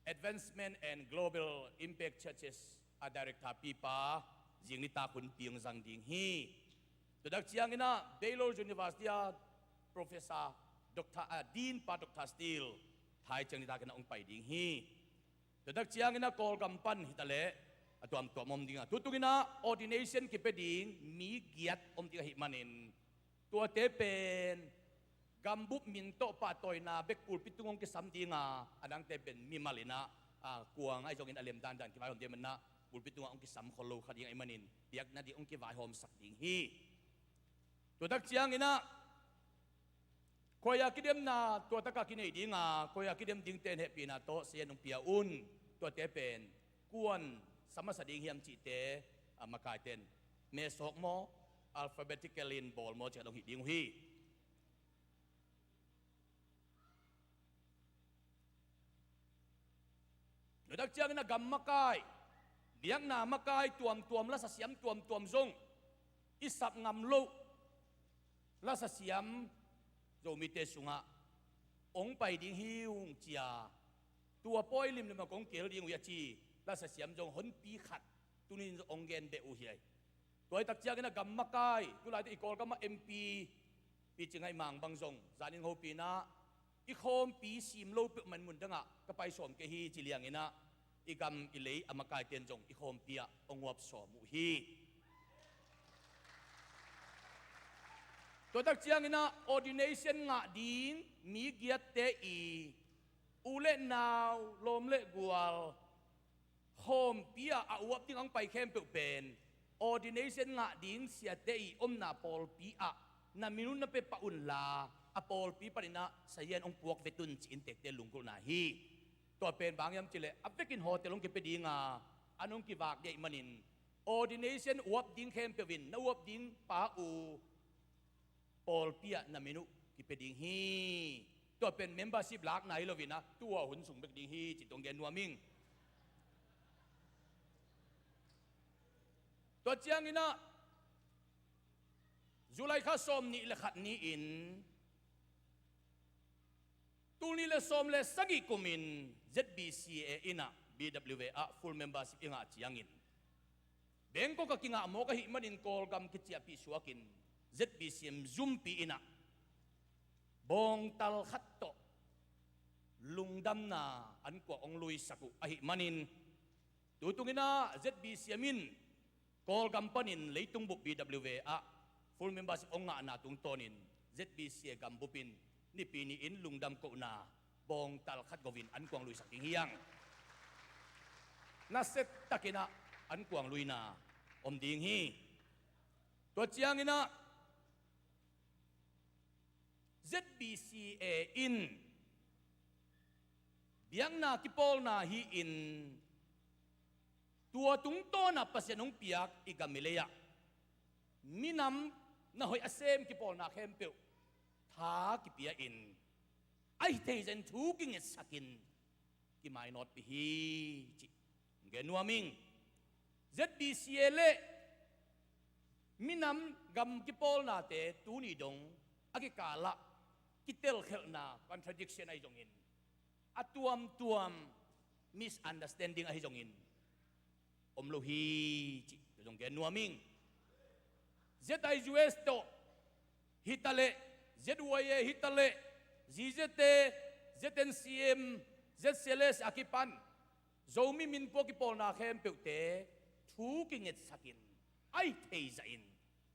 Advancement and Global Impact Churches a director pipa zing nitak hunpi hong zang ding hi. Tua tak ciangin ah Baylor University a professor, doctor, a, dean pa Doctor Steele Thai ciang nitakin ah hong pai ding hi. Tua tak ciangin ah Kawlgam pan hi ta leh a tuamtuam om ding a, tu tungin ah ordination kipia ding mi giat om ding ahih manin, tuate pen gambup min tawh pahtawina bek pulpit tung hong kisam dinga, a dangte pen mimal in ah, a, kuang ahi zongin a lem dandan kivaihawm ding ahih manin ah pulpit tungah hong kisam khol lo kha ding ahih manin biakna ding hong kivaihawmsak ding hi. Tua tak ciangin ah, khuaia kidemna tua taka kinei dinga, khuaia kidem dingte in hehpihna tawh sazian hong pia un. Tuate pen kuan sa masa ding hiam cihte, a, makaiten mesawk maw, alphabetical in bawl maw, cih khat hong hih ding uh hi. Tua tak ciangin a gam makai, biakna makai tuamtuam, lasa siam tuamtuam zong i sap ngam loh lasa siam Zomite sungah hong pai ding hi ung cia, tua pawi limlim a kong kel ding uh hi a ci lasa siam zong honpi khat tuni-in hong gen beh uh hi. Tua hi tak ciangin a gam makai, tu laite i Kawlgam a M P Pi Cing Haih Mang bang zong zanin hopih in ah, i khawmpi sim lo peuhmah in mun dangah ka pai sawm kei hi ci liangin ah, i gam i lei a makaite in zong i khawmpi ah hong uap sawm uh hi. Tua tak ciangin ah ordination ngah ding mi giatte i u le nau, lawm le gual, khawmpi ah a uap ding a hong pai khempeuh pen ordination ngah ding siate i omna pawlpi ah na minute na pia pah unla, a pawlpi panin ah sazian hong puak vet un ci-in tekte lunggulhna hi. Tua pen bang hiam cih leh a vekin hotel hong kipia dinga, an hong kivak ding ahih manin, ordination uap ding khempeuh in na uap ding pa uh pawlpi ah na min uh kipia ding hi. Tua pen membership lakna hi loin ah, tua hun sung bek ding hi cih tawh hong gen nuam ing. Tua ciangin ah July kha sawmnih le khat ni-in, tul nih le sawm le sagih kumin Z B C A in ah, B W A ah full membership i ngah ciangin, Bangkok ah kingah mawk ahih manin Kawlgam kiciahpih suakin Z B C M Zumpi in ah bawngtal khat tawh lungdamna an kuak hong luisak uh ahih manin, tu tungin ah Z B C M in Kawlgam panin leitung bup B W A ah full membership hong ngahna tungtawnin Z B C A gambup in Nipi ni-in lungdam kohna bawngtal khat go-in an kuak luisak ding hi hang. Nasia takin ah an kuang luina om ding hi. Tua ciangin ah Z B C A in biakna kipawlna hi-in tua tungtawnah Pasian hong piak i gam i lei-ah minam na hoih a sem kipawlna khempeuh tha kipia-in a hi thei zahin thu kingetsakin kimainawtpih hi, cih gen nuam ing. Z B C A le minam gam kipawlnate tuni dong a kikalah kitelkhelhna, contradiction ahi zongin, a tuamtuam misunderstanding ahi zongin om lo hi, cih zong gen nuam ing. Z I U S tawh hi taleh, Z Y A hi taleh, Z Z A, Z N C M, Z C L S a kipan Zomi minpua kipawlna khempeuhte thu kingetsakin a hi thei zahin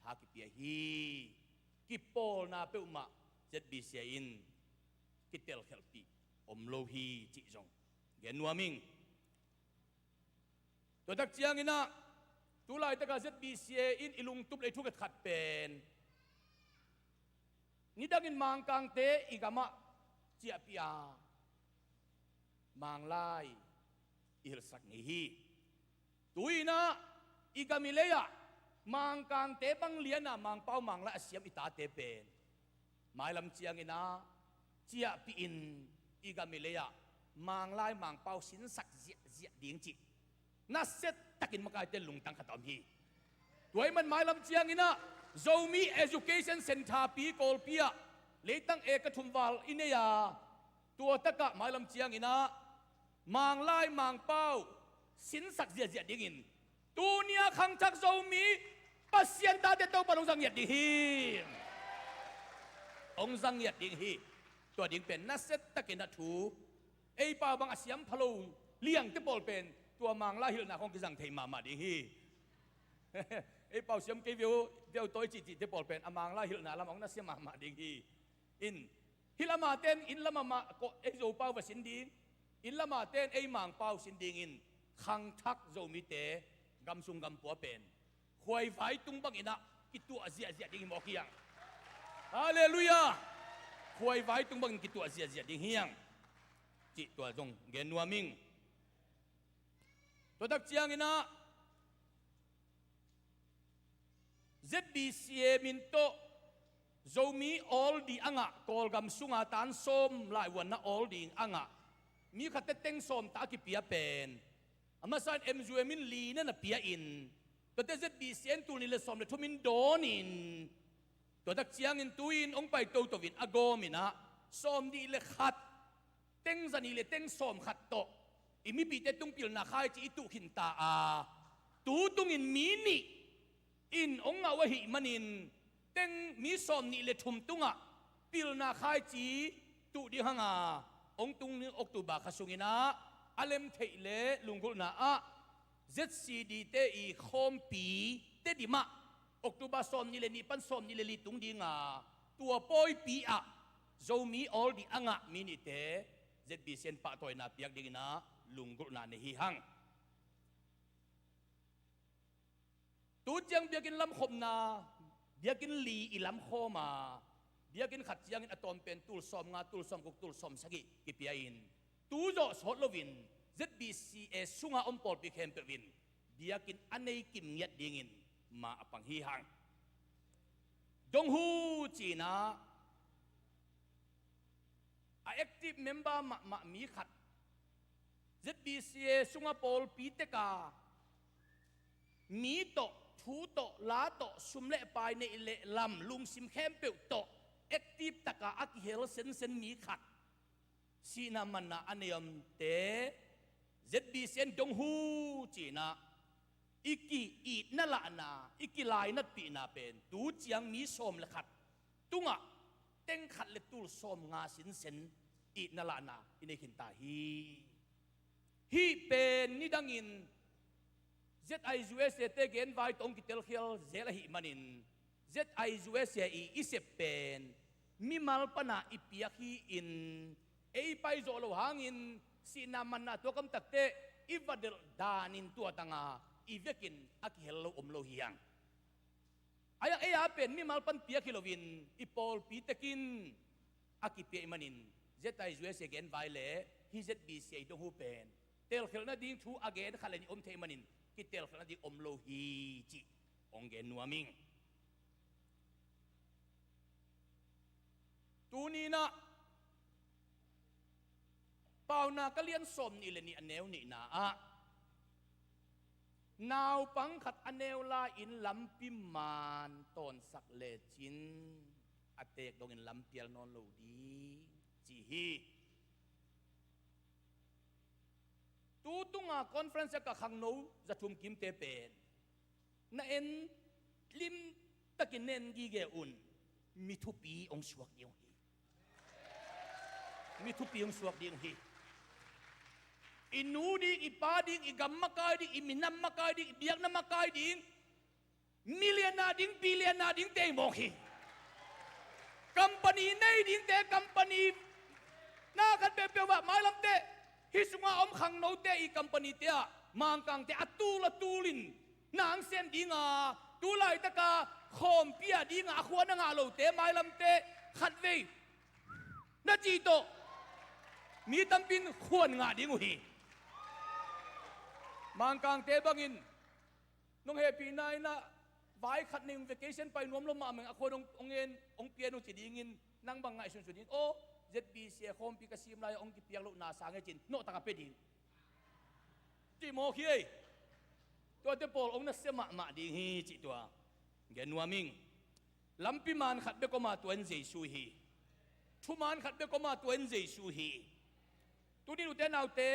tha kipia hi. Kipawlna peuhmah Z B C A in kitelkhelhpih om lo hi, cih zong gen nuam ing. Tua tak ciangin ah tu laitakah Z B C A in i lungtup le i thukhat khat pen nidangin Mangkangte i gamah ciahpih a Manglai i hilhsak ngei hi. Tu-in ah i gam i lei-ah Mangkangte bang liana Mangpau Manglai a siam i tate pen mailam ciangin ah ciahpih in i gam i lei-ah Manglai Mangpau sinsak ziahziah ding cih nasia takin makaite lungtang khat a om hi. Tua ahih man mailam ciangin ah Zomi Education Centre pi Kawlpi ah leitang eka thum val i nei a, tua takah mailam ciangin ah Manglai Mangpau sinsak ziahziah dingin tuni-a khangthak Zomi Pasian tate Topa'n hong zang ngiat ding hi. Hong zang ngiat ding hi. Tua ding pen nasia takin a thu, ei pau bang a siam pha lo liangte pawl pen tua Manglai hilhna khawng kizang thei mahmah ding hi. Ei pau siam kei viau, viau tawi cihcihte pawl pen a Manglai hilhna lam hong nasia mahmah ding hi. In, hih lama ten inn lama mah kawh ei Zopau va sin ding, inn lama ten ei Mangpau sin dingin khangthak Zomite gamsung gampua pen khuaivai tung bangin ah kituah ziahziah ding hi mawk hiang. Halleluiah. Khuaivai tung bangin kituah ziahziah ding hiang, cih tua zong gen nuam ing. Tua tak ciangin ah Z B C A min tawh Zomi awl ding a ngah, Kawlgam sunga tan sawm laivuanna awl ding a ngah mi khatte teng sawm ta a kipia pen a masa in M U M in li na na pia in, tuate Z B C A in tul nih le sawm le thum in dawn in, tua tak ciangin tu-in hong pai toto in a gawm in ah sawm nih le khat teng za nih le teng sawm khat tawh i mipite tung pilna khaici i tuh khinta a, tu tungin mi nih in hong ngah uh ahih manin teng mi sawm nih le thum tungah pilna khaici tuh ding hang a, hong tung October kha sungin ah a lem theih le lunggulhna ah Z C D te i khawmpi Tedim ah October sawm nih le nih pan sawm nih le li tung ding a, tua pawipi ah Zomi awl ding a ngah mi nihte Z B C A in pahtawina piak dingin ah lunggulhna nei hi hang. Tu ciang biakinn lamkhopna, biakinn li i lamkhawm a, biakinn khat ciangin a tawm pen tul sawm nga, tul sawm guk, tul sawm sagih kipia in, tu zawh sawt loin Z B C A sunga om pawlpi khempeuh in biakinn a nei kim ngiat dingin ma a pang hi hang. Donghu ci-in ah a active member mahmah mi khat Z B C A sunga pawlpi tek a, mi tawh, thu tawh, la tawh, sum le pai, neih le lam, lungsim khempeuh tawh active taka a kihel sensen mi khat sihna manna a nei omte Z B C A in donghu ci-in ah i ki-itna lahna, i kilainatpihna pen tu ciang mi sawm le khat tungah teng khat le tul sawm nga sinsen itna lahna i nei khinta hi. Hih pen nidangin Z I U S A te genvai tawh hong kitelkhial zel ahih manin Z I U S A i, i sep pen mimal pana i piak hi-in, ei pai zawh loh hangin sihna manna tua kamtakte i va delh danin tua tanga i vekin a kihel lo om lo hi hang. A iang ei a pen mimal pan piak hi loin i pawlpi tekin a kipia i manin, Z I U S A gen vai le hi Z B C A i dong hu pen telkhelh nading thu a gen khat le nih om thei manin kitelkhelh nading om lo hi cih hong gen nuam ing. Tuni-in ah Paunak a lian sawm nih le nih a neu nihna ah naupang khat a neu lai-in lampi man tawnsak lecin a teek dongin lampial nawn lo ding ci hi. Tu tunga conference a ka khangno zathum kimte pen na en tlim takin na en gige un. Mi thupi hong suak ding uh hi. Mi thupi hong suak ding uh hi. I nu ding, i pa ding, i gam makai ding, i minam makai ding, i biakna makai ding, million a ding, billion a ding te i mawk hi. Company nei dingte, company na khat peuhpeuh ah mailamte, hih sunga om khangnote i company te ah Mangkangte a tul a tulin nang sem dinga, tu laitaka khawmpi a dinga a khua na ngah lote mailamte khatvei na cih tawh mi tampin khuan ngah ding uh hi. Mangkangte bangin nong hehpihna in ah vai khat nei ung, vacation pai nuam lo mahmah ing, a khuan hong, hong en, hong pian ung ci dingin nang bang ngaihsunsun ding. Aw, Z B C a khawmpi ka sim lai hong kipiak loh na sang e cin nawhtak a pia ding. Cih mawk hi ei. Tuate pawl hong nasia mahmah ding hi cih tua gen nuam ing. Lampi man khat bek om a, tua in Jesu hi. Thuman khat bek om a, tua in Jesu hi. Tuni nute naute,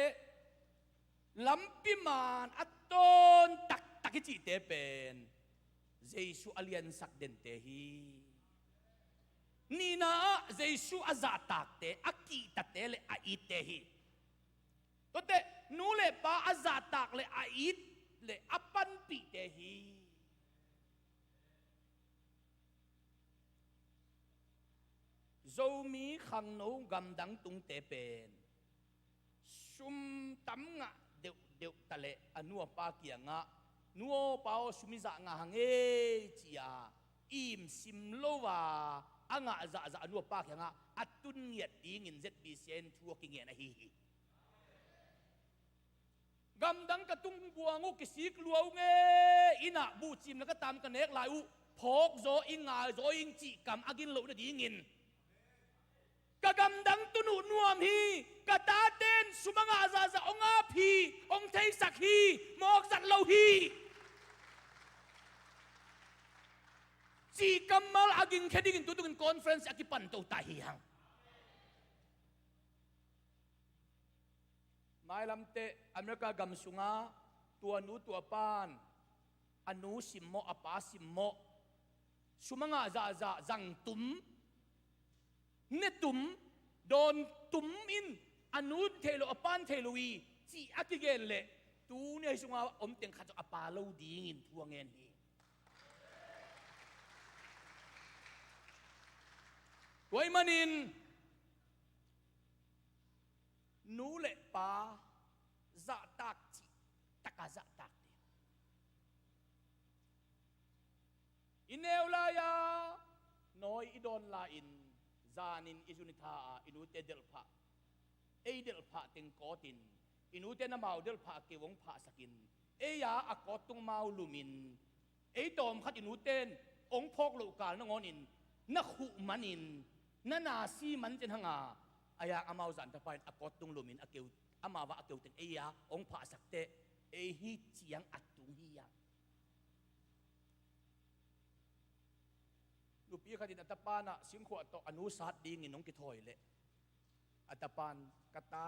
lampi man a tawn taktak i cihte pen Jesu a liansak dente hi. Nihna ah Jesu a zahtakte, a kihtate le a itte hi. Tuate nu le pa a zahtak le a it le a panpihte hi. Zomi khangno gamdang tungte pen sum tam ngah deuhdeuh taleh a nu a pa kiangah, "Nu aw pa aw, sum i zah ngah hang ei," ci-a im sim lo a a ngah zahzah a nu a pa kiangah a tun ngiat dingin Z B C in thu a kingen ahi hi. Gamdang ka tung buang uh, kisik lua uh nge, inn ah buhcim le ka tam ka nek lai uh phawk zaw ing, ngai zaw ing cih kam a gin loh nadingin ka gamdang tun uh nuam hi. Ka taten sum a ngah zahzah hong ap hi, hong theisak hi, mawkzat lo hi cih kammal a gingkhia dingin tutungin conference a kipan to ta hi hang. Mailamte America gam sungah tua nu tua pan a nu simmawh, a pa simmawh, sum a ngah zahzah zang tum, ne tum, dawn tum in a nu thei lo, a pan thei lo hi cih a kigen leh tuni a hih sungah om teng khat zong a pa lo dingin thu a ngen hi. Tua ahih manin nu le pa zahtak cih taka zahtak ding. I neu lai-a nawi i dawn lai-in zanin i zun i tha a, i nute delhphah, ei delhphah teng kawtin, i nute na mau delhphah kei hong phahsakin, ei a a kawt tung mau lumin, ei tawmkhat i nute in hong phawk loh kal nangawnin na khuh manin na na si man cin hanga, a iang amau zan tapa in a kawt tung lumin a keu, amau a keu teng ei a hong phahsak teh ei hih ciang a tung hi a. Nupi khat in a tapa in ah singkhuah tawh a nu sat dingin hong kithawi leh a tapa in, "Ka ta,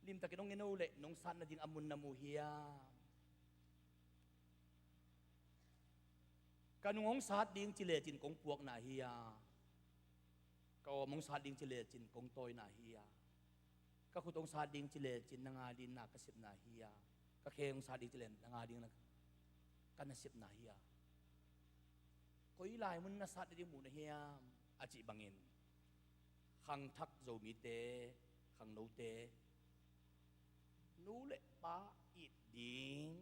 limtakin hong en o leh nong sat nading a mun na mu hiam? Ka nung hong sat ding ci lecin kong puakna hi a, ka awm hong sat ding ci lecin kong tawina hi a, ka khut hong sat ding ci lecin na nga ding na ka sepna hi a, ka khe hong sat ding ci lecin na nga ding na ka na sepna hi a. Koi lai mun na sat ding muh na hiam?" a cih bangin khangthak Zomite, khangnote, nu le pa it ding,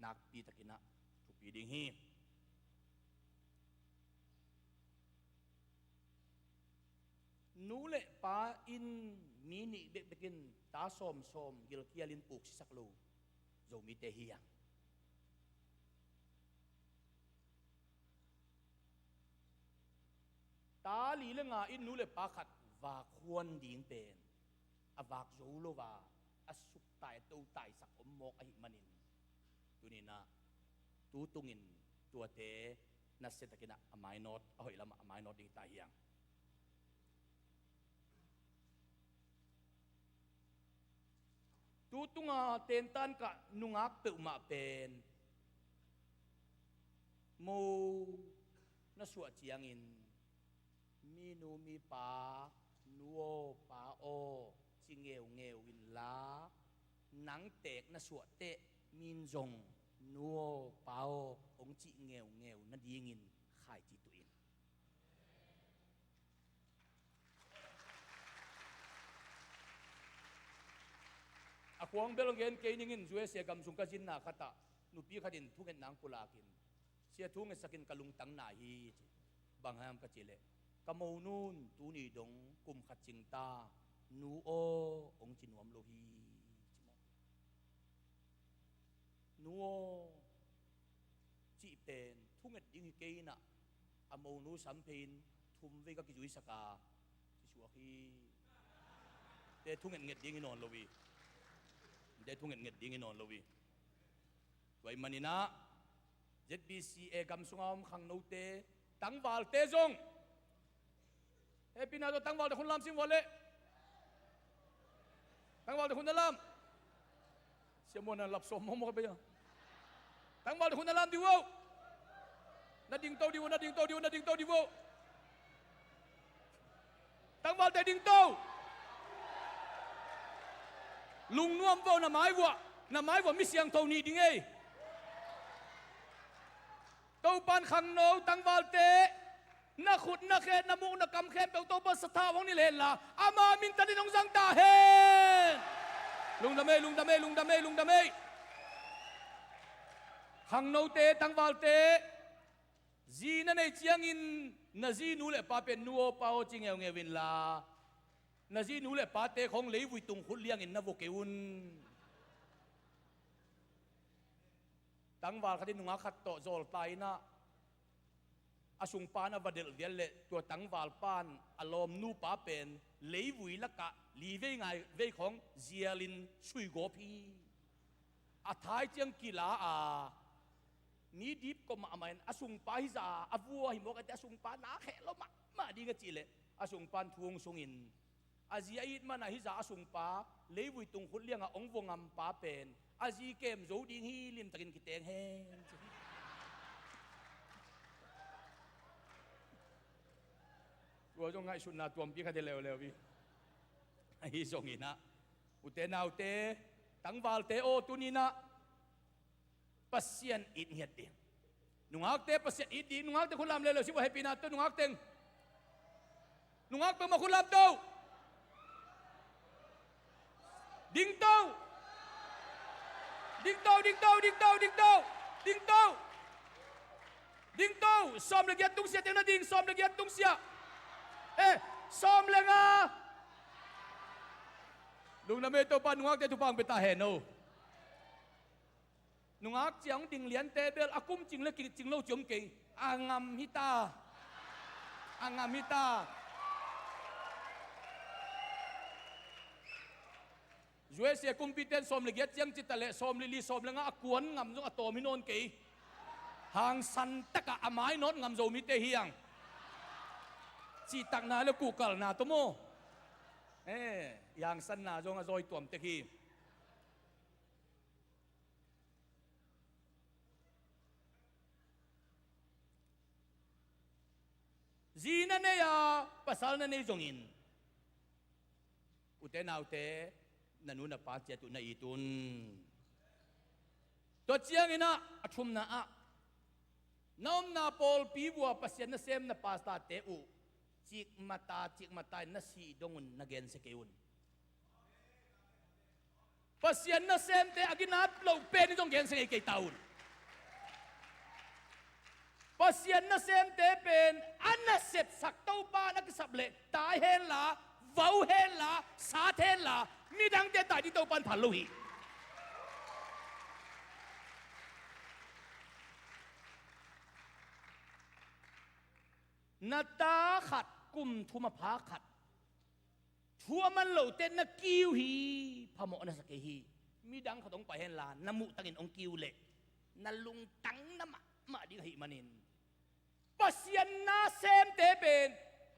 nakpi takin ah thupi ding hi. Nu le pa in mi nih bekbek in ta sawmsawm gilkial in puksisak lo Zomite hi a, ta li le nga in nu le pa khat vak huan ding pen a vak zo lo a, a suktai a totaisak om mawk ahih manin, tuni-in ah tu tungin tuate nasia takin ah a mainawt, a hoih lamah a mainawt ding hi ta hiang. Tu tunga tentan kah nungak peuhmah pen mo na suah ciangin, "Mi nu mi pa, nu aw pa aw," ci ngeungeu inla, nang teek na suah teh min zong "Nu aw pa aw" hong cih ngeungeu nadingin khaici tuh in. A khuang bel gen kei ning in, U S A gam sung ka zinna khatah nupi khat in thungetna hong pulakin, "Sia, thu ngetsakin ka lungtang nai hi," ci. "Bang hang?" ka cih leh, "Ka monu in tuni dong kum khat cing ta, 'Nu aw' hong ci nuam lo hi," ci maw. "Nu aw" cih pen thunget ding hi kei in ah, a monu sam phei in thum vei ka kizuisak a, ci suak hi. Te thungetnget ding hi nawn lo hi. Te thungetnget ding hi nawn lo hi. Tua ahih manin ah Z B C A gam sunga om khangnote, tangvalte zong, hehpihna tawh tangvalte khut lam sing vua leh. Tangvalte khut na lam. Siamuan na lap sawm mawkmawk a bei a. Tangvalte khut na lam dih uh. Na dingto dih uh, na dingto dih uh, na dingto dih uh. Tangvalte dingto. Lungnuam vo, na mai vuah, na mai vuah mi siangtho nih ding ei. Topa'n khangno tangvalte, na khut na khe, na muk na kam khempeuh Topa satha hong nilh henla, ama mintanin hong zang ta hen. Lungdam ei, lungdam ei, lungdam ei, lungdam ei. Khangnote, tangvalte, zi na neih ciangin na zi nu le pa pen "Nu aw pa aw" ci ngeungeu inla, na zi nu le pate khawng leivui tung khut liangin na vua kei un. Tangval khat in nungak khat tawh zawltai in ah, a sungpa'n a va delh vial leh, tua tangvalpa'n a lawm nupa pen leivui lakah li vei ngai vei khawng zialin suigawp hi. A thai ciang kila a, mi dip kawm mahmah in, a sungpa hizah a vua hi mawk a, a sungpa na kheh lo mahmah ding a cih leh, a sungpa'n thu hong sungin, a zi a it man a hizah a sungpa leivui tung khut liangah hong vua ngampa pen a zi kem zo ding hi, limtakin kiteng hen. Tua zong ngaihsutna tuampi khat hi leuleu hi. Ahi zongin ah, ute naute, tangvalte aw, tuni-in ah Pasian it ngiat ding. Nungakte Pasian it ding. Nungakte khut lam leuleu si vo, hehpihna tawh nungak teng. Nungak peuhmah khut lam to. Ding to. Ding to, ding to, ding to, ding to. Ding to. Ding to. Sawm le giat tungsiah teng na ding, sawm le giat tungsiah. Eh, sawm le nga. Lungdam ei, Topa nungakte thupha hong pia ta hen aw. Nungak ciang ding liante bel a kum cing le kicing lo ci om kei. A ngam hi ta. A ngam hi ta. U S A kumpite'n sawm le giat ciang ci ta leh, sawm le li, sawm le nga a kuan ngam zong a tawm hi nawn kei. Hangsan takah a mainawt ngam Zomite hi hang. Cihtakna le kuhkalna tawh maw. Eh, i hangsanna zong a zawi tuam tek hi. Zi na nei a, pasal na nei zongin, ute naute, na nu na pa ciat uh na it un. Tua ciangin ah, a thumna ah, na omna pawlpi vua Pasian nasem na pastorte uh cikmata, cikmata in na sih dong un, na gensia kei un. Pasian nasemte a ginat loh pen in zong gensia ngei kei ta un. Pasian nasemte pen a nasepsak Topa na kisap leh tai henla, vau henla, sat henla, midangte tai ding Topa in phal lo hi. Na ta khat kum thum a pha khat thu a man lote na kiu hi. Phamawh na sa kei hi. Midang khat hong pai henla na muhtangin hong kiu leh na lungtang na mahmah ding ahih manin, Pasian nasemte pen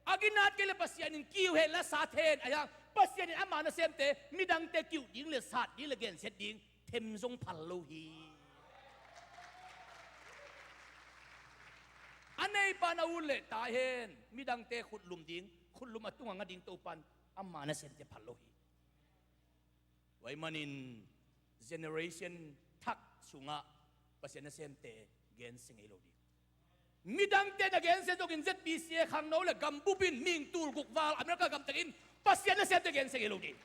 a ginat kei le Pasian in kiu henla sat hen a hiang, Pasian in ama nasemte midangte kiu ding le sat ding le gensiat ding them zong phal lo hi. A neipa na ut leh tai hen, midangte khutlum ding, khutlum a tungah nga ding Topa in ama nasemte phal lo hi. Tua ahih manin generation thak sungah Pasian nasemte gensia ngei lo ding. Midangte na gensia zongin Z B C A khangno le gambup in mihing tul guk val America gamtakin Pasian nasemte gensia ngei lo ding.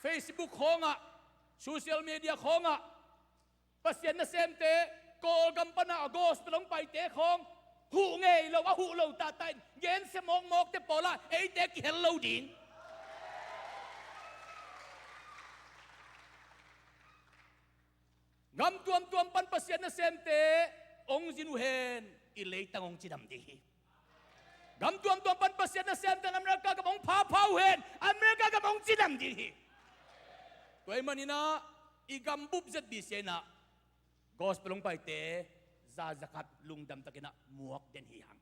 Facebook khawngah, social media khawngah Pasian nasemte Kawlgam pana a gospel hong paite khawng huh ngei lo, a huh lo tahtah in gensia mawkmawkte pawlah eite kihel lo ding. Gam tuamtuam pan Pasian nasemte hong zin uh hen, i leitang hong cidam ding hi. Gam tuamtuam pan Pasian nasemte in America gam hong phapha uh hen, America gam hong cidam ding hi. Tua ahih manin ah i gambup Z B C A in ah gospel hong paite za zakhat lungdam takin ah muak den hi hang.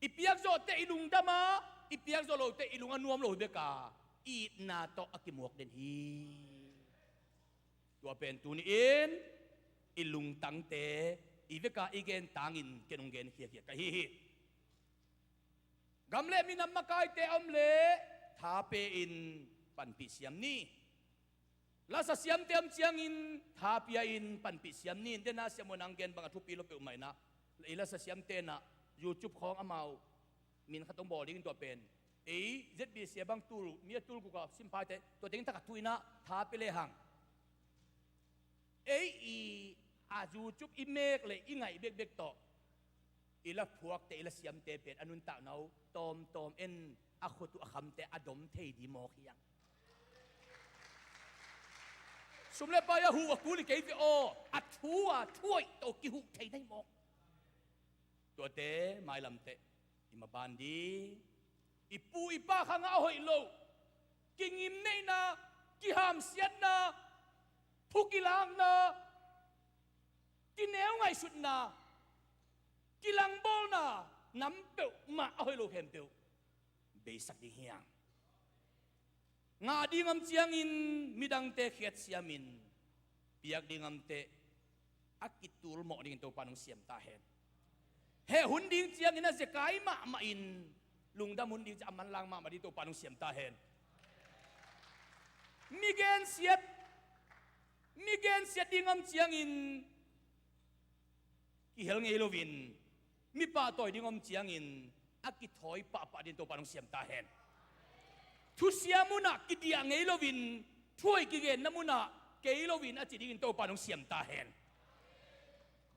I piakzawhte i lungdam a, i piakzawh lote i lung a nuam lo hi bek a, i itna tawh a kimuak den hi. Tua pen tuni-in i lungtangte i vek a i gen tangin ken hong gen khiakhia ka hi hi. Gam le minam makaite a om leh tha pe-in panpih siam ni. Lasa siamte om ciangin tha pia-in panpih siam ni. Dena siam uh nang gen bang a thupi lo peuhmah in ah, i lasa siamte in ah YouTube khawng amau min khat hong bawl dingin tua pen ei Z B C A bang tul, mi a tul guk a simphaite tua teng thak a thu in ah tha pia lehang, ei i a YouTube i mek le i ngaih bekbek tawh i la phuakte, i la siamte pen a nuntakna uh tawmtawm en, a khut uh a khamte a dom thei ding mawk hi hang. Sum le pai a huh a kul hi kei ve aw, a thu a thuaih tawh kihuh thei na hi mawk. Tuate mailam teh i maban ding. I pu i pa khangah a hoih loh, kingimneihna, kihamsiatna, thu kilakna, kineu ngaihsutna, kilangbawlna, nam peuhmah a hoih lo khempeuh beisak ding hi hang. Ngah ding om ciangin midangte khiatsiamin, piak ding om teh a kitul mawh dingin Topa in hong siam ta hen. Heh hun ding ciangin a zekai mahmah in, lungdam hun ding ciang a manlang mahmah ding Topa in hong siam ta hen. Mi gensiat, mi gensiat ding om ciangin kihel ngei loin, mi pahtawi ding om ciangin a kithawi pahpah dingin Topa in hong siam ta hen. Thusia munah kidiah ngei loin, thuhoih kigenna munah kei loin a ci dingin Topa in hong siam ta hen.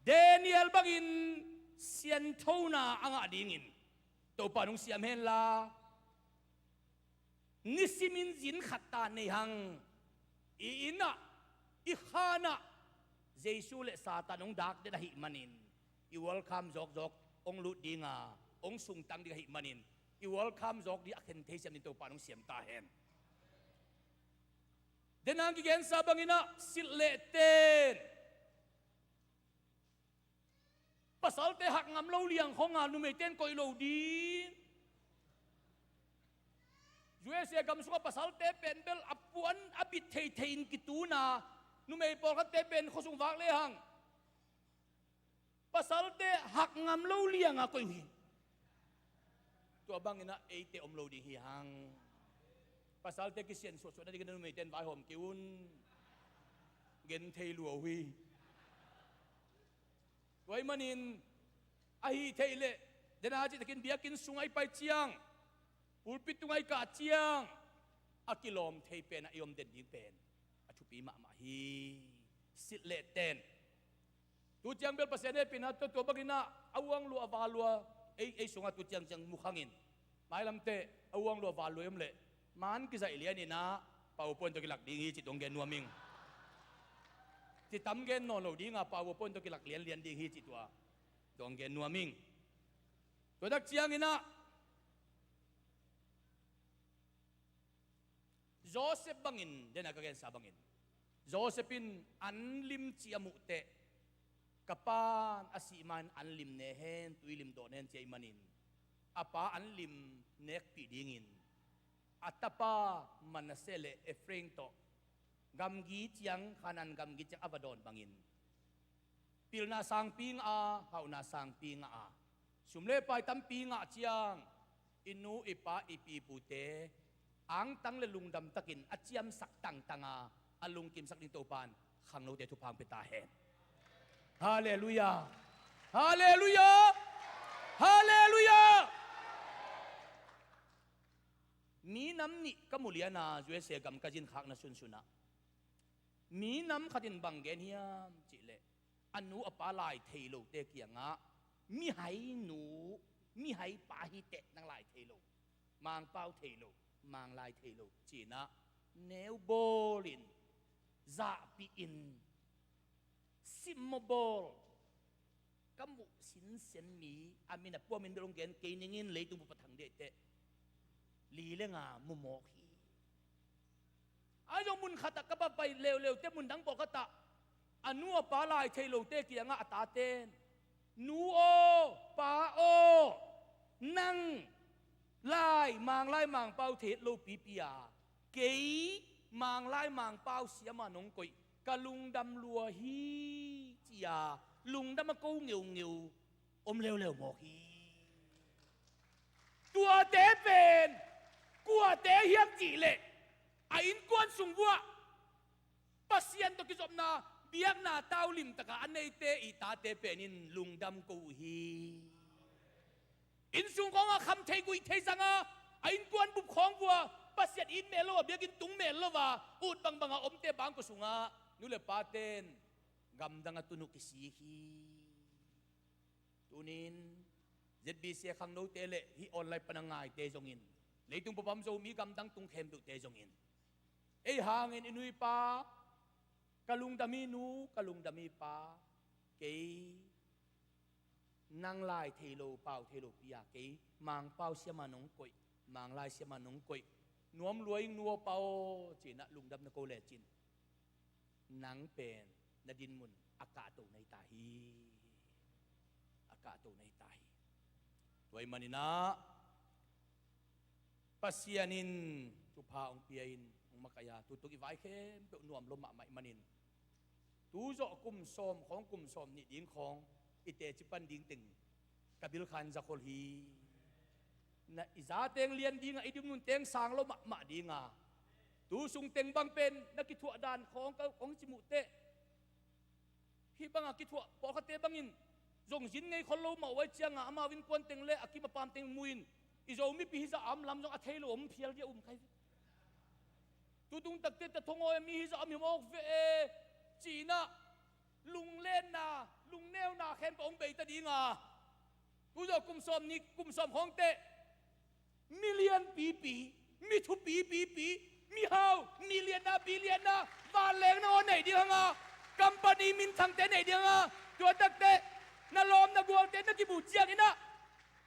Daniel bangin sianthona a ngah dingin Topa in hong siam henla, nisimin zin khat ta nei hang. I innah, i khanah Jesu le Satan hong dak den ahih manin, i welcome zawkzawk hong lut dinga, hong sungtang ding ahih manin, i welcome zawk ding a khen thei siam dingin Topa in hong siam ta hen. Dena kigensa banginah silh leh ten, pasalte hak ngam lo liang khonga numeite in koih lo ding. U S A gam sungah pasalte pen bel a puan a bit theithei in kituna, numei pawlkhatte pen khuasung vak lehang pasalte hak ngam lo lianga koih uh hi. Tua banginah eite om lo ding hi hang. Pasalte kisian suahsuah nadingin numeite in vaihawm kei un. Gen thei lua uh hi. Tua ahih manin, ahih theih leh, dena cihtakin biakinn sungah i pai ciang, pulpit tungah i kah ciang, a kilawm thei pen a i om den ding pen a thupi mahmah hi. Silh leh ten, Tu ciang bel Pasian hehpihna tua, tua bangin ah a uang lua a val lua ei, ei sungah tu ciang ciang mu khangin, mailamteh a uang lua a val lua ei om leh man kizaih lianin ah PowerPoint tawh kilak ding hi cih tuang gen nuam ing. Ci tam gen nawn lo dingah PowerPoint tawh kilak lianlian ding hi cih tua tuang gen nuam ing. Tua tak ciangin ah Joseph bangin, dena ka gensa bangin, Joseph in an lim ci a muh teh, ka pa a sih ma-in an lim ne hen, tui lim dawh ne hen ci ahih manin, a pa an lim nekpih dingin a tapa Manasseh le Ephraim tawh gamgi ciang, Kanaan gamgi ciang a va dawn bangin, pilna sangpi ngah a, hauhna sangpi ngah a, sum le pai tampi ngah ciang, i nu, i pa, i pi i pute angtang le lungdam takin a ciamsak tangtang a, a lungkimsak ding Topa in khangnote thupha hong pia ta hen. Halleluiah. Halleluiah. Halleluiah. Mi nam nih ka mu lian a, U S A gam ka zin khakna sunsun ah, mi nam khat in bang gen hiam cih leh, a nu a pa lai thei lote kiangah, mihai nu, mihai pa hi teh nang lai thei lo, Mangpau thei lo, Manglai thei lo ci-in ah, neu bawlin, zahpih in, simmaw bawl, ka muh sinsen mi, a min a pua min bel hong gen kei ning in, leitung bup a thang deh teh li le nga mu mawk hi. Ahi zong mun khatah ka va pai leuleu teh, mun dang pawlkhatah a nu a pa lai thei lote kiangah a taten, nu aw, pa aw, nang lai Manglai Mangpau thei het lo pipi a, kei Manglai Mangpau siama nong koih, ka lungdam lua hi, ci-a lungdam a ko ngeungeu om leuleu mawk hi. Tuate pen kuate hiam cih leh, a innkuan sung vuah Pasian tawh kizopna, biakna tau limtaka a neite i tate pen in lungdam ko uh hi. Innsung khawngah kham thei guih thei zanga, a innkuan bup khawng vua Pasian it mel lo a, biakinn tung mel lo a, ut bangbanga omte bangkua sungah nu le paten gamdang a tun uh kisik hi. Tunin Z B C a khangnote le hih online pan a ngaite zongin, leitung bup a om Zomi gamdang tung khempeuhte zongin, ei hangin i nu i pa, ka lungdam hi nu, ka lungdam hi pa, kei nang lai thei lo, pau thei lo pi a, kei Mangpau siama nong koih, Manglai siama nong koih, nuam lua ing nu aw pa aw, ci-in ah lungdam na ko lecin, nang pen na dinmun a kahto na hi ta hi. A kahto na hi ta hi. Tua ahih manin ah Pasian in thupha hong pia in, hong makaih a, tutung i vai khempeuh nuam lua mahmah ahih manin, tu zawh kum sawm khawng, kum sawm nih ding khawng i teci pan ding teng ka bilkhan zakhol hi. Na i zateng lian dinga, i dinmun teng sang lua mahmah dinga, tu sung teng bang pen na kithuah dan khawng ka hong ci muh teh, hih banga kithuah pawlkhatte bangin zong zin ngei khol lo mah uh ahih cianga, amau innkuan teng le a kim a pam teng mu-in, i Zo mipi hizah a om lam zong a thei lo om phial dia um kha hi. Tutung takte ta thongawi a mi hizah a mi mawk ve e, ci-in ah lunglenna, lungneuna khempeuh hong beita dinga, tu zawh kum sawm nih, kum sawm khawng teh, mi lianpipi, mi thupipipi, mihau, mi lianna, pi lianna, vanleng na aw nei ding hanga, company minthangte nei ding hanga, tua takte na lawm na gualte na kibu ciangin ah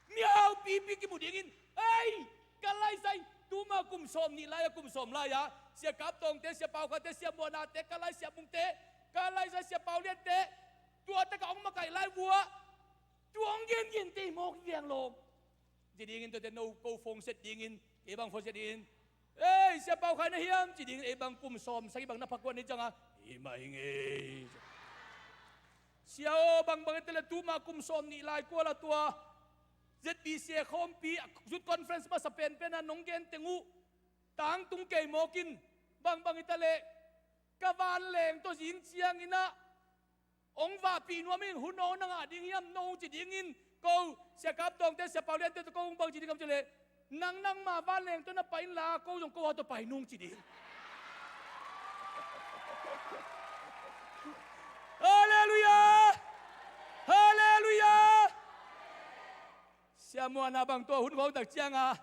mihau pipi kibu dingin, ei, ka laizai, tuma kum sawm nih lai-a, kum sawm lai-a Sia Kap Tawngte, Sia Pau Khatte, Sia Muanate, ka lai Sia Mungte, ka laizai Sia Pau Liante, tua taka hong makaih lai vua, tua hong gengen tei mawk viang lawm. Ci dingin tuate no ko phone set dingin, kei bang phone set dingin, ei, Sia Pau Khai na hiam? Ci dingin, ei bang kum sawm sagih bang na pha kuan ni cianga, hi mah hi ngei. Sia aw, bangbang i tale tuma kum sawm nih lai kuala tua Z B C a khawmpi, youth conference masa penpena nong gen teng uh tangtung kei mawkin, bangbang i tale ka vanleng tawh zing ciangin ah hong vahpih nuam in, hun aw na ngah ding hiam no ci dingin, ko Sia Kap Tawngte, Sia Pau Liante tawh ko hong bang ci ding hiam ci leh, nang nangma vanleng tawh na pai inla ko zong ko a tawh pai nung ci ding. Halleluiah. Muana bang tua hun khawng tak cianga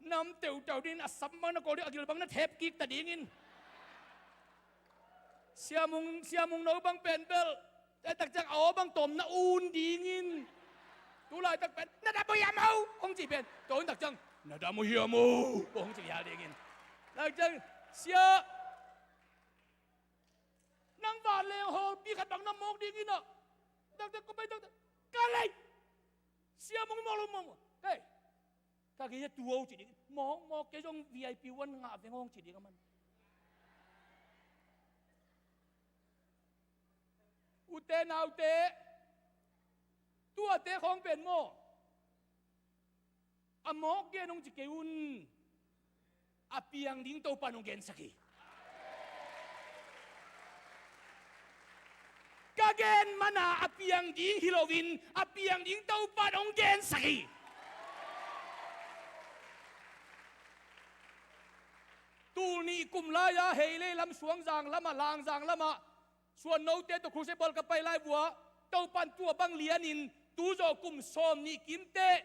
nam teuteu dingin a sam bang na kawl ding, a gil bang na thep kik ta dingin. Siamung, siamung no bang pen bel, tua tak ciang a aw bang tawm na un dingin. Tulaitak pen na dam uh hiam o hong ci pen, tua hun tak ciang na dam uh hiam o hong ci hial dingin. Tak ciang sia, nang vanleng hawlpi khat bang na mawk dingin ah. Taktak ko pai taktak ka lei. Siamung mawk lo mawk mawk. Hei, ka gei a tu o ci ding. Mawk mawk kei zong V I P one ngah veng hong ci ding a man. Ute naute, tuate khawng pen maw, a mawk gen hong ci kei un. A piang ding Topan hong gensak hi. Ka gen mana a piang ding hi loin a piang ding Topan hong gensak hi. Tul nih kum lai-a Heilei lam, Suangzang lamah, Langzang lamah, suannote tawh crusade bawl ka pai lai vua, Topan tua bang lianin tu zawh kum sawm nih kimteh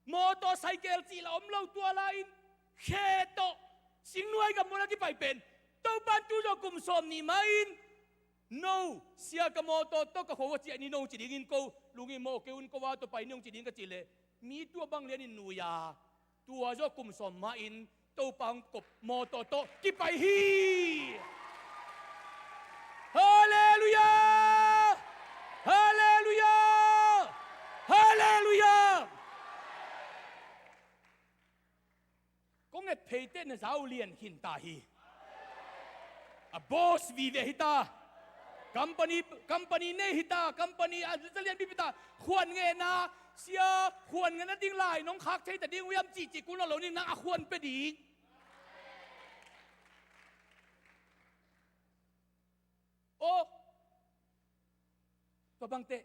motor cycle cih la om lo tua lai-in khe tawh singnuai gam mual a kipai pen Topan tu zawh kum sawm nih mah in, no, sia ka motor tawh ka kho a ciah ni no ci dingin ko lungin mawh kei un, ko a tawh pai ni hong ci ding ka cih leh, mi tua bang lianin nui a, tua zawh kum sawm mah in Topa hong kop motor tawh kipai hi. Halleluiah! Halleluiah! Halleluiah! Kong et pheite na zau lian khin ta hi. A boss vive hi ta. Company, company nei hi ta. Company a zalian bipi ta. Khuan ngena sia, khuan ngena ding lai nong khak thei ta ding uh hiam cihcih kul na lo ning, nang a khuan pia ding. Aw, tua bangte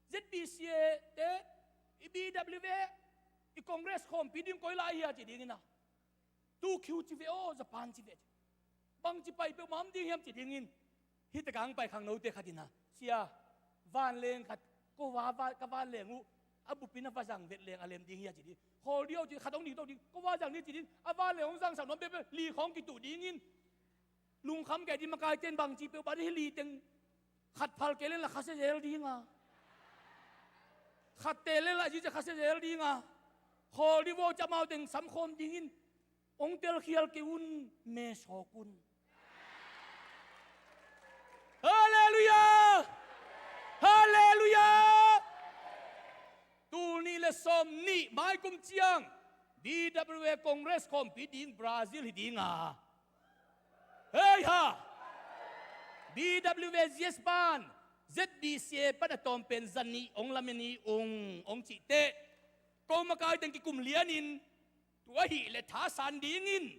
Z B C A te, i B W A, i Congress khawmpi ding koi lai hia ci dingin a, tu khiu ci ve aw, Japan ci ve ci. Bangci pai peuhmah om ding hiam ci dingin, hih takang pai khangnote khat in a, sia, vanleng khat, ko va, va, ka vanleng uh a bupin a va zang vet leng a lem ding hia ci ding. Khawl ding aw ci, khat hong ding to ding, ko va zang ding ci ding, a vanleng hong zangsak nuam peuhpeuh li khawng kituh dingin. Lungkham kei ding, makaite in bangci peuh ban hi, li teng khat phal kei leng la khasia zel ding a, khat te leng la zici khasia zel ding a, khawl ding vaw ci amau teng samkhawm dingin hong telkhial kei un, mesawk un. Halleluiah! Halleluiah! Tul nih le sawm nih maikum ciang B W A Congress khawmpi ding Brazil hi ding a. Hei ha! B W A Z S pan, Z B C A pan a tawm pen za nih hong lamen hi ung hong cih teh, ko makai teng kikum lianin, tua ahih leh thasan dingin,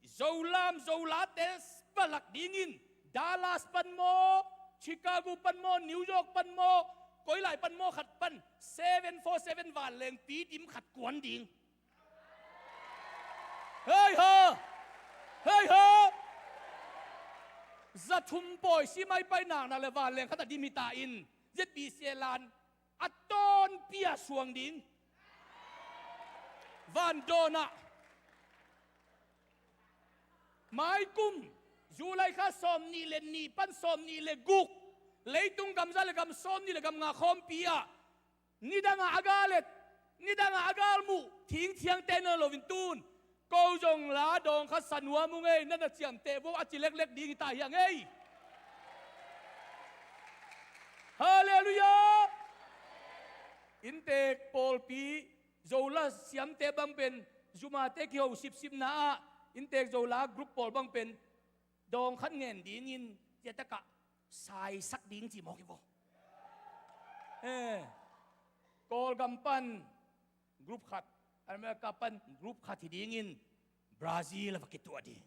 Zolam Zolate palak dingin, Dallas pan maw, Chicago pan maw, New York pan maw, koi lai pan maw khat pan seven four seven vanleng pidim khat kuan ding. Hei ha! Hei ha! Za thum pawi si mai pai nakna le vanleng khat a dim hi ta in, Z B C A lan a tawnpi a suang ding. Van dawn ah maikum July kha sawm nih le nih pan sawm nih le guk, leitung gam za le gam sawm nih le gam nga khawmpi ah, nidang a a gal et, nidang a a gal muh thingthiangte na lo in tun, ko zong la dawng khat sa nuam ung ei, na na ciamteh vo a ci leklek ding hi ta hi a ngei. Halleluiah! Inntek pawlpi Zola siamte bang pen zumate kiho sipsipna ah inntek Zola group pawl bang pen dawng khat ngen dingin, tia takah saisak ding ci mawk hi vo. Eh, Kawlgam pan group khat, America pan group khat hi dingin Brazil a va kituah ding.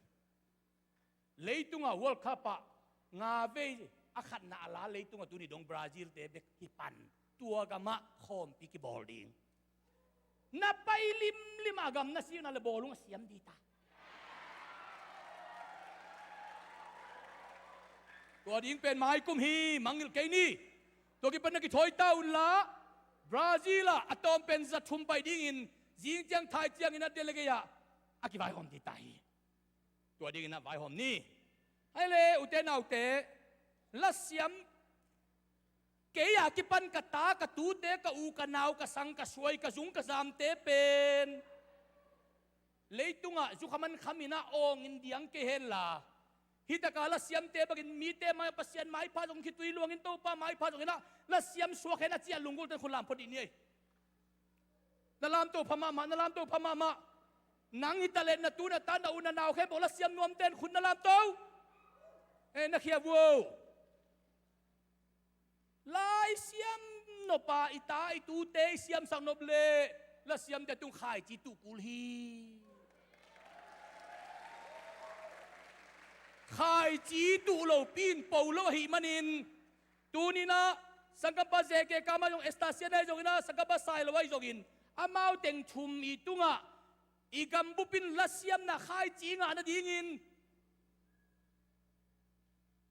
Leitunga World Cup ah nga vei a khatna a la leitunga tuni dong Brazil te bek hi pan, tua gamah khawmpi kibawl ding. Na pai limlim a gam na sikna le bawlung a siam dita. Tua ding pen maikum hi, mangngilh kei ni. Tua kipan na kithawi ta unla, Brazil ah a tawm pen za thum pai dingin zing ciang thai ciangin a delegate ah a kivaihawm ding ta hi. Tua dingin a vaihawm ni. Hai le, ute naute, lasiam, kei a kipan ka ta, ka tute, ka u, ka nau, ka sang, ka suai, ka zung, ka zamte pen leitungah zukhaman khamin ah awngin diang kei henla, hih taka lasiamte bangin mite mai, Pasian maipha zong khitui luangin Topa maipha zongin ah lasiam suak hen a ciah lunggulhte khut lam phot dih ni ei. Na lamto pha mahmah, na lamto pha mahmah. Nang hi taleh na tu, na ta, na u, na nau khempeuh lasiam nuamten khut na lamto. Eh, na khia vuo. Laisiam nop a i ta i tute i siamsak nop leh lasiamte tung khaici tuh kul hi. Khaici tuh lopi in po lo ahih manin, tuni-in ah sanggampa J K Kam ahi zong, Esther Sian ahi zongin ah, sanggampa Sailo ahi zongin, amau teng thum i tungah i gambup in lasiamna khaici ngah nadingin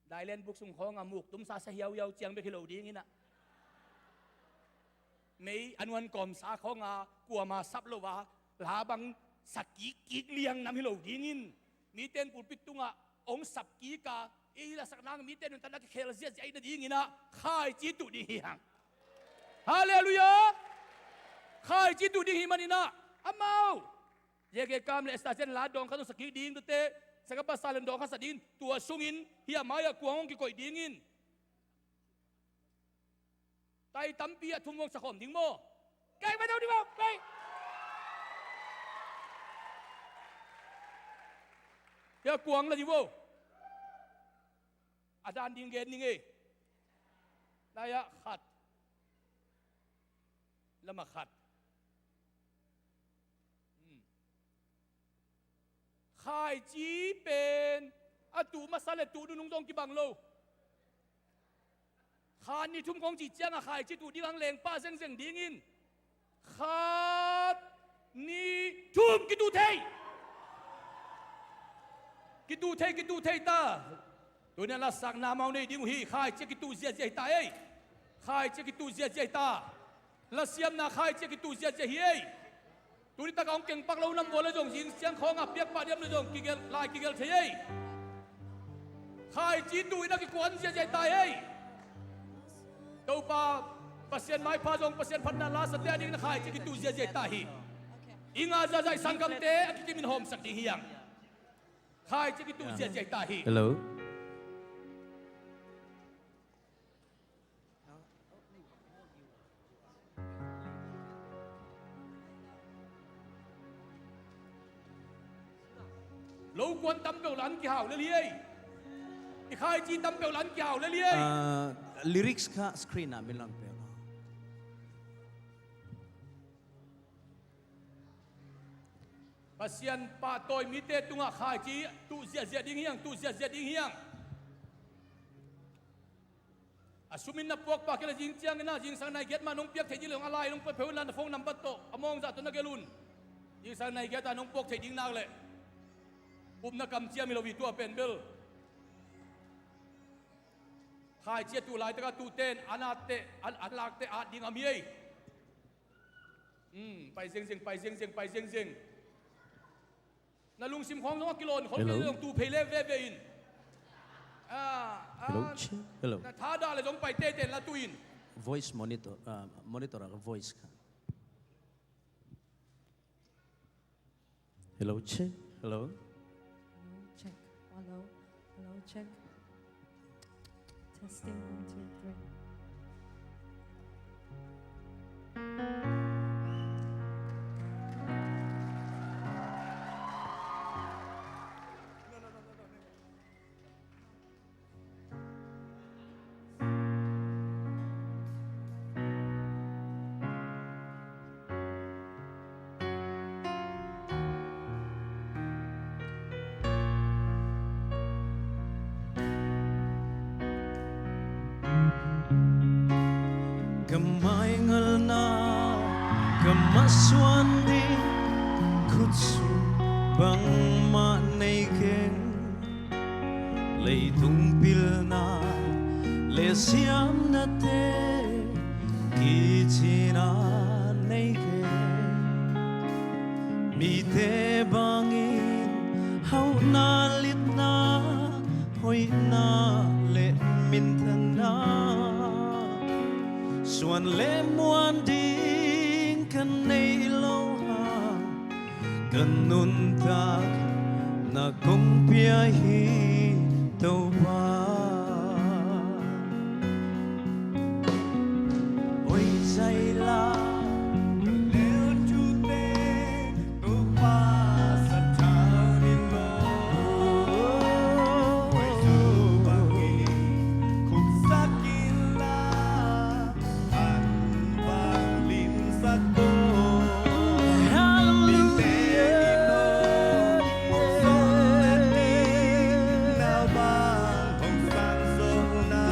Dailen buk sung khawngah muk tumsa sa hiauhiau ciang bek hi lo dingin ah, mei a nuan kawmsa khawngah kuama sap lo a, la bang sa kikkik liang nam hi lo dingin, mite in pulpit tungah hong sap kik a, i lasak nang mite nuntakna kikhel ziahziah ahih nadingin ah khaici tuh ding hi hang. Halleluiah. Khaici tuh ding hi manin ah, amau J K Kam le Esther Sian la dawng khat hong sa kik ding, tuate sanggampa Sailo dawng khat sa ding, tua sungin hih a mai-ah kuang hong kikoih dingin. Tai tampi a thum hong sa khawm ding maw? Kei va do ding maw? Kei. Hih a kuang la ding maw? A dan ding gen ning ei. Lai-ah khat. Lamah khat. Hmm. Khaici pen a tuh masa le tuh nunung zong kibang lo. Kha ni thum kong cih ciangah khaici tuh ding hang lengpa zengzeng dingin. Khat, nih, thum, kituh thei. Kituh thei, kituh thei ta. Tuni-in lasakna amau nei ding uh hi. Khaici a kituh ziahziah hi ta ei. Khaici a kituh ziahziah hi ta. Lasiamna khaici a kituh ziahziah hi ei. Tuni takah hong kengpak lo nam vua le zong, zing ciang khawngah piakpah diam le zong, kigelh, lai kigelh thei ei. Khaici tuh in a kikuan ziahziah ta ei. Topa Pasian maipha zong, Pasian phatna la sate a dingin khaici a kituh ziahziah ta hi. I ngah zahzah i sanggamte a kikim in hawmsak ding hi hang. Khaici a kituh ziahziah ta hi. Hello. Lo kuan tam peuh la an kihau lel hi ei. I khaici tam peuh la an kihau lel hi ei. Ah, lyrics kha screen ah min lang peuh. Pasian pahtawi mite tungah khaici tuh ziahziah ding hi hang, tuh ziahziah ding hi hang. A sum in na puak pah kei leh zing ciangin ah, zingsang nai giat mah nong piak theih ding leh, a lai nong pia pheu inla, na phone number tawh, a mawngzah tawh na gelh un. Zingsang nai giat ah nong puak theih ding nak leh, upna kamciam hi lo hi tua pen bel. Khaici a tuh laitak a tuhte'n an atte, an, an lakte at ding a om hi ei. Hmm, pai zengzeng, pai zengzeng, pai zengzeng. Na lungsim khawng zong a kilawn khol kei zong tu phei le veve in. Ah, ah, hello, check. Hello. Na thadah le zong pai teitei in la tu in. Voice monitor, ah, monitor ah voice kha. Hello, check. Hello. Hello, check. Hello. Hello, check. Testing, one, two, three. Ka maingalna, ka masuan ding khutsu bangmah nei keng. Leitung pilna le siamnate kicina nei kei. Mite bangin hauhna, litna, hoihna le minthanna, suan le muan ding ka nei lo hang, ka nuntak na kong pia hi, Topa. Oi zaila, leutute, Topa sathau ni lo. Oi zu bangin khupsak inla, an bang limsak ko. Hallelujah. Mite in hong sawlna ding, na bang hong sang zo na.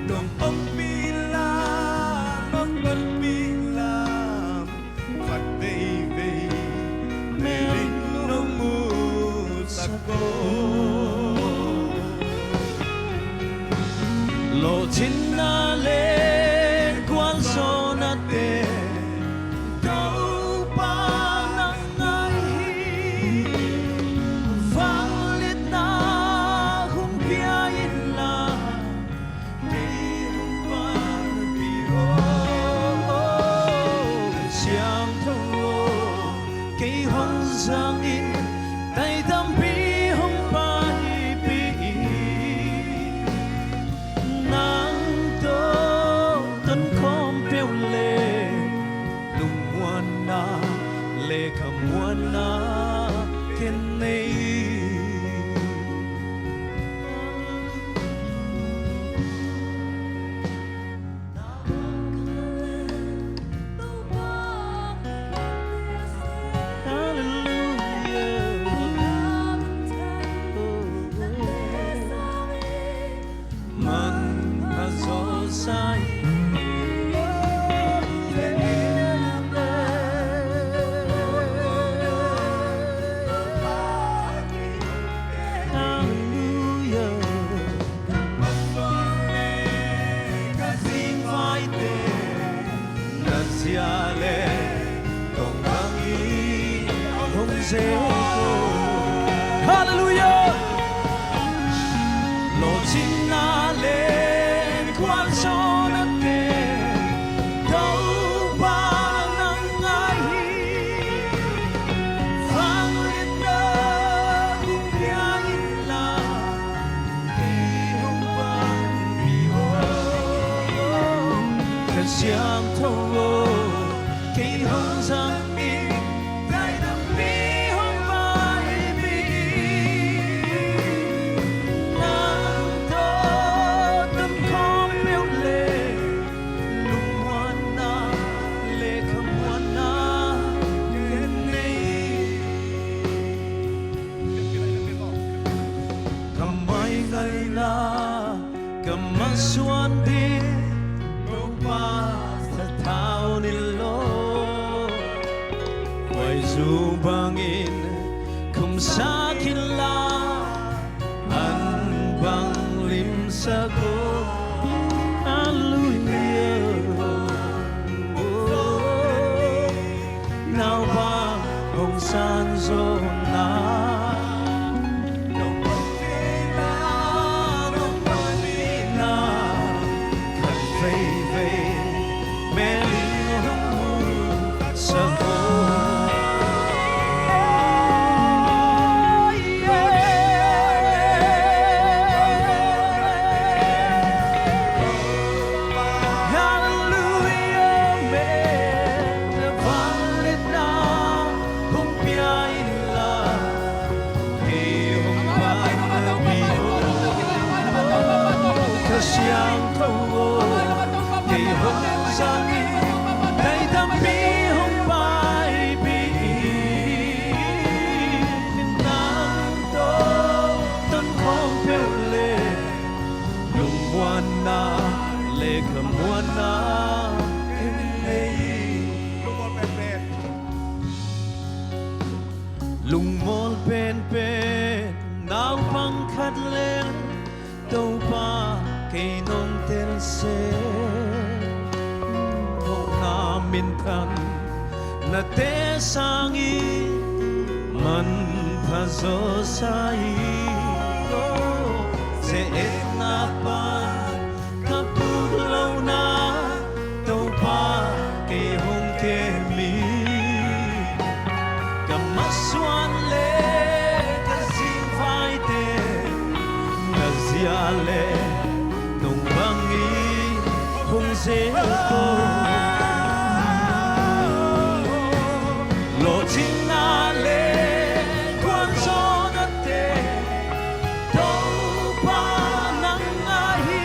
Nong ompih lam, nong tonpih lam, khat veivei meling nong musak ko. Lawhcinna le gualzawhnate Topa nang ngai hi. Vangliatna hong pia inla, kei hong panpih aw. Siangtho aw, kei hong zangin, tai tampi hong paipih in. Nang tawh tonkhawm peuh le, lungmuanna le khamuanna ken nei. Hallelujah. Manpha zaw sa hi. Hallelujah. Ka masuan le ka zingvaite, na zia le kong bangin hong ze ko. Hallelujah. Lawhcinna le gualzawhnate Topa nang ngai hi. Vangliatna hong pia inla, kei hong panpih aw. Kha Siangtho aw, kei hong zangin, tai tampi hong paipih in. Nang tawh tonkhawm peuh le, lungmuanna le khamuanna ken nei. Ka mai ngaihna, ka masuan ding Topa sathau ni lo. Khuaizu bangin khumsak inla, an bang limsak ko. Hallelujah. Naupang hong sang zo na, nong ompih lam, nong tonpih lam, khat veivei meling hong musak ko. Hallelujah, amen. Vangliatna hong pia inla, kei hong panpih aw. Kha Siangtho aw, kei hong zangin, tai tampi hong paipih in. Nang tawh tonkhawm peuh le, lungmuanna le khamuanna ken nei. Lungmual penpen naupang khat leng, Topa kei nong tel seh. Nate sangin manpha zawsa hi. Ze-etna pan ka puk lohna, Topa kei hong kem hi. Ka masuan le ka zingvaite, na zia le nong bangin hong zel ko. Lawhcinna le gualzawhnate, Topa nang ngai hi.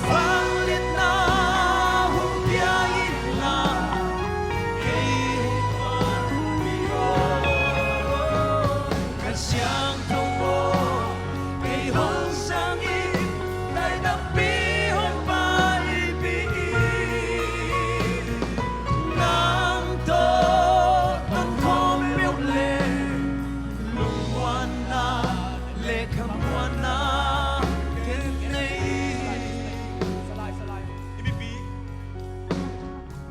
Vangliatna hong pia in la, kei hong panpih aw. Kha Siangtho aw, kei hong zang in, dai tampi hong paipih in. Nang tawh ton khawm peuh le, lungmuanna le khamuanna ken nei.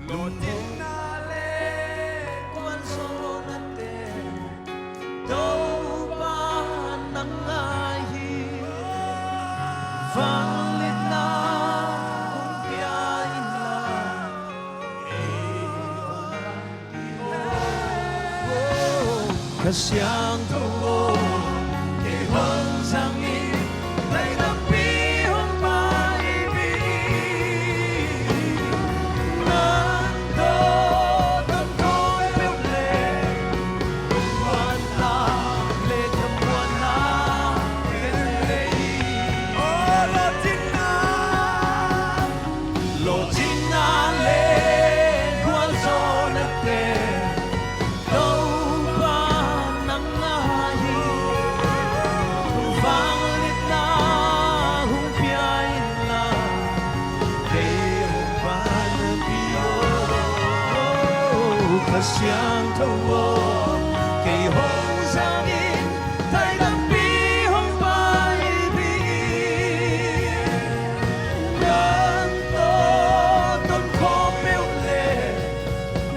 Lawhcinna le gualzawhnate, Topa nang ngai hi. Vangliatna hong pia in la, Kha Siangtho aw, kei hong zang in, dai tampi hong paipih in. Nang tawh ton khawm peuh le, lungmuanna le khamuanna ken nei. Aw, lawhcinna, lawhcinna le gualzawhnate, Topa nang ngai hi. Vangliatna hong pia in la, kei hong panpih aw. Kha Siangtho aw, kei hong zang in, dai tampi hong paipih in. Nang tawh ton khawm peuh le,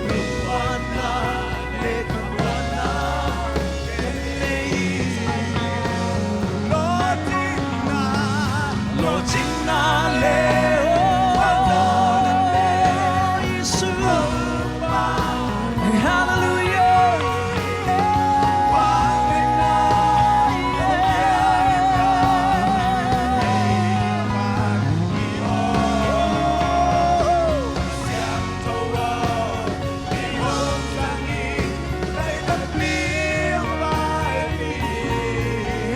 lungmuanna le khamuanna ken nei. Lawhcinna, lawhcinna le, oh, Jesu. Hallelujah.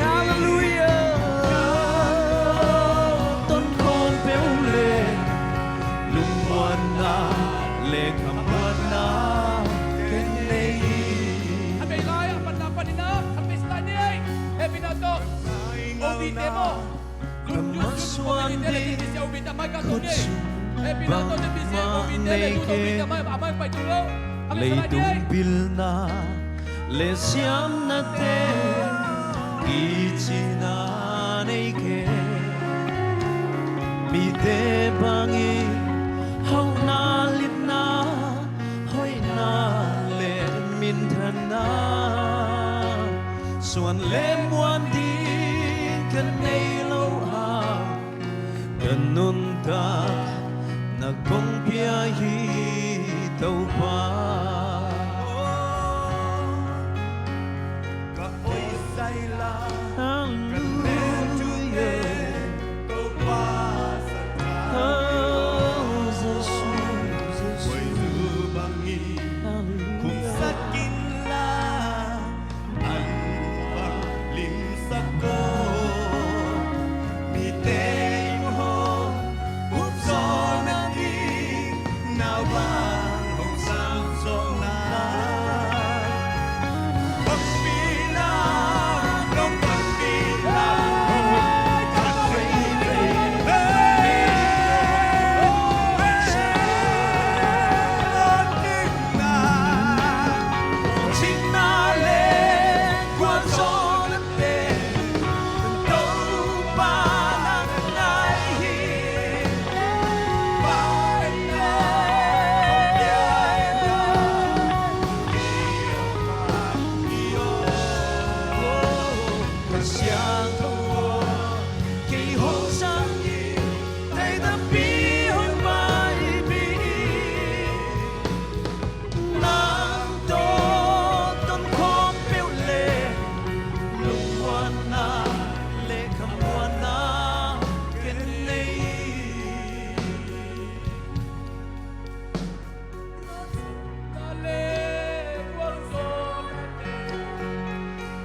Hallelujah. Ton khawm peuh le, lungmuanna le khamuanna ken nei hi. A bei lai, a panna panin a, a bei lai ni ei. Hehpihna tawh, O B te maw. Ka masuan ding khut sung bangmah nei kei. Leitung pilna le siamnate, kicihna nei kei. Mite bangin hauhna, lipna, hoihna le minthanna, suan le muan ding ka nei lo a, ka nuntakna kong pia hi, Topa. Ka oi zai la, ka leh cute, Topa sa ta. Oh, Jesu, Jesu. Oi zu bangin, hallelujah, khum sak in la, an bang limsak ko. Mite in hong up zawh nading, nau bang hong sang zawh na. Panpihna, nong panpihna, ka thei thei. Lawhcinna, lawhcinna le gualzawhnate, Muanna le khamuanna ken nei.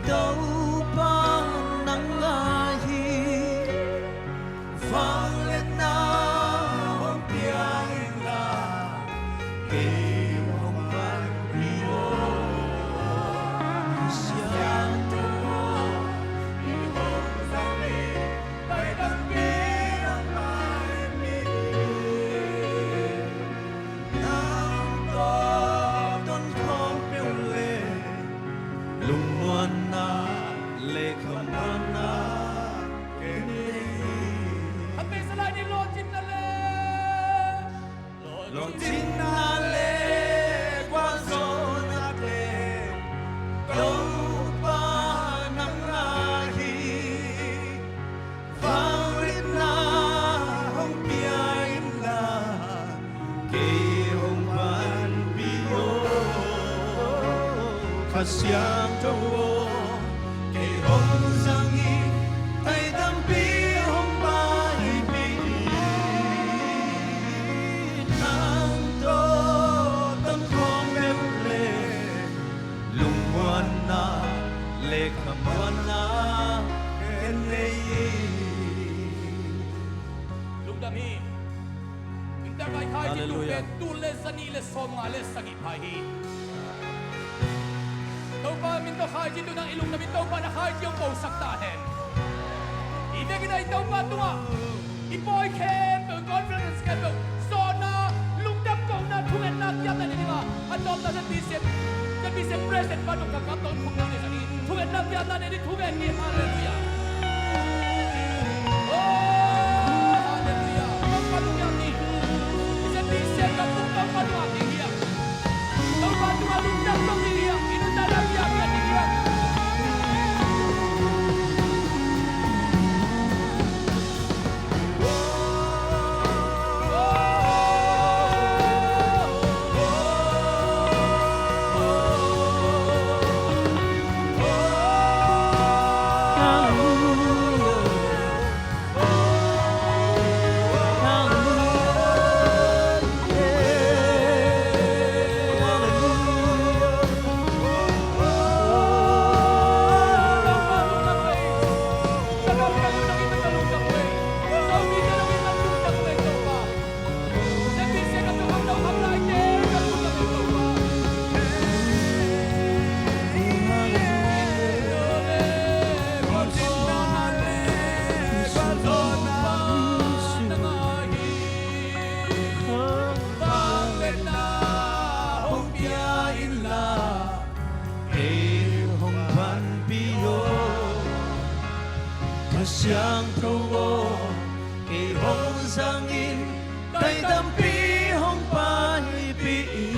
Topa nang ahi. Vangliatna hong pia inla, kei hong panpih aw. Siangtho aw, kei hong zang in, pai tampi hong panpih in. Nang tawh ton khawm peuh le, lungmuanna le khamuanna ken nei. Khat vei sa lai ni, lawhcinna le, lawhcinna le gualzawhnate Topa nang ahi. Vangliatna hong pia inla, kei hong panpih aw. Kha Siangtho aw, kei hong zang in, tai tampi hong paipih in. Nang tawh ton khawm peuh le, lungmuanna le khamuanna ken nei. Lungdam hi. Inntak a i khai ci pen tul le zanih le sawmnga le sagih pha hi. Topa min tawh khai ci tu-in i lungdam in, Topa na khai ci hong bosak ta hen. I vekin a i Topa tungah i pawi khempeuh, conference khempeuh, zawhna, lungdam kohna, thungetna kiamna nei ding a, a tawpna ZBC, ZBC President pa Doctor Kam Tawng Khum Nang nei sa ding. Thungetna kiamna nei ding, thungen ni. Halleluiah. Oh, halleluiah. Topa lungdam ni. ZBC Kam Tawng, Topa lungdam ni. Topa tungah lungdam kong hi hiam? I nuntakna hiam, hiam, hiam? Vangliatna hong pia inla, kei hong panpih aw. Kha Siangtho aw, kei hong zang in, tai tampi hong paipih in.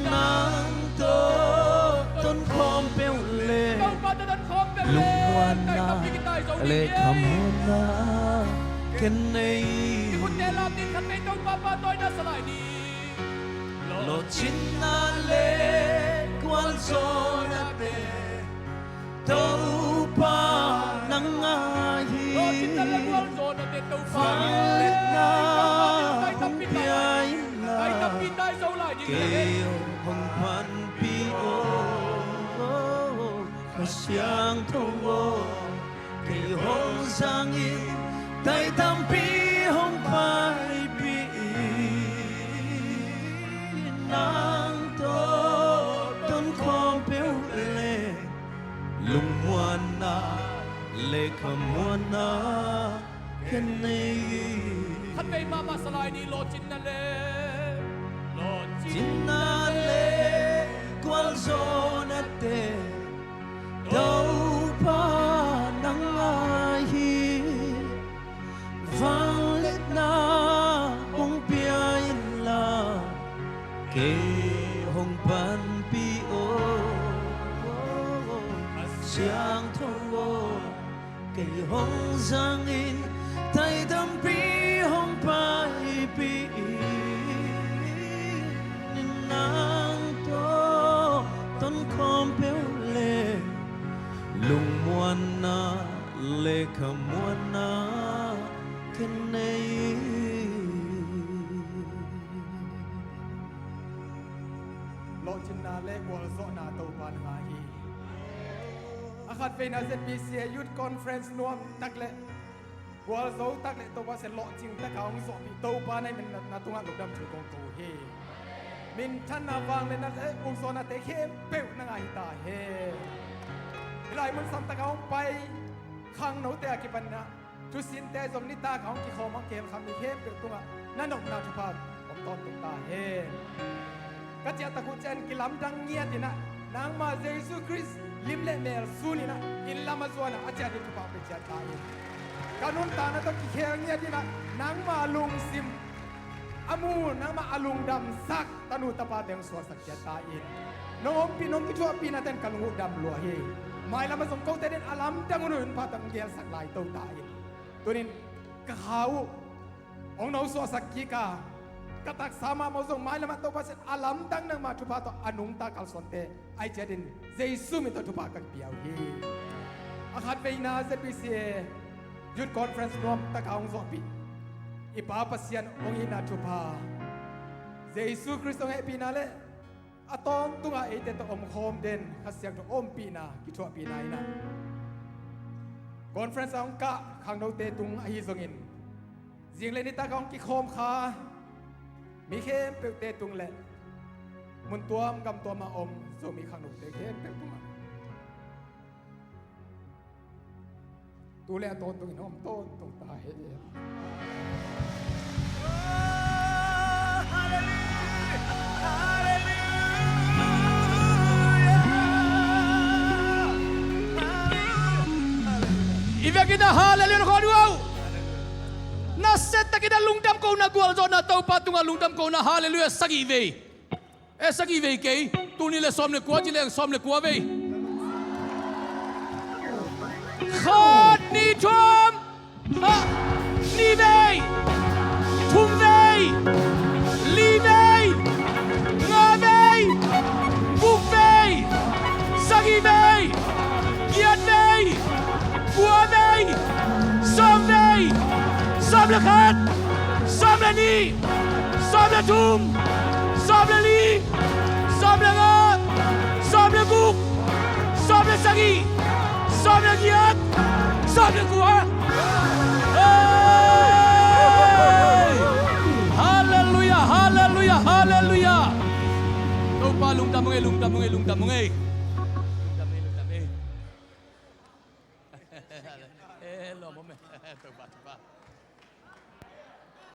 Nang tawh ton khawm peuh le, lungmuanna le khamuanna ken nei. Lawhcinna le gualzawhnate Topa nang ahi. Vangliatna hong pia inla, kei hong panpih aw. Kha Siangtho aw, kei hong zang in, tai tampi hong paipih in. Nang tawh ton khawm peuh le, lungmuanna le khamuanna ken nei. Khat vei mahmah sa lai ni, lawhcinna le, lawhcinna le gualzawhnate Topa nang ahi. Vangliatna hong pia inla, kei hong panpih aw. Kha Siangtho aw, kei hong zang in, tai tampi hong paipih in. Nang tawh ton khawm peuh le, Lungmuanna le khamuanna ka nei. Lawhcinna le gualzawhna Topa na ngah hi. A khatveina Z B C A Youth Conference nuam tak le gualzo tak le Topa sin lawhcing taka hong zawhpih Topa na hih manin na tungah lungdam thu kong ko hi. Minthanna, vangliatna le ukzawhnate khempeuh na ngah hi ta hen. Hih lai mun sam taka hong pai khangnote a kipanin ah thusinte zong nitak a hong kikhawm hong kihel kha mi khempeuh tungah na nopna thupha om tawntung ta hen. Ka ciahtak uh ciangin kilamdang ngiatin ah nangma Jesu Khrist lim le mel sunin ah inn lam a zuan ah a ciat ding thupha hong pia ciat ta in. Ka nuntakna tawh kikhel ngiatin ah nangma lungsim a mu, nangma a lungdamsak tanu tapate hong suaksak ciat ta in. Nong ompih nong kithuahpihna ten ka lung uh dam lua hi. Mailam ah zong kote den a lamdang hun uh in pha tang gelsak lai to ta in. Tunin ka kha uh hong no suahsak kik a, ka taksa mahmah uh zong mailam ah Topa sin a lamdang nangma thupha tawh a nungta kalsuante ai ciatin Jesu min tawh thupha ka kipia uh hi. A khatveina Z B C A Youth Conference nuam taka hong zawhpih i Pa Pasian hong itna thupha, Jesu Khrist hong hehpihna le a tawntungah eite tawh omkhawm den Kha Siangtho ompihna kithuahpihna in ah conference a hong kah khangnote tung ahi zongin zing le nitak a hong kikhawm kha mi khempeuhte tung le mun tuam gam tuam a om Zomi khangnote khempeuh tungah tu le a tawntungin hong tawntung ta hen. I vekin a halleluia na khawh uh. Na settakin a lungdam kohna gualzawhna Topa tungah lungdam kohna halleluia sagih vei. E sagih vei kei. Tul nih le sawm le kua ci leng sawm le kua vei. Khat nih thum. Ah, nih vei. Thum vei. Li vei. Nga vei. Guk vei. Sagih vei. Giat vei. Kua vei. Sawm vei. Sawm le khat. Sawm le nih. Sawm le thum. Sawm le li. Sawm le nga. Sawm le guk. Sawm le sagih. Sawm le giat. Sawm le kua. Hey! Halleluia, halleluia, halleluia. Topa lungdam ung ei, lungdam ung ei, lungdam ung ei. Lungdam ung ei, lungdam ung ei. Eh, lawm om ei. Topa, Topa.